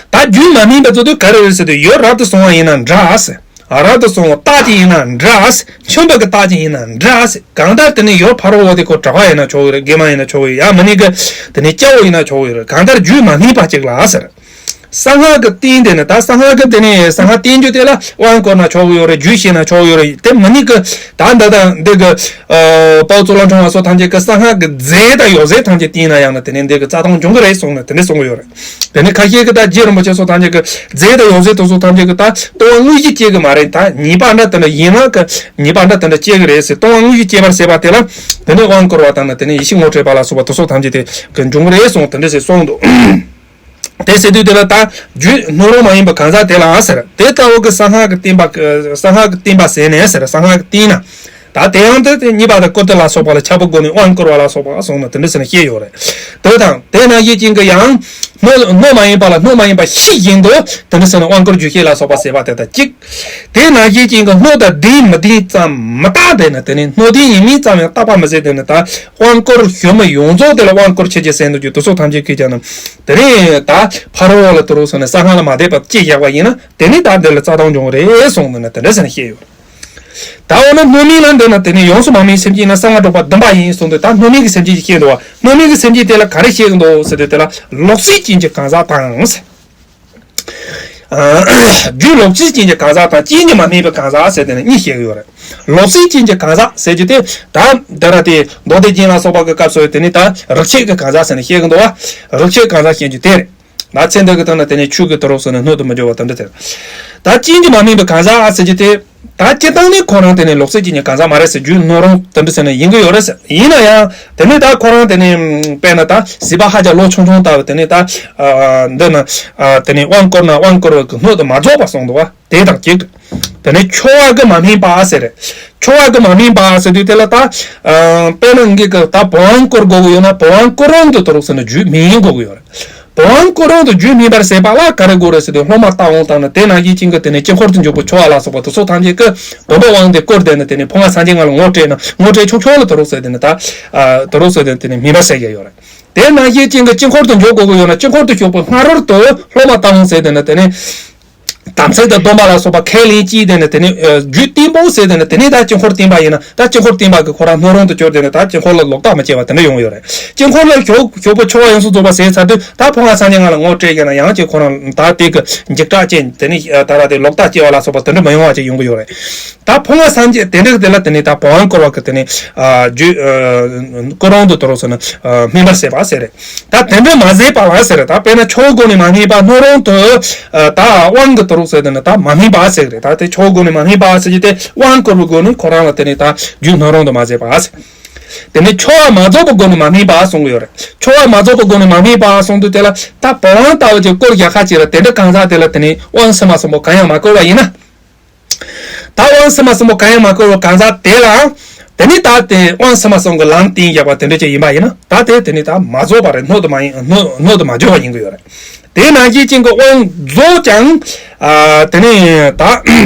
ད་རྒྱུད་མ་སྨིན་པ་ཚོ་དུས་ག་རེ་རེད་ཟེར་དུས་ཡུལ་རབ་ཏུ་བྱུང་བ་ཡིན་ན་འདྲ་ཟེར། རབ་ཏུ་བྱུང་བ་རྟགས་ཅན་ཡིན་ན་འདྲ་ཟེར། མཆོད་པ་གི་རྟགས་ཅན་ཡིན་ན་འདྲ་ཟེར། གང་ལྟར་དེ་ནི་ཡུལ་ཕ་རོལ་བོ་དེ་ཁོ་གྲྭ་པ་ཡིན་ན་ཆོག་གི་རེད། དགེ་མ་ཡིན་ན་ཆོག་གི་རེད། ཡང་མིན་ནི་གི་དེ་ནི་སྐྱ་བོ་ཡིན་ན་ཆོག་གི་རེད། གང་ལྟར་རྒྱུད་མ་སྨིན་པ་ཅིག་ལ་ཟེར། གསང་སྔགས་ཀྱི་རྟེན་དེ་ནི་ད་གསང་སྔགས་ཀྱི་དེ་ནི་གསང་སྔགས་བསྟན་རྒྱུ་དེ་ལ་དབང་བསྐུར་ན་ཆོག་གི་ཡོད་རེད། རྒྱུད་བཤད་ན་ཆོག་གི་ཡོད་རེད། དེ་མིན་ནི་གི་ད་འདི་དང་འདི་གི་དཔའ་བོ་གཙུག་ལག་ཕྲེང་བ་སོགས་ཐམས་ཅད་ཀྱི་གསང་སྔགས་ཀྱི་རྫས་དང་ཡོད་ཚད་ཐམས་ཅད་བསྟན་ན་ཡང་ན་དེ་ནི་འདི་གི་རྩ་དོན་འབྱུང་གི་རེད་གསུངས་ནས་དེ་འདྲ་གསུང་གི་ཡོད་རེད། དེ་ནི་ཁ་ཤས་ཀྱིས་ད་རྗེ་རིན་པོ་ཆེ་སོགས་ཐམས་ཅད་ཀྱིས་རྫས་དང་ཡོད་ཚད་དེ་ཚོ་ཐམས་ཅད་ཀྱིས་ད་ལྟུང་བ་དངོས་གཞི་སྐྱེ་གི་མ་རེད། ད་ཉེས་པ་འདྲ་དེ་འདྲ་ཡིན་ན་གི་ཉེས་པ་འདྲ་དེ་འདྲ་སྐྱེ་གི་རེད་ཟེར། ལྟུང་བ་དངོས་གཞི་སྐྱེ་བར་བྱེད་པ་དེ་ལ་དེ་ནི་དབང་བསྐུར་བ་དང་ནི་དེ་ནི་ཡེ་ཤེས་ངོ་སྤྲད་པ་ལ་སོགས་པ་དེ་ཚོ་ཐམས་ཅད་དེ་གི་འབྱུང་གི་རེད་གསུངས་དེ་འདྲ་ཞིག་གསུངས་འདུག་དེ་ཟེར་དུས་དེ་ལ་ད་རྒྱུད་སྣོད་རུང་མ་ཡིན་པའི་གང་ཟག་དེ་ལ་ཟེར། དེ་ལྟ་བུ་གི་གསང་སྔགས་ཀྱི་བསྟན་པ་གསང་སྔགས་ཀྱི་བསྟན་པ་ཟེར་ནས་ཟེར། གསང་སྔགས་ཀྱི་བསྟན་ན། ད་དེ་ཡང་དེ་དེ་གཉིས་པ་དང་བསྐུར་ཏེ་ལ་སོགས་པ་ལ་ཁྱབ་པའི་སྒོ་ནས་དབང་བསྐུར་བ་ལ་སོགས་པ་གསུངས་ན་དེ་འདྲ་ཟེར་ན་བཤད་ཡོད་རེད། དེ་དང་དེ་ནང་བཞིན་ཅན་གྱི་ཡང་སྣོད་སྣོད་མ་ཡིན་པ་ལ་སྣོད་མ་ཡིན་པ་ཤེས་བཞིན་དུ་དེ་འདྲ་ཟེར་ན་དབང་བསྐུར་རྒྱུད་བཤད་ལ་སོགས་པ་ཟེར་བ་དེ་དང་གཅིག་དེ་ནང་བཞིན་ཅན་གྱི་སྣོད་དང་ལྡན་མི་ལྡན་ཙམ་མི་རྟག་དེ་ནི་དེ་ནི་སྣོད་ལྡན་ཡིན་མིན་ཙམ་ཡང་རྟག་པ་མི་ཟད་དེ་ནི་ད་དབང་བསྐུར་ཞུ་མི་ཡོངས་རྫོགས་དེ་ལ་དབང་བསྐུར་ཆེ་ཆེ་ཟེར་འདུག་རྒྱུ་དེ་ཚོ་ཐམས་ཅད་ཀྱིས་ཀྱང་ནི་དེ་རིང་ད་ཕ་རོལ་བོ་ལ་དུ་རུ་སོང་ནས་གསང་སྔགས་ལ་མ་དད་པ་ཅི་བཞག་པ་ཡིན་ན་དེ་ནི་ད་འདི་ལ་རྩ་དོན་འབྱུང་རེད་གསུངས་ནས་ནི་དེ་འདྲ་ཟེར་ནས་བཤད་ཡོད། ད་འོ་ན་སྣོད་མིན་ལ་འདོད་ན་དེ་ནི་ཡོངས་སུ་མ་སྨིན་སེམས་ཅན་ན་གསང་སྔགས་སྒྲོག་པ་བདུན་པ་ཡིན་གསུངས་ཏེ། ད་སྣོད་མིན་གྱི་སེམས་ཅན་ཞིག་བཤད་འདུག་བ། སྣོད་མིན་གྱི་སེམས་ཅན་དེ་ལ་ག་རེ་བཤད་ཀྱི་འདུག་ཟེར་དུས་དེ་ལ་ལོག་ལྟའི་རྐྱེན་གྱི་གང་ཟག་དང་། རྒྱུད་ལོག་ལྟའི་རྐྱེན་གྱི་གང་ཟག་དང་རྐྱེན་གྱིས་མ་སྨིན་པའི་གང་ཟག་ཟེར་དེ་ནི་གཉིས་བཤད་ཀྱི་ཡོད་རེད། ལོག་ལྟའི་རྐྱེན་གྱི་གང་ཟག་ཟེར་རྒྱུ་དེ་ད་འདི་ར་དེ་མདོ་སྡེ་རྒྱན་ལ་སོགས་པ་གི་སྐབས་སུ་དེ་ནི་ད་རིགས་ཆད་ཀྱི་གང་ཟག་ཟེར་ནས་བཤད་ཀྱི་འདུག་བ། རིགས་ཆད་གང་ཟག་བཤད་རྒྱུ་དེ་རེད། ང་ཚེ་འདི་གི་སྟེང་ན་དེ་ནས་ཆོས་ཀྱི་དུ་རོགས་སུ་ནས་སྣོད་དུ་མི་འཇོག་པ་དེ་འདྲ་དེ། ད་རྐྱེན་གྱིས་མ་སྨིན་པའི་གང་ཟག་ཨ་ཟེར་རྒྱུ་དེ། ད་སྤྱིར་བཏང་ནས་ཁོ་རང་དེ་ནས་ལོག་ལྟའི་རྐྱེན་གྱི་གང་ཟག་མ་རེད་ཟེར། རྒྱུད་སྣོད་རུང་དེ་འདྲ་ཟེར་ནས་ཡིན་གྱི་ཡོད་རེད་ཟེར། ཡིན་ན་ཡང་དེ་ནས་ད་ཁོ་རང་དེ་ནས་དཔེར་ན་ད་བྱིས་པ་ཧ་ཅང་ལོ་ཆུང་ཆུང་ལྟ་བུ་དེ་ནས་ད་འདི་ན་དེ་ནས་དབང་བསྐུར་ན་དབང་བསྐུར་བ་གི་སྣོད་དུ་མ་རྫོགས་པ་གསུངས་འདུག་བ། དེ་དང་གཅིག་ཏུ། དེ་ནས་འཁྱོར་བ་གིས་མ་སྨིན་པ་ཟེར། འཁྱོར་བ་གིས་མ་སྨིན་པ་ཟེར་དུས་དེ་ལ་ད། དཔེར་ན་ངེད་ཀྱིས་ད་བུམ་དབང་བསྐུར་དགོས་ཀྱི་ཡོད་ན་བུམ་དབང་བསྐུར་རུང་དུ་དུ་རུང་ཟེར་ན་རྒྱུད་སྨིན་དགོས་ཀྱི་ཡོད་རེད། བུམ་དབང་བསྐུར་རུང་དུ་རྒྱུད་སྨིན་པར་བྱེད་པ་ལ་ག་རེ་དགོས་རེད་ཟེར་དུས་སློབ་མ་རྟ་དབང་དང་ནི་དེ་ནང་བཞིན་ཅན་གྱི་དེ་ནས་དཀྱིལ་འཁོར་དུ་འཇུག་པའི་འཁྱོར་བ་ལ་སོགས་པ་དེ་ཚོ་ཐམས་ཅད་ཀྱིས་བུམ་པའི་དབང་དེ་བསྐུར་ཏེ་ནི་དེ་ནས་ཕོ་ང་སངས་རྒྱས་ང་ལ་ངོ་སྤྲད་ན་ངོ་སྤྲད་ཆོག་ཆོག་ལ་དུ་རུང་ཟེར་དེ་ནི་ད། དུ་རུང་ཟེར་དེ་ནི་སྨིན་པར་བྱེད་ཀྱི་ཡོད་རེད། དེ་ནང་བཞིན་ཅན་གྱི་དཀྱིལ་འཁོར་དུ་འཇུག་དགོས་ཀྱི་ཡོད་ན་དཀྱིལ་འཁོར་དུ་ཞུགས་པའི་སྔ་རོལ་དུ་སློབ་མ་རྟ་དབང་ཟེར་དེ་ནི་དེ་ནས། དམ་ཚིག་དང་སྡོམ་པ་ལ་སོགས་པ་ཁས་ལེན་གྱིས་དེ་ནི་དེ་ནི་རྒྱུད་བརྟན་པོ་ཟེར་དེ་ནི་དེ་ནི་ད་དཀྱིལ་འཁོར་བརྟན་པ་ཡིན་ན་ད་དཀྱིལ་འཁོར་བརྟན་པ་གི་ཁོ་རང་སྣོད་རུང་དུ་གྱུར་དེ་ནི་ད་དཀྱིལ་འཁོར་ལ་ལོག་ལྟ་མི་བྱེད་པ་དེ་འདྲ་ཡོང་གི་ཡོད་རེད། དཀྱིལ་འཁོར་ལ་ཞོག་ཞོག་པོ་ཆོ་ག་ཡོངས་སུ་རྫོགས་པ་ཟེར་ཚར་དུས་ད་ཕོ་ང་སངས་རྒྱས་ང་ལ་ངོ་སྤྲད་ཀྱི་ན་ཡང་ཅིག་ཁོ་རང་ད་དེ་གི་འཇིགས་སྐྲག་ཅན་དེ་ནི་ད་ར་དེ་ལོག་ལྟ་སྐྱེ་བ་ལ་སོགས་པ་དེ་འདྲ་མི་ཡོང་བ་ཅིག་ཡོང་གི་ཡོད་རེད། ད་ཕོ་ང་སངས་རྒྱས་དེ་འདྲ་གི་དེ་ལ་དེ་ནི་ད་བོང་བུ་བསྐོར་བ་གི་དེ་ནི་རྒྱུད་སྐུ་རུང་དུ་དོར་སོང་ན་སྨིན་པར་བྱེད་པ་ཟེར་རེད། ད་དེ་འདྲ་མ་ཟད་པ་ལ་ཟེར། ད་དཔེར་ན་ཆོ་ག་སྒོ་ནས་མ་སྨིན་པ་སྣོད་རུང་དུ་ད་དབང་གི་དུ་རུ་ཟེར་དེ་ནི་ད་མ་སྨིན་པ་ཟེར་རེད། ད་དེ་ཆོ་ག་སྒོ་ནས་མ་སྨིན་པ་ཟེར་གྱི་དེ་དབང་བསྐུར་བའི་སྒོ་ནས་ཁོ་རང་ལ་དེ་ནི་ད་རྒྱུད་སྣོད་རུང་དུ་མ་ཟད་པ་ཟེར། དེ་ནི་ཆོ་ག་མ་རྫོགས་པའི་སྒོ་ནས་མ་སྨིན་པ་གསུང་གི་ཡོད་རེད། ཆོ་ག་མ་རྫོགས་པའི་སྒོ་ནས་མ་སྨིན་པ་གསུང་དུས་དེ་ལ་ད་བོང་བུ་ལྟ་བུ་ཅིག་བསྐོར་རྒྱག་ཁ་ཅིག་ལ་དེ་འདྲ་གང་ཟག་དེ་ལ་དེ་ནི་དབང་ཕྱི་མ་གསུམ་པོ་གང་ཡང་མ་བསྐུར་བ་ཡིན་ན། ད་དབང་ཕྱི་མ་གསུམ་པོ་གང་ཡང་མ་བསྐུར་བ་གང་ཟག་དེ་ལ། དེ་ནི་ད་དེ་དབང་ཕྱི་མ་གསུམ་གྱི་ལམ་བསྟན་རྒྱག་པ་དེ་འདྲ་ཅིག་ཡིན་པ་ཡིན་ན་ད་དེ་དེ་ནི་ད་མ་རྫོགས་པ་རེད། སྣོད་དུ་མ་ཡིན་སྣོད་སྣོད་དུ་མ་འགྱུར་བ་ཡིན་གྱི་ཡོད་རེད། དེ་ནང་བཞིན་ཅན་གྱི་དབང་རྫོགས་ཀྱང་། ཨ་དེ་ནི་ད་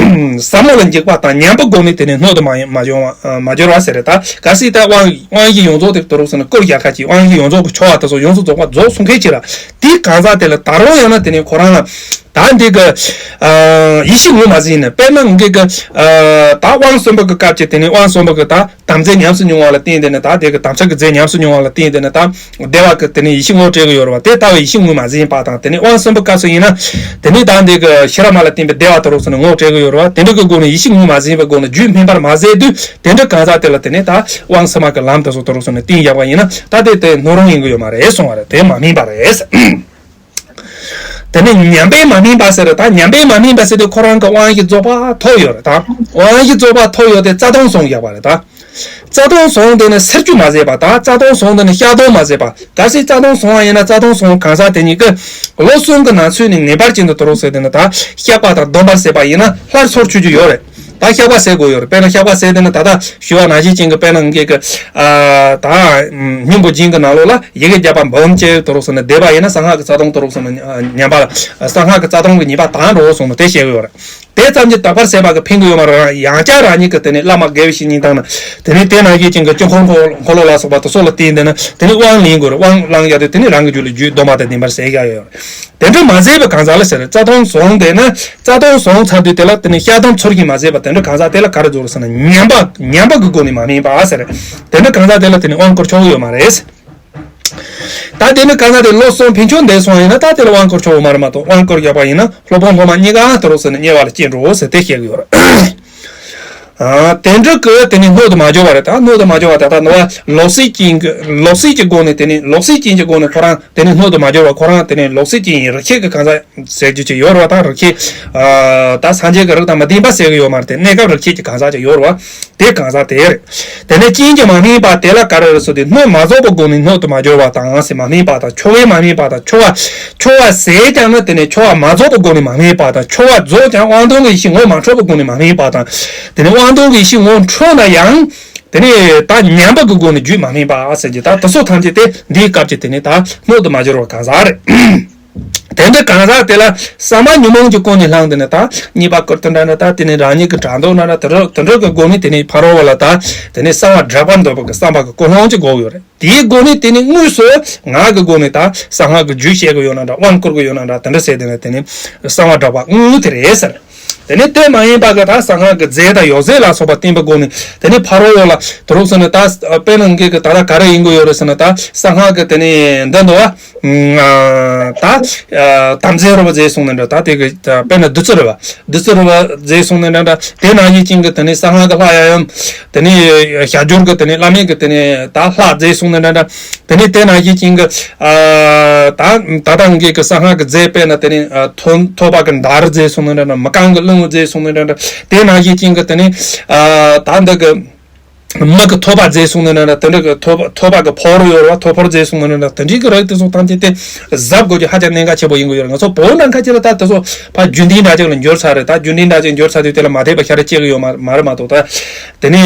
ཟབ་མོ་ལ་འཇུག་པ་དང་ཉན་པའི་སྒོ་ནས་དེ་ནི་སྣོད་དུ་མ་ཡིན་མ་འགྱུར་བ་མ་འགྱུར་བ་ཟེར་རེད། ད་གལ་སྲིད་ད་དབང་དབང་བཞི་ཡོངས་རྫོགས་དེ་དུ་རུག་ཟེར་ན་བསྐུར་རྒྱག་ཁ་ཅིག་དབང་བཞི་ཡོངས་རྫོགས་ཀྱི་ཆོ་ག་དེ་ཚོ་ཡོངས་སུ་རྫོགས་པ་རྫོགས་སོང་མཁན་ཅིག་ར། དེའི་གང་ཟག་དེ་ལ་ད་རུང་ཡང་ན་དེ་ནི་ཁོ་རང་ལ་ད་འདི་གི་ཨ་ཡེ་ཤེས་ངོ་མ་ཟིན་ནས་དཔེར་ན་འདི་གི་ཨ་ད་དབང་གསུམ་པ་གི་སྐབས་ཀྱི་དེ་ནི་དབང་གསུམ་པ་གི་ད་དམ་རྫས་ཉམས་སུ་མྱོང་བ་ལ་བརྟེན་ཏེ་ནི་ད་དེ་གི་དམ་ཚིག་གི་རྫས་ཉམས་སུ་མྱོང་བ་ལ་བརྟེན་ཏེ་ནི་ད་བདེ་བ་གི་དེ་ནི་ཡེ་ཤེས་ངོ་སྤྲད་གི་ཡོད་རེད་བ། དེ་ལྟ་བུའི་ཡེ་ཤེས་ངོ་མ་ཟིན་པ་དང་དེ་ནི་དབང་གསུམ་པའི་སྐབས་སུ་ཡིན་ན་དེ་ནི་ད་འདི་གི་ཤེས་རབ་མ་ལ་བརྟེན་པའི་བདེ་བ་དུ་རུག་སོང་ནས་ངོ་སྤྲད་གི་ཡོད་རེད་བ། དེ་འདྲ་གི་སྒོ་ནས་ཡེ་ཤེས་ངོ་མ་ཟིན་པའི་སྒོ་ནས་རྒྱུད་སྨིན་པར་མ་ཟད་དུས་དེ་འདྲ་གང་ཟག་དེ་ལ་དེ་ནི་ད་དབང་གསུམ་པ་གི་ལམ་དེ་ཚོ་དུ་རུག་སོང་ནས་བསྟན་བཞག་པ་ཡིན་ན་ད་དེ་དེ་སྣོད་རུང་ཡིན་གི་ཡོད་མ་རེད་གསུང་བ་རེད། དེ་མ་སྨིན་པ་རེད། དེ་ནས་ཉམས་པས་མ་སྨིན་པ་ཟེར་རེད། ད་ཉམས་པས་མ་སྨིན་པ་ཟེར་དུས་ཁོ་རང་གི་དབང་བཞི་རྫོགས་པ་ཐོབ་ཡོད་རེད། ད་དབང་བཞི་རྫོགས་པ་ཐོབ་ཡོད་དེ་རྩ་ལྟུང་སོང་ཡོད་པ་རེད། ད་རྩ་ལྟུང་སོང་དེ་ནི་སེལ་རྒྱུ་མ་ཟད་པ། ད་རྩ་ལྟུང་སོང་དེ་ནི་བཤགས་ལྟུང་མ་ཟད་པ། གལ་སྲིད་རྩ་ལྟུང་སོང་བ་ཡིན་ན་རྩ་ལྟུང་སོང་གང་ཟག་དེ་ཉིད་ཀྱིས་ལོ་གསུམ་གྱི་ནང་ཚུད་ནས་ངེས་པར་ཅན་དུ་དུ་རུག་ཟེར་དེ་ནི་ད་བཤགས་པ་དང་སྡོམ་པར་ཟད་པ་ཡིན་ན་སླར་གསོར་ཆུད་རྒྱུ་ཡོད་རེད། ད་བཤགས་པ་ཟེར་དགོས་ཡོད་རེད། དཔེར་ན་བཤགས་པ་ཟེར་དེ་ནི་ད་ལྟ་ཞུ་བ་ནང་བཞིན་ཅན་གྱི་དཔེར་ན་ངེད་ཀྱི་ཨ་ད་སྙིང་པོ་སྦྱིན་གྱི་ནང་ལོགས་ལ་ཡི་གེ་བརྒྱ་པ་འབུམ་སྐྱེ་དུ་རུག་སོང་ན་བཟླས་པ་ཡིན་ན་གསང་སྔགས་ཀྱི་རྩ་ལྟུང་དུ་རུག་སོང་ན་ཉམས་པ་ལ་གསང་སྔགས་ཀྱི་རྩ་ལྟུང་གི་ཉེས་པ་དག་འགྲོ་སོང་ན་དེ་བཤད་གི་ཡོད་རེད། དེ་ཙམ་གྱིས་དག་པར་ཟད་པ་གི་ཕན་གི་ཡོད་མ་རེད། ཡང་བསྐྱར་རང་ཉིད་ཀྱི་དེ་ནས་བླ་མ་དགེ་བའི་བཤེས་གཉེན་དང་ན་དེ་ནས་དེ་ནང་བཞིན་ཅན་གྱི་དཀྱིལ་འཁོར་འཁོར་ལོ་ལ་སོགས་པ་དེ་སོགས་ལ་བརྟེན་ཏེ་ན་དེ་ནས་དབང་ལེན་དགོས་རེད། དབང་བླང་ཡ་དེ་དེ་ནས་རང་གི་རྒྱུད་ལ་རྒྱུད་སྡོམ་པ་དང་ལྡན་པར་ཟད་ཡ་ཡོད་རེད། དེ་འདྲ་མ་ཟད་པའི་གང་ཟག་ལ་ཟེར་རེད། རྩ་ལྟུང་སོང་དེ་ནི་རྩ་ལྟུང་སོང་ཚར་དུས་དེ་ལ་དེ་ནས་བཤགས་སྡོམ་ཚུལ་བཞིན་མ་ཟད་པ་དེ་འདྲ་གང་ཟག་དེ་ལ་ག་རེ་རྫོགས་རེད་ཟེར་ན་ཉམས་པ་ཉམས་པ་གི་སྒོ་ནས་མ་སྨིན་པ་ཟེར་རེད། དེ་འདྲ་གང་ཟག་དེ་ལ་དེ་ནས་དབང་བསྐུར་ཆོག་གི་ཡོད་མ་རེད། ད་དེ་ནི་གང་ཟག་དེ་ལོ་གསུམ་ཕན་ཆད་འདས་སོང་ཡིན་ན་ད་དེ་ལ་དབང་བསྐུར་ཆོག་གི་མ་རེད་མ་གཏོགས་དབང་བསྐུར་བཞག་པ་ཡིན་ན་སློབ་དཔོན་སློབ་མ་གཉིས་ཀ་དུ་རུག་ཟེར་ནས་དམྱལ་བ་ལ་སྐྱེ་འགྲོ་ཟེར་དེ་བཤད་གི་ཡོད་རེད། ཨ་དེ་འདྲ་གི་དེ་ནི་སྣོད་དུ་མ་འཇོག་པ་རེད། ད་སྣོད་དུ་མ་འཇོག་པ་ད་ལྟ་ནོར་བ་ལོག་སྲིད་ཀྱི་ལོག་སྲིད་ཀྱི་སྒོ་ནས་དེ་ནི་ལོག་སྲིད་ཀྱི་སྒོ་ནས་ཁོ་རང་དེ་ནི་སྣོད་དུ་མ་འཇོག་པ་ཁོ་རང་དེ་ནི་ལོག་སྲིད་ཀྱི་ཡིན། རིགས་ཆད་ཀྱི་གང་ཟག་ཟེར་རྒྱུ་ཅིག་ཡོད་རེད་བ། ད་རིགས་ཆད་ཨ་ད་སངས་རྒྱས་ཀྱི་རིགས་དང་མི་ལྡན་པ་ཟེར་གི་ཡོད་མ་རེད། དེ་གནས་སྐབས་རིགས་ཆད་ཀྱི་གང་ཟག་ཅིག་ཡོད་རེད་བ། དེ་གང་ཟག་དེ་རེད། དེ་ནས་རྐྱེན་གྱིས་མ་སྨིན་པ་དེ་ལ་ག་རེ་རེད་ཟེར་དུས་སྣོད་མ་རྫོགས་པའི་སྒོ་ནས་སྣོད་དུ་མ་འཇོག་པ་དང་ཟེར་མ་སྨིན་པ་དང་ཆོ་གས་མ་སྨིན་པ་དང་ཆོ་ག་ཆོ་ག་ཟད་ཀྱང་ན་དེ་ནས་ཆོ་ག་མ་རྫོགས་པའི་སྒོ་ནས་མ་སྨིན་པ་དང་ཆོ་ག་རྫོགས་ཀྱང་དབང་དོན་གྱི་ཡེ་ཤེས་ངོ་མ་འཕྲོད་པའི་སྒོ་ནས་མ་སྨིན་པ་དང་དེ་ནས་དབང་དོན་གྱི་ཡེ་ཤེས་ངོ་འཕྲོད་ན་ཡང་དེ་ནས་ད་ཉམས་པ་གི་སྒོ་ནས་རྒྱུད་མ་སྨིན་པ་ཟེར་གྱི་ད་དེ་ཚོ་ཐམས་ཅད་དེ་འདིའི་སྐབས་ཀྱི་དེ་ནས་ད་སྣོད་དུ་མ་འཇོག་པ་གང་ཟག་རེད། དེ་འདྲ་གང་ཟག་དེ་ལ་བསམ་པ་ཉོན་མོངས་ཀྱི་ཀུན་ནས་བསླངས་ཏེ་ནི་ད་གཉིས་པ་བསྐུར་དེ་འདྲ་འདྲ་ད་དེ་ནས་རང་ཉིད་ཀྱི་དྲང་དོ་འདྲ་འདྲ་དེ་འདྲ་དེ་འདྲ་གི་སྒོ་ནས་དེ་ནས་ཕ་རོལ་བ་ལ་ད་དེ་ནས་གསང་བ་སྒྲུབ་པར་འདོད་པ་གི་བསམ་པ་གི་ཀུན་སློང་ཅིག་དགོས་ཡོད་རེད། དེའི་སྒོ་ནས་དེ་ནས་དངོས་སུ་ངག་གི་སྒོ་ནས་ད་གསང་སྔགས་ཀྱི་རྒྱུད་བཤད་གི་ཡོད་ན་འདྲ་དབང་བསྐུར་གི་ཡོད་ན་འདྲ་དེ་འདྲ་ཟེར་དེ་ནས་དེ་ནས་གསང་བ་སྒྲུབ་པ་དངོས་དེ་རེད་ཟེར། དེ་ནས་དེ་མ་ཡིན་པ་གི་ད་གསང་སྔགས་ཀྱི་རྫས་དང་ཡོ་བྱད་ལ་སོགས་པ་བསྟན་པའི་སྒོ་ནས་དེ་ནས་ཕ་རོལ་བ་ལ་དུ་རུག་ཟེར་ན་ད་དཔེར་ན་ངེད་ཀྱི་ད་ལྟ་ག་རེ་ཡིན་དགོས་ཡོད་རེད་ཟེར་ན་ད་གསང་སྔགས་ཀྱི་དེ་ནས་འདི་འདུག་བ། ད་དམ་རྫས་རོལ་པ་རྫས་གསུངས་ནས་འདྲ་ད་དེ་གི་དཔེར་ན་བདུད་རྩི་རོལ་པ་བདུད་རྩི་རོལ་པ་རྫས་གསུངས་ནས་འདྲ་འདྲ་དེ་ནང་བཞིན་ཅན་གྱི་དེ་ནས་གསང་སྔགས་ཀྱི་ལྷ་ཡབ་ཡུམ་དེ་ནས་ཞར་བྱུང་གི་དེ་ནས་བླ་མེད་ཀྱི་དེ་ནས་ད་ལྷ་རྫས་གསུངས་ནས་འདྲ་འདྲ་དེ་ནས་དེ་ནང་བཞིན་ཅན་གྱི་ད་ད་ལྟ་ངེད་ཀྱི་གསང་སྔགས་ཀྱི་རྫས་དཔེར་ན་དེ་ནས་ཐོ་ཐོད་པ་གི་མདའ་རུ་རྫས་གསུངས་ནས་འདྲ་འདྲ་མི་རྐང་གི་རླུང་རྫས་གསུངས་ནས་འདྲ་འདྲ་དེ་ནང་བཞིན་ཅན་གྱི་དེ་ནས་ད་འདི་གི་མི་གི་ཐོད་པ་རྫས་གསུངས་ནས་ན་དེ་འདྲ་གི་ཐོད་པ་ཐོད་པ་གི་ཕོར་ཡོད་རེད་བ། ཐོད་ཕོར་རྫས་གསུངས་ནས་ན་དེ་འདྲའི་གི་རིགས་དེ་ཚོ་ཐམས་ཅད་དེ་གཟབ་དགོས་ཀྱི་ཧ་ཅང་གནད་འགག་ཆེན་པོ་ཡིན་གི་ཡོད་རེད། ང་ཚོ་བོད་ནང་ཁ་ཅིག་ལ་ད་དེ་ཚོ་ཕ་རྒྱུན་ལྡན་འདྲ་ཅིག་ལ་འགྱུར་ཚར་རེད། ད་རྒྱུན་ལྡན་འདྲ་ཅིག་འགྱུར་ཚར་དུས་དེ་ལ་མ་དད་པ་ཤ་ར་སྐྱེ་གི་ཡོད་མ་མ་རེད་མ་གཏོགས་ད་དེ་ནས་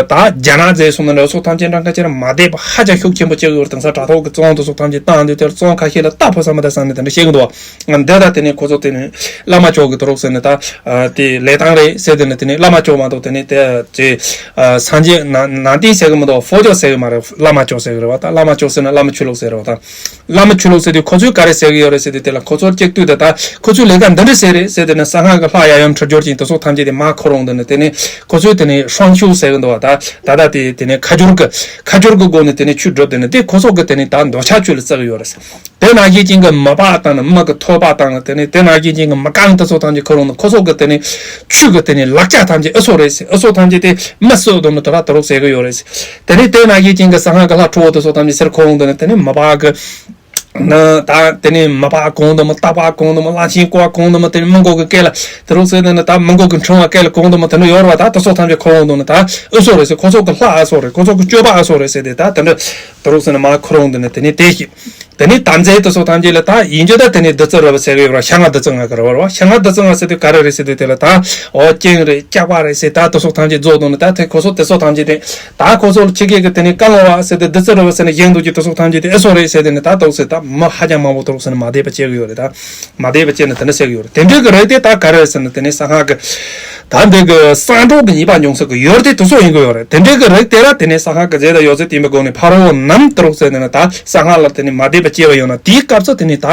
ད་རྒྱ་ནག་རྫས་གསུངས་ནས་ན་ཚོ་ཐམས་ཅད་འདྲ་ཁ་ཅིག་ལ་མ་དད་པ་ཧ་ཅང་ཤུགས་ཆེན་པོ་སྐྱེ་གི་ཡོད་རེད། དེང་སང་དྲ་ཐོག་གི་བཙོན་དེ་ཚོ་ཐམས་ཅད་བཏང་དུས་དེར་བཙོན་ཁ་ཤས་ལ་ལྟ་ཕོད་ས་མ་ད་བསམ་ནས་དེ་འདྲ་བཤད་གི་འདུག་བ། འདི་ད་དེ་ནས་ཁོ་ཚོ་དེ་ནས་བླ་མ་མཆོག་གི་དུ་རུག་ཟེར་ནས་ད་དེ་ལས་སྟངས་རེད་ཟེར་དེ་ནས་དེ་ནས་བླ་མ་མཆོག་མ་གཏོགས་དེ་ནས་དེ་ཅེ་སངས་རྒྱས་ན། ནང་བསྟན་ཟེར་གི་མི་འདུག། ཧྥོ་ཇོ་ཟེར་གི་མ་རེད། བླ་མ་ཇོ་ཟེར་གི་རེད་བ། ད་བླ་མ་ཇོ་ཟེར་ན་བླ་མ་ཆོས་ལུགས་ཟེར་རེད་བ། ད་བླ་མ་ཆོས་ལུགས་ཟེར་དུས་ཁོ་ཚོས་ག་རེ་ཟེར་གི་ཡོད་རེད་ཟེར་དུས། དེ་ལ་ཁོ་ཚོར་གཅིག་ལྟོས་དེ། ད་ཁོ་ཚོས་ལས་ཀ་འདི་འདྲ་ཟེར་རེད་ཟེར་དེ་ནས་གསང་སྔགས་ཀྱི་ལྷ་ཡབ་ཡུམ་ཁྲི་སྦྱོར་ཅན་དེ་ཚོ་ཐམས་ཅད་དེ་མར་འཁུར་འོང་དེ་ནས། དེ་ནས་ཁོ་ཚོས་དེ་ནས་ཧྲང་ཤུ་ཟེར་གི་འདུག་བ། ད་ད་ད་དེ་དེ་ནས་ཁ་སྦྱོར་གི་ཁ་སྦྱོར་གི་སྒོ་ནས་དེ་ནས་ཆོས་སྒྲུབ་དེ་ནས། དེ་ཁོ་ཚོ་གི་དེ་ནས་ད་འདོད་ཆགས་ཆོས་ལ་བརྩི་གི་ཡོད་རེད། དེ་ནང་བཞིན་ཅན་གྱི་མི་ལྤགས་དང་ནི་མི་གི་ཐོད་པ་དང་ནི། དེ་ནས་དེ་ནང་བཞིན་ཅན་གྱི་མི་རྐང་དེ་ཚོ་ཐམས་ཅད་འཁུར་འོང་ནི། ཁོ་ཚོ་གི་དེ་ནས་ཆོས་གི་དེ་ནས་ལག་ཆ་ཐམས་ཅད་ཨུ་ཚོ་རེད་ཟེར། ཨུ་ཚོ་ཐམས་ཅད་དེ་མི་གསོད་དོ་ནི་དེ་ར་དེ་རོགས་ཟེར་གི་ཡོད་རེད་ཟེར། དེ་ནས་དེ་ནང་བཞིན་ཅན་གྱི་གསང་སྔགས་ཀྱི་ལྷ་ཁྲོ་བོ་དེ་ཚོ་ཐམས་ཅད་ཟེར་འཁུར་འོང་དོ་ནི། དེ་ནས་མི་ལྤགས་གི་ནི་ད་དེ་ནས་མི་ལྤགས་གང་དུ་མི། སྟག་ལྤགས་གང་དུ་མི། གླང་ཆེན་ཀོ་བ་གང་དུ་མི། དེ་ནས་མི་མགོ་གི་སྐེ་ལ་དེ་རོགས་ཟེར་དེ་ནི། ད་མི་མགོ་གི་འཕྲེང་བ་སྐེ་ལ་གང་དུ་མི། དེ་འདྲ་ཡོད་རེད་བ། ད་དེ་ཚོ་ཐམས་ཅད་འཁུར་འོང་དོ་ནི་ད་ཨུ་ཚོ་རེད་ཟེར། ཁོ་ཚོ་གི་ལྷ་ཨུ་ཚོ་རེད། ཁོ་ཚོ་གི་སྤྱོད་པ་ཨུ་ཚོ་རེད་ཟེར་དེ། ད་དེ་འདྲ་དེ་རོགས་ཟེར་ནི་མར་འཁུར་འོང་དོ་ནི། དེ་ནས་དེ་ཞིག་དེ་ནས་དམ་རྫས་དེ་ཚོ་ཐམས་ཅད་ལ་ད་ཡིན་རྒྱུ་ད་དེ་ནས་བདུད་རྩི་རོལ་པ་ཟེར་གི་ཡོད་ར། ཤ་ལྔ་བདུད་རྩི་ལྔ་གི་རོལ་པ་རེད་བ། ཤ་ལྔ་བདུད་རྩི་ལྔ་ཟེར་དུས་ག་རེ་རེད་ཟེར་དུས། དེ་ལ་ད་འོ་སྤྱན་རེད། ལྕགས་པ་རེད་ཟེར། ད་དེ་ཚོ་ཐམས་ཅད་རྫོགས་དོ་ནི། ད་དེ་ཁོ་ཚོ་དེ་ཚོ་ཐམས་ཅད་དེ། ད་ཁོ་ཚོ་ལ་ཕྱི་རྒྱལ་གི་དེ་ནས་བཀའ་སློབ་པ་ཟེར་དེ། བདུད་རྩི་རོལ་པ་ཟེར་ནས་བཞེངས་འདུག་གི་དེ་ཚོ་ཐམས་ཅད་དེ་ཨེ་སོ་རེད་ཟེར། དེ་ནས་ད་དོགས་ཟེར། ད་མི་ཧ་ཅང་མང་པོ་དོགས་ཟེར་ནས་མ་བསྡད་པ་བྱེད་གི་ཡོད་རེད། ད་མ་བསྡད་པ་བྱེད་ནས་དེ་འདྲ་ཟེར་གི་ཡོད་རེད། དེ་འདྲའི་གི་རིགས་དེ་ད་ག་རེ་ཟེར་ན། དེ་ནས་གསང་སྔགས་གི་ད་འདི་གི་གསང་སྒྲོག་གི་ཉེས་པ་འབྱུང་ས་གི་ཡོད་རེད། དེ་དེ་ཚོ་ཡིན་གི་ཡོད་རེད། དེ་འདྲའི་གི་རིགས་དེ་ལ་དེ་ནས་གསང་སྔགས་གི་རྫས་དང་ཡོ་བྱད་བསྟན་པའི་སྒོ་ནས་ཕ་རོལ་པོ་རྣམས་དེ་རོགས་ཟེར་ནས། ད་གསང་སྔགས་ལ་དེ་ནས་མ་བསྡད་པ་བྱས་པ་ཡོད་ན། དེའི་སྐབས་སུ་དེ་ནས་ད་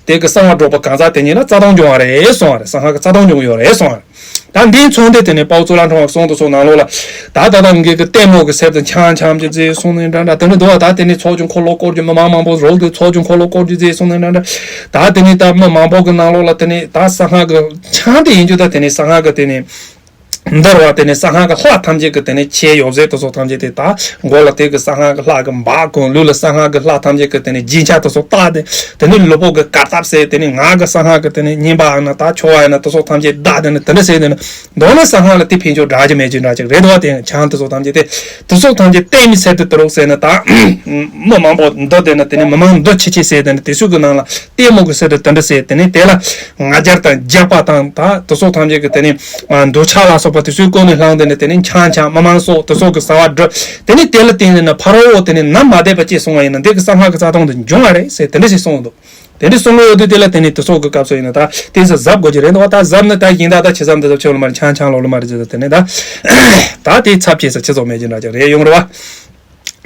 དེ་གི་གསང་བ་སྒྲོག་པ་གང་ཟག་དེ་ཉིད་ལ་རྩ་སྟོང་འབྱུང་བ་རེད་གསུངས་པ་རེད། གསང་སྔགས་གི་རྩ་སྟོང་འབྱུང་གི་ཡོད་རེད་གསུངས་པ་རེད། ད་འདིའི་མཚོན་དེ་དེ་ནས་དཔའ་བོ་གཙུག་ལག་ཕྲེང་བ་གསུང་དུ་སོང་ནང་ལོགས་ལ། ད་ད་ལྟ་ངེད་ཀྱི་ལྟད་མོ་གི་གསེབ་ཏུ་འཆམ་འཆམ་གྱི་རྫས་གསུང་ནས་འདྲ་འདྲ་དེ་འདྲ་འདུག་བ། ད་དེ་ནས་ཚོགས་ཀྱི་འཁོར་ལོ་བསྐོར་རྒྱུ། མི་མང་མང་པོ་རོལ་ཏེ་ཚོགས་ཀྱི་འཁོར་ལོ་བསྐོར་རྒྱུ་རྫས་གསུང་ནས་འདྲ་འདྲ། ད་དེ་ནས་ད་མི་མང་པོ་གི་ནང་ལོགས་ལ་དེ་ནས་ད་གསང་སྔགས་ཀྱི་འཆམ་དེ་ཡིན་རྒྱུ། ད་དེ་ནས་གསང་སྔགས་ཀྱི་དེ་ནས་འདིར་བ་དེ་ནས་གསང་སྔགས་ཀྱི་ལྷ་ཐམས་ཅད་ཀྱི་དེ་ནས་ཆས་ཡོ་བྱད་དེ་ཚོ་ཐམས་ཅད་དེ། ད་མགོ་ལ་དེ་གི་གསང་སྔགས་ཀྱི་ལྷ་གི་འབག་གོང་། ལུས་ལ་གསང་སྔགས་ཀྱི་ལྷ་ཐམས་ཅད་ཀྱི་དེ་ནས་རྒྱན་ཆ་དེ་ཚོ་བཏགས་ཏེ། དེ་ནས་ལུས་པོ་གི་གར་སྟབས་ཟེར། དེ་ནས་ངག་གི་གསང་སྔགས་ཀྱི་དེ་ནས་སྙན་པ་ཡིན་ན། ད་ཆོ་ག་ཡིན་ན་དེ་ཚོ་ཐམས་ཅད་བཏགས། དེ་ནས་དེ་འདྲ་ཟེར། དེ་ནས་མདོར་ན་གསང་སྔགས་ལ་དེ་ཕན་ཆོག་འདྲ་གི་མེད་ཀྱི་འདྲ་ཅིག་རེད་འདུག་བ། དེ་འཆམ་དེ་ཚོ་ཐམས་ཅད་དེ། དེ་ཚོ་ཐམས་ཅད་ལྟད་མོའི་གསེབ་ཏུ་དེ་རོགས་ཟེར་ནས། ད་མི་མང་པོ་འདུ་བསྡད་ན། དེ་ནས་མི་མང་འདུ་ཆི་ཆི་ཟེར། དེ་ནས་དེ་ཚོ་གི་ནང་ལ་ལྟད་མོ་གི་གསེབ་ཏུ་དེ་འདྲ་ཟེར། དེ་ནས་དེ་ལ་ང་རྒྱལ་དང་རྒྱགས་པ་དང་། ད་དེ་ཚོ་ཐམས་ཅད་ཀྱི་དེ་ནས་འདོད་ཆགས་ལ་སོགས་པ་དེ་ཚོའི་ཀུན་ནས་བསླངས་ཏེ་ནས། དེ་ནས་འཆམ་འཆམ་མི་མང་སོགས་དེ་ཚོ་གི་བྱ་བ་སྒྲུབ། དེ་ནས་དེ་ལ་བརྟེན་ནས་ན་ཕ་རོལ་པོ་དེ་ནས་ནམ་མ་བསྡད་པ་ཅིག་སོང་བ་ཡིན་ན། འདི་གི་གསང་སྔགས་ཀྱི་རྩ་སྟོང་དེ་འབྱུང་བ་རེད་ཟེར་དེ་འདྲ་ཞིག་གསུངས་འདུག། དེ་འདྲ་གསུངས་ཡོད་དུས། དེ་ལ་དེ་ནས་དེ་ཚོ་གི་སྐབས་སུ་ཡིན་ན་ད་དེ་ཚོ་གཟབ་དགོས་ཀྱི་རེད་འདུག་བ། ད་གཟབ་ན་ད་གཞན་དག་ད་ཆི་ཙམ་དེ་ཚོ་ཆོ་ལོ་མ་རེད། འཆམ་འཆམ་ལོ་ལོ་མ་རེད་ཟེར། ད་དེ་ནས་ད་ད་དེ་ཚབས་ཆེ་ས་ཆི་ཚོད་མེད་ཀྱི་འདྲ་ཅིག་རེད་ཡོང་རེད་བ།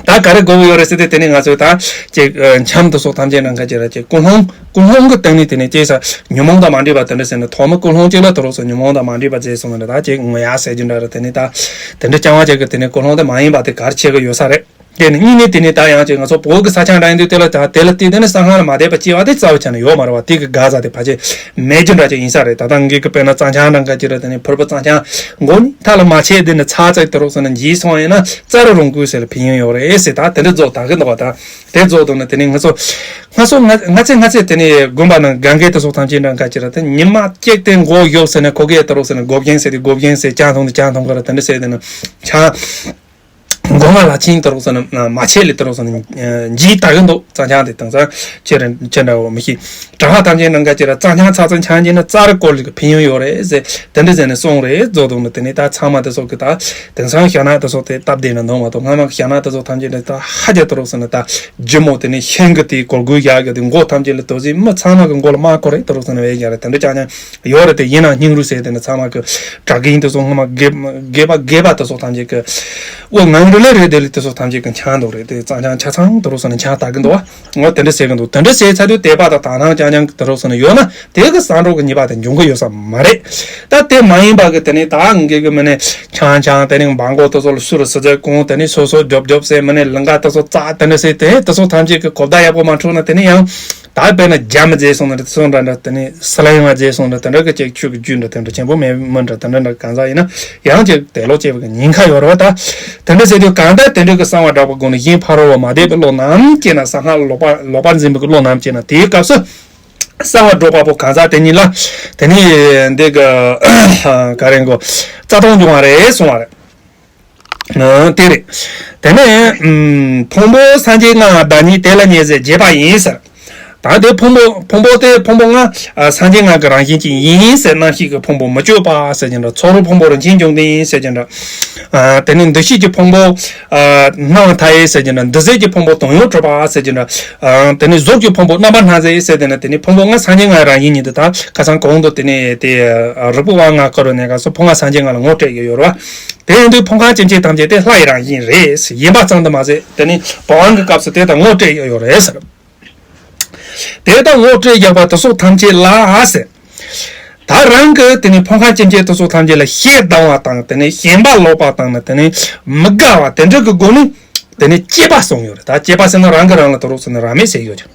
ད་ག་རེ་དགོས་ཀྱི་ཡོད་རེད་ཟེར་ཏེ། དེ་ནས་ང་ཚོས་ད་ཅིག་འཆམ་དེ་ཚོ་ཐམས་ཅད་ནང་ག་ཅིག་ར་ཅིག་ཀུན་སློང་། ཀུན་སློང་གི་སྟེང་ནས་དེ་ནས་ཅིག་ས་ཉོན་མོངས་དང་མ་འདྲེས་པ་དེ་འདྲ་ཟེར་ནས། ཐོག་མར་ཀུན་སློང་གཅིག་ལ་དེ་རོགས་སུ་ཉོན་མོངས་དང་མ་འདྲེས་པ་བྱས་སོང་ན། ད་ཅིག་ངོ་ཡ་ཟེར་རྒྱུ་འདྲ་ར། དེ་ནས་ད་དེ་འདྲ་རྐྱང་བ་ཅིག་གི་དེ་ནས་ཀུན་སློང་དེ་མ་ཡིན་པ་དེ་ག་རེ་བྱེད་ཀྱི་ཡོད་ས་རེད། དེ་ནས་གཉིས་ནས་དེ་ནས་ད་ཡང་ཅིག་ང་ཚོ་བོད་ཀྱི་ས་ཆ་འདྲ་ཡིན་དུས། དེ་ལ་ད་དེ་ལ་བལྟས་དེ་ནས་གསང་སྔགས་ལ་མ་བསྡད་པ་སྐྱེ་བ་དེ་རྩ་བ་ཆ་ནས་ཡོད་མ་རེད་བ། དེ་གི་དགག་བྱ་དེ་ཕལ་ཆེར་མེད་རྒྱུ་འདྲ་ཅིག་ཡིན་ས་རེད། ད་ལྟ་ངེད་ཀྱི་དཔེར་ན་གཙང་ཆང་འདྲ་ག་ཅིག་ར། དེ་ནས་ཕུར་བུ་གཙང་ཆང་མགོ་གཉིས་མཐའ་ལ་མ་ཆད་དེ་ནས་ཚར་ཙམ་དེ་རོགས་སུ་ནས་འཇིག་སོང་ཡིན་ན། རྩ་རུ་རུང་ཁུལ་ཟེར་ལ་ཕན་ཡོན་ཡོད་རེད་ཟེར། ད་དེ་འདྲ་རྫོགས་ད་གི་འདུག་བ། ད་དེ་རྫོགས་འདུག་ན། དེ་ནས་ང་ཚོ་སྔ་སོ་སྔ་སྔ་ཚེ་སྔ་ཚེ་དེ་ནས་དགོན་པ་ནང་གན་རྐྱལ་དེ་ཚོ་ཐམས་ཅད་འདྲ་ག་ཅིག་ར། དེ་ཉི་མ་གཅིག་དེ་མགོ་གཡོག་ཟེར་ནས། གོ་གེ་དེ་རོགས་སུ་ནས་སྒོ་བརྒྱན་ཟེར་ཏེ། སྒོ་བརྒྱན་ཟེར། ལྕང་འཐུང་དེ་ལྕང་འཐུང་ག་ར། དེ་འདྲ་ཟེར། དེ་ནས་ཆང་སྒོ་ང་ལ་ཕྱིན་དེ་རོགས་སུ་ནས་མ་ཆད་ལས་དེ་རོགས་སུ་ནས་འཇིག་ད་གི་འདུག། གཙང་ཆང་དེ་དེང་སང་ཅི་རེད་ཅི་འདྲ་བོ་མི་ཤེས། གྲྭ་པ་ཐམས་ཅད་ནང་ག་ཅིག་ར། གཙང་ཆང་ཚ་ཚ་འཆང་གྱིན་ན་རྩ་རུ་སྐོར་ལ་ཕན་ཡོན་ཡོད་རེད་ཟེར། དེ་འདྲ་ཟེར་ནས་གསུངས་རེད། རྫོགས་འདུག་ན། དེ་ནས་ད་ཚང་མ་དེ་ཚོ་གི་ད་དེང་སང་ཞྭ་ནག་དེ་ཚོ་དེ་སྟབས་བདེ་ན་འདུག་མ་གཏོགས། སྔ་མ་གི་ཞྭ་ནག་དེ་ཚོ་ཐམས་ཅད་ནས་ད་ཧ་ཅང་དེ་རོགས་སུ་ནས་ད་ལྗིད་མོ། དེ་ནས་ཤིང་གི་དེ་གོར་གུ་བཞག་གི་དེ། མགོ་ཐམས་ཅད་ལ་དོ་ཟིག་མི་ཚང་མ་གི་མགོ་ལ་མར་འཁོར་རེད། དེ་རོགས་སུ་ནས་བས་བཞག་རེད། དེ་འདྲ་ཅང་ཅང་ཡོད་རེད། དེ་ཡིན་ན་སྙིང་རུས་ཟེར། དེ་ནས་ཚང་མ་གི་གྲྭ་རྒན་དེ་ཚོ་སྔ་མ་དགེ་དགེ་པ་དགེ་བ་དེ་ཚོ་ཐམས་ཅད་གི་དབུ་ངང་རུ་ལས་རེད། དེ་ལས་དེ་ཚོ་ཐམས་ཅད་གི་འཆང་འདུག་རེད། དེ་གཙང་ཆང་ཆ་ཚང་དེ་རོགས་སུ་ནས་འཆང་ད་གི་འདུག་བ། འོ་དེ་འདྲ་ཟེར་གི་འདུག། དེ་འདྲ་ཟེར་ཚར་དུས་དད་པ་དང་དག་སྣང་རྐྱང་རྐྱང་གི་དེ་རོགས་སུ་ནས་ཡོད་ན། དེ་གི་གསང་སྒྲོག་གི་ཉེས་པ་དེ་འབྱུང་གི་ཡོད་ས་མ་རེད། ད་དེ་མ་ཡིན་པ་གི་དེ་ནས་ད་ངེད་ཀྱི་མི་ནས་ཆང་ཆང་། དེ་ནས་འབག་མགོ་དེ་ཚོ་ལ་སུ་རུ་སུ་རྩེ་གོང་། དེ་ནས་སོ་སོ་རྒྱོབ་རྒྱོབ་ཟེར། མི་ནས་ལིང་ག་དེ་ཚོ་བཙག། དེ་འདྲ་ཟེར་ཏེ་དེ་ཚོ་ཐམས་ཅད་ཀྱི་གོ་བརྡ་ཡག་པོ་མ་འཕྲོད་ན། དེ་ནས་ཡང་ད་དཔེར་ན་རྒྱ་མི་མཛེས་སོང་ན་དེ་ཚོ་འདྲ་འདྲ། དེ་ནས་སི་ལ་ཡོང་བ་མཛེས་སོང་ན་དེ་འདྲ་གི་ཅིག་ཆོས་ཀྱི་རྒྱུ་འདྲ། དེ་འདྲ་ཆེན་པོ་མེད་མི་འདྲ། དེ་འདྲ་འདྲ་གང་ཟག་ཡིན་ན་ཡང་ཅིག་དད་ལོག་བྱེད་པ་གི་ཉེན་ཁ་ཡོད་རེད་བ། ད་དེ་འདྲ་ཟེར་དུས་གང་ལྟར་དེ་འདྲ་གི་གསང་བ་སྒྲོག་པའི་སྒོ་ནས་གཞན་ཕ་རོལ་པོ་མ་དད་པའི་བློ་ནམ་སྐྱེས་ན། གསང་སྔགས་ལོག་པ་ལོག་པར་འཛིན་པའི་གི་བློ་ནམ་སྐྱེས་ན། དེའི་སྐབས་སུ་གསང་བ་སྒྲོག་པ་པོ་གང་ཟག་དེ་ཉིད་ལ་དེ་ནི་འདི་གི་ག་རེ་གོ་རྩ་སྟོང་འབྱུང་བ་རེད་གསུང་བ་རེད། ཨ་དེ་རེད། དེ་ནས་ཨམ་ཕུང་པོ་སངས་རྒྱས་ལྔའམ་བདག་ཉིད་དེ་ལ་ཉེ་ཟེར་བྱེད་པ་ཡིན་ཟེར། ད་དེ་ཕུང་པོ་ཕུང་པོ་དེ་ཕུང་པོ་ལྔ་ཨ་སངས་རྒྱས་ལྔ་གི་རང་བཞིན་ཅན་ཡིན་ཟེར། རྣམ་ཤེས་ཀྱི་ཕུང་པོ་མི་བསྐྱོད་པ་ཟེར་གྱི་འདྲ། ཚོར་བའི་ཕུང་པོ་རིན་ཆེན་འབྱུང་ལྡན་ཡིན་ཟེར་གྱི་འདྲ། ཨ་དེ་ནས་འདུ་ཤེས་ཀྱི་ཕུང་པོ་ཨ་སྣང་བ་མཐའ་ཡས་ཟེར་གྱི་འདྲ། འདུ་བྱེད་ཀྱི་ཕུང་པོ་དོན་ཡོད་གྲུབ་པ་ཟེར་གྱི་འདྲ། ཨ་དེ་ནས་གཟུགས་ཀྱི་ཕུང་པོ་རྣམ་པར་སྣང་མཛད་ཟེར། དེ་ནས་དེ་ནས་ཕུང་པོ་ལྔ་སངས་རྒྱས་ལྔའི་རང་བཞིན་ཉིད་དུ། ད་ཁ་སང་གོང་དུ་དེ་ནས་དེ་རིགས་པ་ལྔ་བཀར་བའི་གནས་སྐབས་སུ་ཕུང་ལྔ་སངས་རྒྱས་ལྔ་ལ་ངོ་སྤྲད་ཀྱི་ཡོད་རེད་བ། དེ་ཡིན་དུས་ཕོ་ཁ་ཅན་གྱི་ཐམས་ཅད་དེ་ལྷ་ཡི་རང་བཞིན་རེད། ཡིན་པ་ཙམ་དུ་མ་ཟད་དེ་ནི་བུམ་དབང་གི་སྐབས་སུ་དེ་དང་ངོ་སྤྲད་ཡོད་རེད་ཟེར། དེ་དང་ངོ་སྤྲད་རྒྱག་པ་དེ་སོགས་ཐམས་ཅད་ལ་ཟེར། ད་རང་གི་དེ་ནི་ཕོ་ཁ་ཅན་གྱི་དེ་སོགས་ཐམས་ཅད་ལ་ཞེ་སྡང་བ་དང་དེ་ནི་ཞེན་པ་ལོག་པ་དང་ནི་དེ་ནི་མི་དགའ་བ་དེ་འདྲ་གི་སྒོ་ནས་དེ་ནི་གཅེས་པ་གསུངས་ཡོད་རེད། ད་གཅེས་པ་ཟེར་ན་རང་གི་རང་ལ་དོ་རོགས་ཟེར་ན་རང་མེད་ཟེར་ཡོད་ཀྱང་།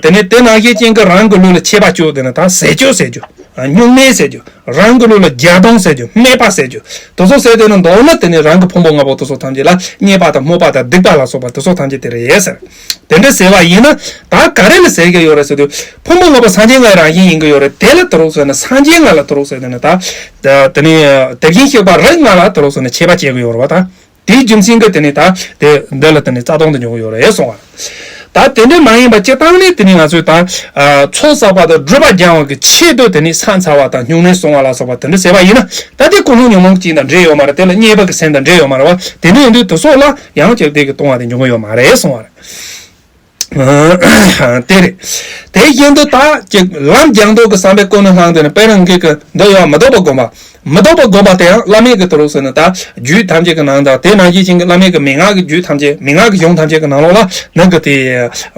དེ་ནས་དེ་ནང་བཞིན་ཅན་གྱི་རང་གི་ལུས་ལ་ཆད་པ་གཅོད་དེ་ནི་ད་ཟས་གཅོད་ཟེར་རྒྱུ། སྨྱུང་གནས་ཟེར་རྒྱུ། རང་གི་ལུས་ལ་རྒྱ་གདོང་ཟེར་རྒྱུ། སྨད་པ་ཟེར་རྒྱུ། དེ་ཚོ་ཟེར་དེ་ནི་མདོར་ན་དེ་ནི་རང་གི་ཕུང་པོ་ལྔ་པོ་དེ་ཚོ་ཐམས་ཅད་ལ་བརྙས་པ་དང་སྨོད་པ་དང་སྡིག་པ་ལ་སོགས་པ་དེ་ཚོ་ཐམས་ཅད་དེ་རེད་ཟེར། དེ་འདྲ་ཟེར་བ་ཡིན་ན་ད་ག་རེ་ལ་ཟེར་གྱི་ཡོད་རེད་ཟེར་དུས་ཕུང་པོ་ལྔ་པོ་སངས་རྒྱས་ལྔའི་རང་བཞིན་ཡིན་གྱི་ཡོད་རེད། དེ་ལ་དེ་རོགས་ཟེར་ན་སངས་རྒྱས་ལྔ་ལ་དེ་རོགས་ཟེར་དེ་ནི་ད་དེ་ནི་དེ་བཞིན་གཤེགས་པ་རིགས་ལྔ་ལ་དེ་རོགས་ཟེར་ན་ཆད་པ་བཅད་གི་ཡོད་རེད་བ་ད། དེའི་རྒྱུ་མཚན་གྱིས་དེ་ནི་ད་དེ་འདི་ལ་དེ་ནི་རྩ་དོན་དུ་འཇོག་གི་ཡོད་རེད་གསུང་བ། ད་དེ་འདྲ་མ་ཡིན་པ་སྤྱིར་བཏང་ནི་དེ་ནི་ང་ཚོས་ད་ཚོགས་བསགས་པ་དང་སྒྲིབ་པ་སྦྱང་བ་གི་ཆེད་དུ་དེ་ནི་ཕྱག་འཚལ་བ་དང་སྨྱུང་གནས་སྲུང་བ་ལ་སོགས་པ་དེ་འདྲ་ཟེར་བ་ཡིན་ན་ད་དེ་ཀུན་སློང་ཉོན་མོངས་ཅན་དང་འབྲེལ་ཡོད་མ་རེད། དེ་ལ་བརྙས་པ་གི་སེམས་དང་འབྲེལ་ཡོད་མ་རེད་བ། དེ་འདྲ་ཡིན་དུས་དེ་སོགས་ལ་ཡང་ཅིག་དེ་གི་གཏོང་བ་དེ་འཇོག་གི་ཡོད་མ་རེད་གསུང་བ་རེད། དེ་རེད། དེ་བཞིན་དུ་ད་ཅིག་ལམ་སྦྱང་འདོད་ཀྱི་བསམ་པའི་ཀུན་སློང་ལྷང་དེ་ནི་དཔེར་ན་ངེད་ཀྱི་འདི་ཡང་མི་ལྡོག་པ་སྒོམ་པ། མི་ལྡོག་པ་སྒོམ་པ་དེ་ཡང་བླ་མེད་ཀྱི་དུ་རུ་ཟེར་ན་ད་རྒྱུད་ཐམས་ཅད་ཀྱི་ནང་དང་དེ་ནང་བཞིན་ཅན་གྱི་བླ་མེད་ཀྱི་མན་ངག་གི་རྒྱུད་ཐམས་ཅད་མན་ངག་གི་གཞུང་ཐམས་ཅད་ཀྱི་ནང་ལོགས་ལ་ནང་གི་དེ་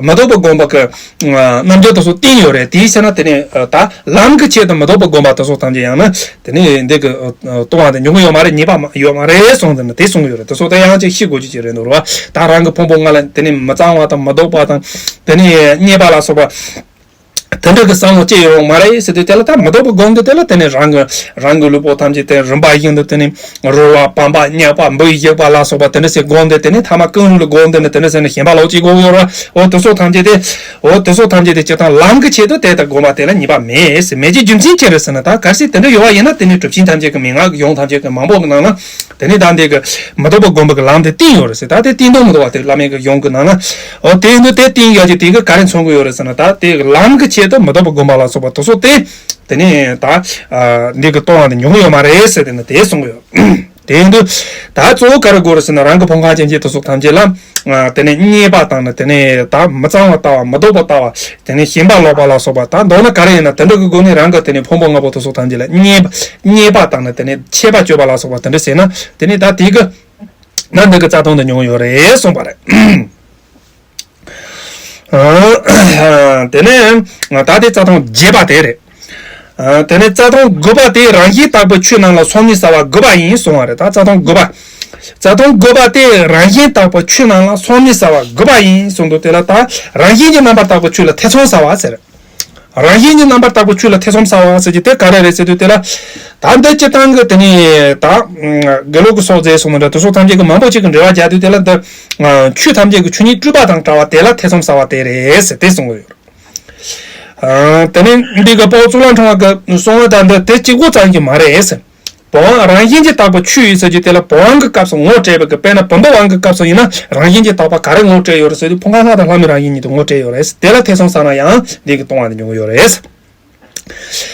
མི་ལྡོག་པ་སྒོམ་པ་གི་རྣམ་འགྱུར་དུ་སོགས་བསྟན་ཡོད་རེད། དེའི་ཕྱིར་ན་དེ་ནི་ད་ལམ་གྱི་ཆེད་དུ་མི་ལྡོག་པ་སྒོམ་པ་དུ་སོགས་ཐམས་ཅད་ཡང་ན་དེ་ནི་འདི་གི་གཏོང་བ་དེ་འཇོག་གི་ཡོད་མ་རེད། ཉེས་པ་ཡོད་མ་རེད་གསུངས་ཟེར་ན་དེ་གསུང་གི་ཡོད་རེད། དེ་སོགས་དེ་ཡང་ཅིག་ཤེས་དགོས་རྒྱུ་ཅིག་རེད་འདུག་ར། ད་རང་གི་ཕུང་པོ་ལྔ་ལ་དེ་ནི་མི་གཙང་བ་དང་མི་ལྡོག་པ་དང་དེ་ནི་བརྙས་པ་ལ་སོགས་པ་དེ་འདྲ་གི་བསམ་བློ་སྐྱེ་ཡོང་མ་རེད་ཟེར་དུས་དེ་ལ་ད་མི་ལྡོག་པའི་སྒོམ་དུས་དེ་ལ་དེ་ནི་རང་གི་རང་གི་ལུས་པོ་ཐམས་ཅད་དེ་རིམ་པ་བཞིན་དུ་དེ་ནི་རོལ་བ་བམ་པ་སྙེག་པ་འབུ་ཡི་བཞག་པ་ལ་སོགས་པ་དེ་འདྲ་ཟེར་སྒོམ་དུས་དེ་ནི་ཐ་མ་ཀུན་སློང་ལ་སྒོམ་དུས་ནི་དེ་འདྲ་ཟེར་ནས་ཞེན་པ་ལོག་ཅིག་དགོས་ཡོད་ར། འོ་དེ་སོགས་ཐམས་ཅད་དེ་འོ་དེ་སོགས་ཐམས་ཅད་དེ་སྤྱིར་བཏང་ལམ་གྱི་ཆེད་དུ་དེ་ལྟར་སྒོམ་པ་དེ་ལ་ཉེས་པ་མེད་ཟེར། མེད་ཀྱི་རྒྱུ་མཚན་ཅི་རེད་ཟེར་ན་ད་གལ་སྲིད་དེ་འདྲ་ཡོད་པ་ཡིན་ན་དེ་ནི་གྲུབ་ཆེན་ཐམས་ཅད་ཀྱི་མན་ངག་གི་གཞུང་ཐམས་ཅད་ཀྱི་མང་པོ་གི་ནང་ན། དེ་ནས་ད་འདི་གི་མི་ལྡོག་པ་སྒོམ་པ་གི་ལམ་དེ་བསྟན་ཡོད་རེད་ཟེར། ད་དེ་བསྟན་དོན་མི་ལྡོག་པ་དེ་བླ་མེད་ཀྱི་གཞུང་གི་ནང་ན། འོ་དེ་ཡིན་དུས་དེ་བསྟན་ཡོད་ཀྱི་དེ་གི་ག་རེ་མཚོན་གི་ཡོད་རེད་ཟེར་ན་ད་དེ་གི་ལམ་གི་ཆེད་དུ་མི་ལྡོག་པ་སྒོམ་པ་ལ་སོགས་པ་དེ་སོགས་ཏེ། དེ་ནས་ད་འདི་གི་གཏོང་བ་དེ་ཉུང་ཡོད་མ་རེད་ཟེར་དེ་ནི་དེ་གསུང་གི་ཡོད། དེ་ཡིན་དུས་ད་གཙོ་བོ་ག་རེ་དགོས་རེད་ཟེར་ན་རང་གི་ཕུང་ཁ་ཅན་གྱི་དེ་སོགས་ཐམས་ཅད་ལ། དེ་ནས་བརྙས་པ་དང་ནི་དེ་ནས་ད་མི་གཙང་བ་ལྟ་བ་མི་ལྡོག་པ་ལྟ་བ། དེ་ནས་ཞེན་པ་ལོག་པ་ལ་སོགས་པ་དང་མདོར་ན་ག་རེ་ཡིན་ན་དེ་འདྲ་གི་སྒོ་ནས་རང་གི་དེ་ནས་ཕུང་པོ་ལྔ་པོ་དེ་སོགས་ཐམས་ཅད་ལ་བརྙས་པ་བརྙས་པ་དང་ནི་དེ་ནས་ཆད་པ་གཅོད་པ་ལ་སོགས་པ་དེ་འདྲ་ཟེར་ན་དེ་ནས་ད་དེ་གི་ན་འདི་གི་རྩ་དོན་དུ་མྱོང་ཡོད་རེད་གསུངས་པ་རེད། དེ་ནས་ད་དེ་རྩ་དོན་རྒྱས་པ་དེ་རེད། དེ་ནས་རྩ་དོན་དགུ་པ་དེ་རང་བཞིན་དག་པའི་ཆོས་རྣམས་ལ་སོམ་ཉི་ཟ་བ་དགུ་པ་ཡིན་གསུངས་པ་རེད། ད་རྩ་དོན་དགུ་པ། རྩ་དོན་དགུ་པ་དེ་རང་བཞིན་དག་པའི་ཆོས་རྣམས་ལ་སོམ་ཉི་ཟ་བ་དགུ་པ་ཡིན་གསུངས་འདུག་དེ་ལ་ད་རང་བཞིན་གྱིས་རྣམ་པར་དག་པའི་ཆོས་ལ་ཐེ་ཚོམ་ཟ་བ་ཟེར། རང་བཞིན་གྱིས་རྣམ་པར་དག་པའི་ཆོས་ལ་ཐེ་ཚོམ་ཟ་བ་ཟེར་གྱི་དེ་ག་རེ་རེད་ཟེར་དུས་དེ་ལ། ད་འདི་སྤྱིར་བཏང་གི་དེ་ནི་ད་དགེ་ལུགས་ཀྱི་སྲོག་རྫས་སོགས་མི་འདྲ་དེ་སོགས་ཐམས་ཅད་ཀྱི་མང་པོ་ཅིག་གི་འགྲེལ་བ་རྒྱག་དུས་དེ་ལ་འདི་ཆོས་ཐམས་ཅད་ཀྱི་ཆོས་ཉིད་སྤྲུལ་པ་དང་བྲལ་བ་དེ་ལ་ཐེ་ཚོམ་ཟ་བ་དེ་རེད་ཟེར་དེ་གསུང་གི་ཡོད། དེ་ནི་འདི་གི་དཔའ་བོ་གཙུག་ལག་ཕྲེང་བ་གི་གསུང་བ་དང་འདི་དེ་གཅིག་པོ་ཙམ་གྱི་མ་རེད་ཟེར། བུམ་དབང་རང་བཞིན་གྱིས་དག་པའི་ཆོས་ཡིན་ཟེར་རྒྱུ་དེ་ལ་བུམ་དབང་གི་སྐབས་སུ་ངོ་སྤྲད་པའི་གི་དཔེར་ན་བུམ་པ་དབང་གི་སྐབས་སུ་ཡིན་ན་རང་བཞིན་གྱིས་དག་པ་ག་རེ་ངོ་སྤྲད་ཡོད་རེད་ཟེར་དུས་ཕུང་ཁ་ལྔ་དང་ལྷ་མིའི་རང་བཞིན་ཉིད་དུ་ངོ་སྤྲད་ཡོད་རེད། དེ་ལ་ཐེ་ཚོམ་ཟ་ན་ཡང་འདི་གི་གཏོང་བ་འདི་འབྱུང་གི་ཡོད་རེད།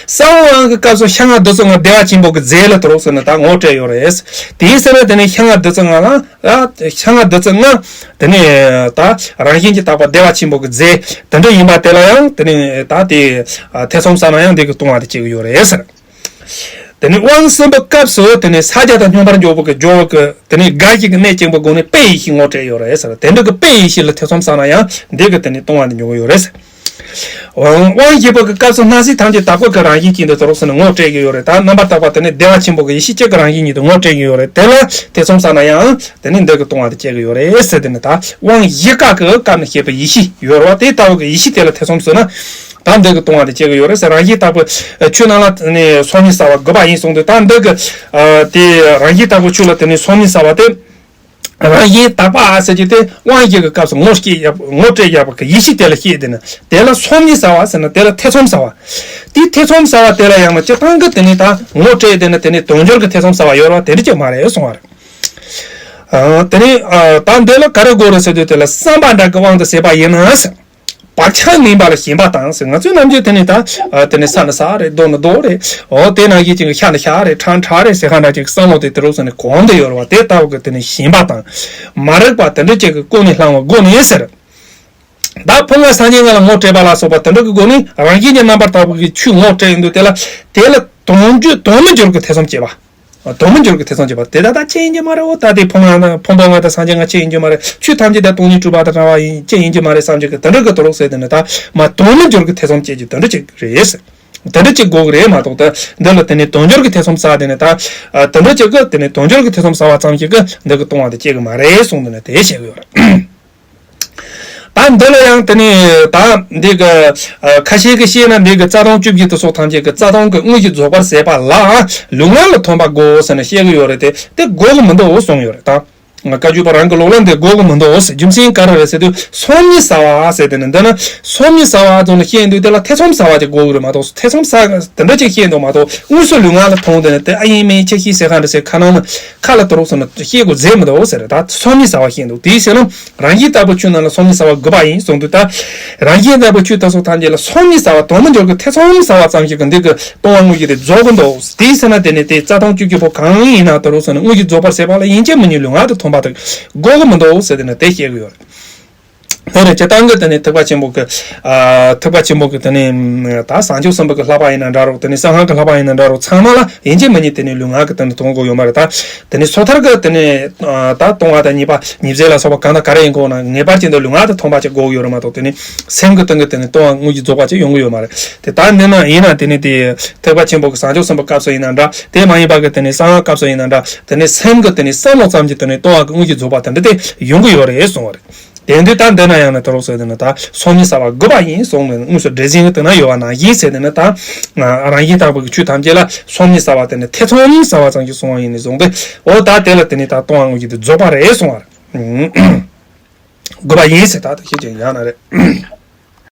གསང་བའི་དབང་གི་སྐབས་སུ་ཤ་ལྔ་བདུད་རྩི་ལྔ་བདེ་བ་ཆེན་པོ་གི་རྫས་ལ་དུ་རོགས་ཟེར་ན་ད་ངོ་སྤྲད་ཡོད་རེད། དེའི་ཟེར་ན་དེ་ནི་ཤ་ལྔ་བདུད་རྩི་ལྔ་ལ་ཤ་ལྔ་བདུད་རྩི་ལྔ་དེ་ནི་ད་རང་བཞིན་གྱིས་དག་པ་བདེ་བ་ཆེན་པོ་གི་རྫས་དེ་འདྲ་ཡིན་པ་དེ་ལ་ཡང་དེ་ནི་ད་དེ་ཐེ་ཚོམ་ཟ་ན་ཡང་འདི་གི་གཏོང་བ་དེ་བྱེད་ཀྱི་ཡོད་རེད་ཟེར། དེ་ནས་དབང་གསུམ་པའི་སྐབས་སུ་དེ་ནས་ས་སྐྱ་དང་སྙོམས་པར་འཇུག་པ་གི་སྦྱོར་བ་གི་དེ་ནས་དགའ་བཞི་གི་གནད་བཅིངས་པའི་སྒོ་ནས་དཔེ་ཡེ་ཤེས་ངོ་སྤྲད་ཡོད་རེད་ཟེར། དེ་འདྲ་གི་དཔེ་ཡེ་ཤེས་ལ་ཐེ་ཚོམ་ཟ་ན་ཡང་འདི་གི་དེ་ནས་གཏོང་བ་འདི་འབྱུང་གི་ཡོད་རེད་ཟེར། དབང་དབང་བཞི་པ་གི་སྐབས་སུ་སྣང་སྲིད་ཐམས་ཅད་དག་པ་གི་རང་བཞིན་ཅན་དུ་ཟེར་རོགས་ཟེར་ནས་ངོ་སྤྲད་ཀྱི་ཡོད་རེད། ད་རྣམ་པར་དག་པ་དེ་ནས་བདེ་བ་ཆེན་པོ་གི་ཡེ་ཤེས་གཅིག་གི་རང་བཞིན་ཉིད་དུ་ངོ་སྤྲད་ཀྱི་ཡོད་རེད། དེ་ལ་ཐེ་ཚོམ་ཟ་ན་ཡང་དེ་ནས་འདི་གི་གཏོང་བ་དེ་བྱེད་ཀྱི་ཡོད་རེད་ཟེར། དེ་ནས་ད་དབང་བཞི་ཀ་གི་སྐབས་ནས་བཤད་པའི་ཡེ་ཤེས་ཡོད་རེད་བ། དེ་ལྟ་བུ་གི་ཡེ་ཤེས་དེ་ལ་ཐེ་ཚོམ་ཟ་ན། ད་འདི་གི་གཏོང་བ་དེ་བྱེད་ཀྱི་ཡོད་རེད་ཟེར། རང་བཞིན་དག་པའི་ཆོས་རྣམས་ལ་ནི་སོམ་ཉི་ཟ་བ་དགུ་པ་ཡིན་གསུངས་དུས། ད་འདི་གི་དེ་རང་བཞིན་དག་པའི་ཆོས་ལ་དེ་ནི་སོམ་ཉི་ཟ་བ་དེ་རང་བཞིན་དག་པ་ཟེར་གྱི་དེ་དབང་བཞི་གི་སྐབས་སུ་ངོ་སྐྱེ་ཡག་ངོ་སྤྲད་ཡག་པ་གི་ཡེ་ཤེས་དེ་ལ་སྐྱེས་དེ་ནི་དེ་ལ་སོམ་ཉི་ཟ་བ་ཟེར་ན་དེ་ལ་ཐེ་ཚོམ་ཟ་བ། དེ་ཐེ་ཚོམ་ཟ་བ་དེ་ལ་ཡང་ན་སྤྱིར་བཏང་གི་དེ་ནི་ད་ངོ་སྤྲད་དེ་ནི་དེ་ནི་དོན་སྦྱོར་གི་ཐེ་ཚོམ་ཟ་བ་ཡོད་རེད་བ། དེ་འདྲ་ཅིག་མ་རེད་གསུང་བ་རེད། དེ་ནི་ད་འདི་ལ་ག་རེ་དགོས་རེད་ཟེར་དུས་དེ་ལ་བསམ་པ་འདྲ་གི་དབང་དུ་བྱས་པ་ཡིན་ན་ཟེར། བག་ཆགས་ངན་པ་ལ་ཞེན་པ་དང་ཟེར། ང་ཚོའི་ནམ་རྒྱུན་དེ་ནི་ད་དེ་ནི་ས་ནི་ས་རེད། རྡོ་ནི་རྡོ་རེད། འོ་དེ་ནང་བཞིན་ཅིག་གི་ཤ་ནི་ཤ་རེད། ཁྲག་ཁྲག་རེད་ཟེར་ཁ་འདྲ་ཅིག་བསམ་བློ་དེ་དེ་རོགས་ཟེར་ནས་གོང་དུ་ཡོད་རེད་བ། དེ་ལྟ་བུ་གི་དེ་ནི་ཞེན་པ་དང་མ་རིག་པ་དེ་འདྲ་ཅིག་གི་ཀུན་ནས་བསླངས་པའི་སྒོ་ནས་ཟེར། ད་ཕུང་པོ་སངས་རྒྱས་ལྔ་ལ་ངོ་སྤྲད་པ་ལ་སོགས་པ་དེ་འདྲ་གི་སྒོ་ནས་རང་བཞིན་གྱིས་རྣམ་པར་དག་པ་གི་ཆོས་ངོ་སྤྲད་ཡོང་དུས་དེ་ལ་དེ་ལ་དོན་སྦྱོར་དོན་མི་འབྱོར་གྱི་ཐེ་ཚོམ་སྐྱེས་པ། དོན་མི་འགྱུར་གྱི་ཐེ་ཚོམ་བྱེད་པ་དེ་ད་ལྟ་ཅི་ཡིན་གྱི་མ་རེད། འོ་ད་དེ་ཕུང་ལ་ཕུང་པོ་ལྔ་དང་སངས་རྒྱས་ལྔ་ཅི་ཡིན་གྱི་མ་རེད། ཆོས་ཐམས་ཅད་དེ་སྟོང་ཉིད་སྤྲོས་པ་དང་བྲལ་བ་ཡིན་ཅི་ཡིན་གྱི་མ་རེད་བསམ་གྱི་གི་དེ་འདྲ་གི་དོ་རོགས་ཟེར་དེ་ནི་ད་མ་དོན་མི་འགྱུར་གྱི་ཐེ་ཚོམ་བྱེད་ཀྱི་དེ་འདྲ་ཅིག་རེད། དེ་འདྲ་ཅིག་དགོས་ཀྱི་རེད་མ་གཏོགས་ད་འདི་ལ་དེ་ནི་དོན་འགྱུར་གྱི་ཐེ་ཚོམ་ཟ་དེ་ནི་ད་དེ་འདྲ་ཅིག་གི་དེ་ནི་དོན་འགྱུར་གྱི་ཐེ་ཚོམ་ཟ་བ་ཙམ་ཞིག་གི་འདི་གི་སྟོང་པ་དེ་སྐྱེ་གི་མ་རེད་གསུངས་དེ་ནི་དེ་བཤད་གི་ཡོད་རེད། ད་འདི་ལ་ཡང་དེ་ནི་ད་འདི་གི་ཁ་ཤས་ཀྱི་བཤད་ན་འདི་གི་རྩ་ལྟུང་བཅུ་བཞི་དེ་སོགས་ཐམས་ཅད་ཀྱི་རྩ་ལྟུང་གི་དངོས་གཞི་རྫོགས་པར་ཟད་པ་ལ་ལུས་ངག་ལ་ཐོན་པ་དགོས་ཟེར་ནས་བཤད་གི་ཡོད་རེད། དེ་དེ་དགོས་གི་མི་འདུག་གསུངས་ཡོད་རེད་ད། བཀའ་བརྒྱུད་པ་རང་གི་ལུགས་ལ་འདི་དགོས་གི་མི་འདུག་ཟེར། རྒྱུ་མཚན་ག་རེ་རེད་ཟེར་དུས་སོམ་ཉི་ཟ་བ་ཟེར་དེ་ནི་འདི་ནི་སོམ་ཉི་ཟ་བ་ཙམ་ལ་བཤད་འདུག་དེ་ལ་ཐེ་ཚོམ་ཟ་བ་དེ་དགོས་གི་རེད་མ་གཏོགས་ཐེ་ཚོམ་ཟ་དེ་འདྲ་ཅིག་བཤད་འདུག་མ་གཏོགས་དངོས་སུ་ལུས་ངག་ལ་ཐོན་དེ་ནི་དེ་ཨ་ཡིན་མིན་ཆ་ཤས་ཟེར་ག་འདྲ་ཟེར་ཁ་ནང་ནི་ཁ་ལ་དུ་རོགས་ཟེར་ནི་བཤད་དགོས་རྫས་མི་འདུག་ཟེར་རེད། ད་སོམ་ཉི་ཟ་བ་བཤད་འདུག་དེའི་ཕྱིར་ན་རང་བཞིན་ལྟ་བུ་ཆོས་རྣམས་ལ་སོམ་ཉི་ཟ་བ་དགོས་པ་ཡིན་གསུངས་འདུག་ད་རང་བཞིན་ལྟ་བུ་ཆོས་དེ་སོགས་ཐམས་ཅད་ལ་སོམ་ཉི་ཟ་བ་དོན་མི་འགྱུར་གྱི་ཐེ་ཚོམ་ཟ་བ་ཙམ་ཞིག་གི་འདི་གི་ལྟུང་བ་དངོས་གཞི་དེ་རྫོགས་གི་འདུག་དེའི་ཕྱིར་ན་དེ་ནི་དེ་རྩ་ལྟུང་བཅུ་བཞི་པོ་གང་ཡིན་ན་དུ་རོགས་ཟེར་ནི་དངོས་གཞི་རྫོགས་པར་ཟད་པ་ལ་ཡིན་གཅིག་མིན་གཉིས་ལུས་ངག་ཏུ་ཐོན་པ་དེ་དགོས་གི་མི་འདུག་ཟེར་དེ་ནི་དེ་བཤད་གི་ཡོད་རེད། དེ་ནས་སྤྱིར་བཏང་གི་དེ་ནས་ཐེག་པ་ཆེན་པོ་གི་ཨ་ཐེག་པ་ཆེན་པོ་གི་དེ་ནས་ད་བྱང་ཆུབ་སེམས་དཔའ་གི་བསླབ་པ་ཡིན་ན་འདྲ་རོགས། དེ་ནས་གསང་སྔགས་ཀྱི་བསླབ་པ་ཡིན་ན་འདྲ་རོགས། ཚང་མ་ལ་ཡིན་གཅིག་མིན་གཉིས་དེ་ནས་ལུས་ངག་གི་དེ་ནས་ཐོན་དགོས་ཡོད་མ་རེད། ད་དེ་ནས་སོ་ཐར་གི་དེ་ནས་ད་ལྟུང་བ་དང་ཉེས་པ་ཉེས་བྱས་ལ་སོགས་པ་གང་དང་ག་རེ་ཡིན་དགོས་ན་ངེས་པར་ཅན་དུ་ལུས་ངག་ཏུ་ཐོན་པ་ཅིག་དགོས་ཡོད་རེད་མ་གཏོགས་དེ་ནས་སེམས་ཀྱི་སྟེང་གི་དེ་ནས་ལྟུང་བ་དངོས་གཞི་རྫོགས་པ་ཅིག་ཡོང་གི་ཡོད་མ་རེད། དེ་ལྟར་ནི་ན་ཡིན་ན་དེ་ནས་དེ་ཐེག་པ་ཆེན་པོ་གི་བྱང་ཆུབ་སེམས་དཔའ་སྐབས་སུ་ཡིན་ན་འདྲ། དེ་མ་ཡིན་པ་གི་དེ་ནས་གསང་སྔགས་སྐབས་སུ་ཡིན་ན་འདྲ། དེ་ནས་སེམས་ཀྱི་དེ་ནས་བསམ་བློ་ཙམ་གྱིས་དེ་ནས་ལྟུང་བ་གི་དངོས་གཞི་རྫོགས་པ་དེ་འདྲ་དེ་ཡོང་གི་ཡོད་རེད་གསུངས་པ་རེད། དེ་འདི་ལྟར་འདི་ན་ཡང་ན་དུ་རོགས་ཟེར་དེ་ན་ད་སོམ་ཉི་ཟ་བ་དགོས་པ་ཡིན་གསུངས་ནས་དངོས་སུ་འགྲེལ་ཟིན་གྱི་དེ་ན་ཡོད་པ་ནང་བཞིན་ཟེར་དེ་ནི་ད་རང་བཞིན་ལྟ་བུ་གི་ཆོས་ཐམས་ཅད་ལ་སོམ་ཉི་ཟ་བ་དེ་ནི་ཐེ་ཚོམ་ཟ་བ་ཙམ་གྱིས་གསུངས་པ་ཡིན་ནས་བཟུང་སྟེ་འོ་ད་དེ་ལ་དེ་ནི་ད་ལྟུང་བ་དངོས་གཞི་དེ་རྫོགས་པ་རེད་གསུངས་པ་རེད། དགོས་པ་ཡིན་ཟེར་ད་དེ་ཤེས་ཀྱི་ཡང་ན་རེད།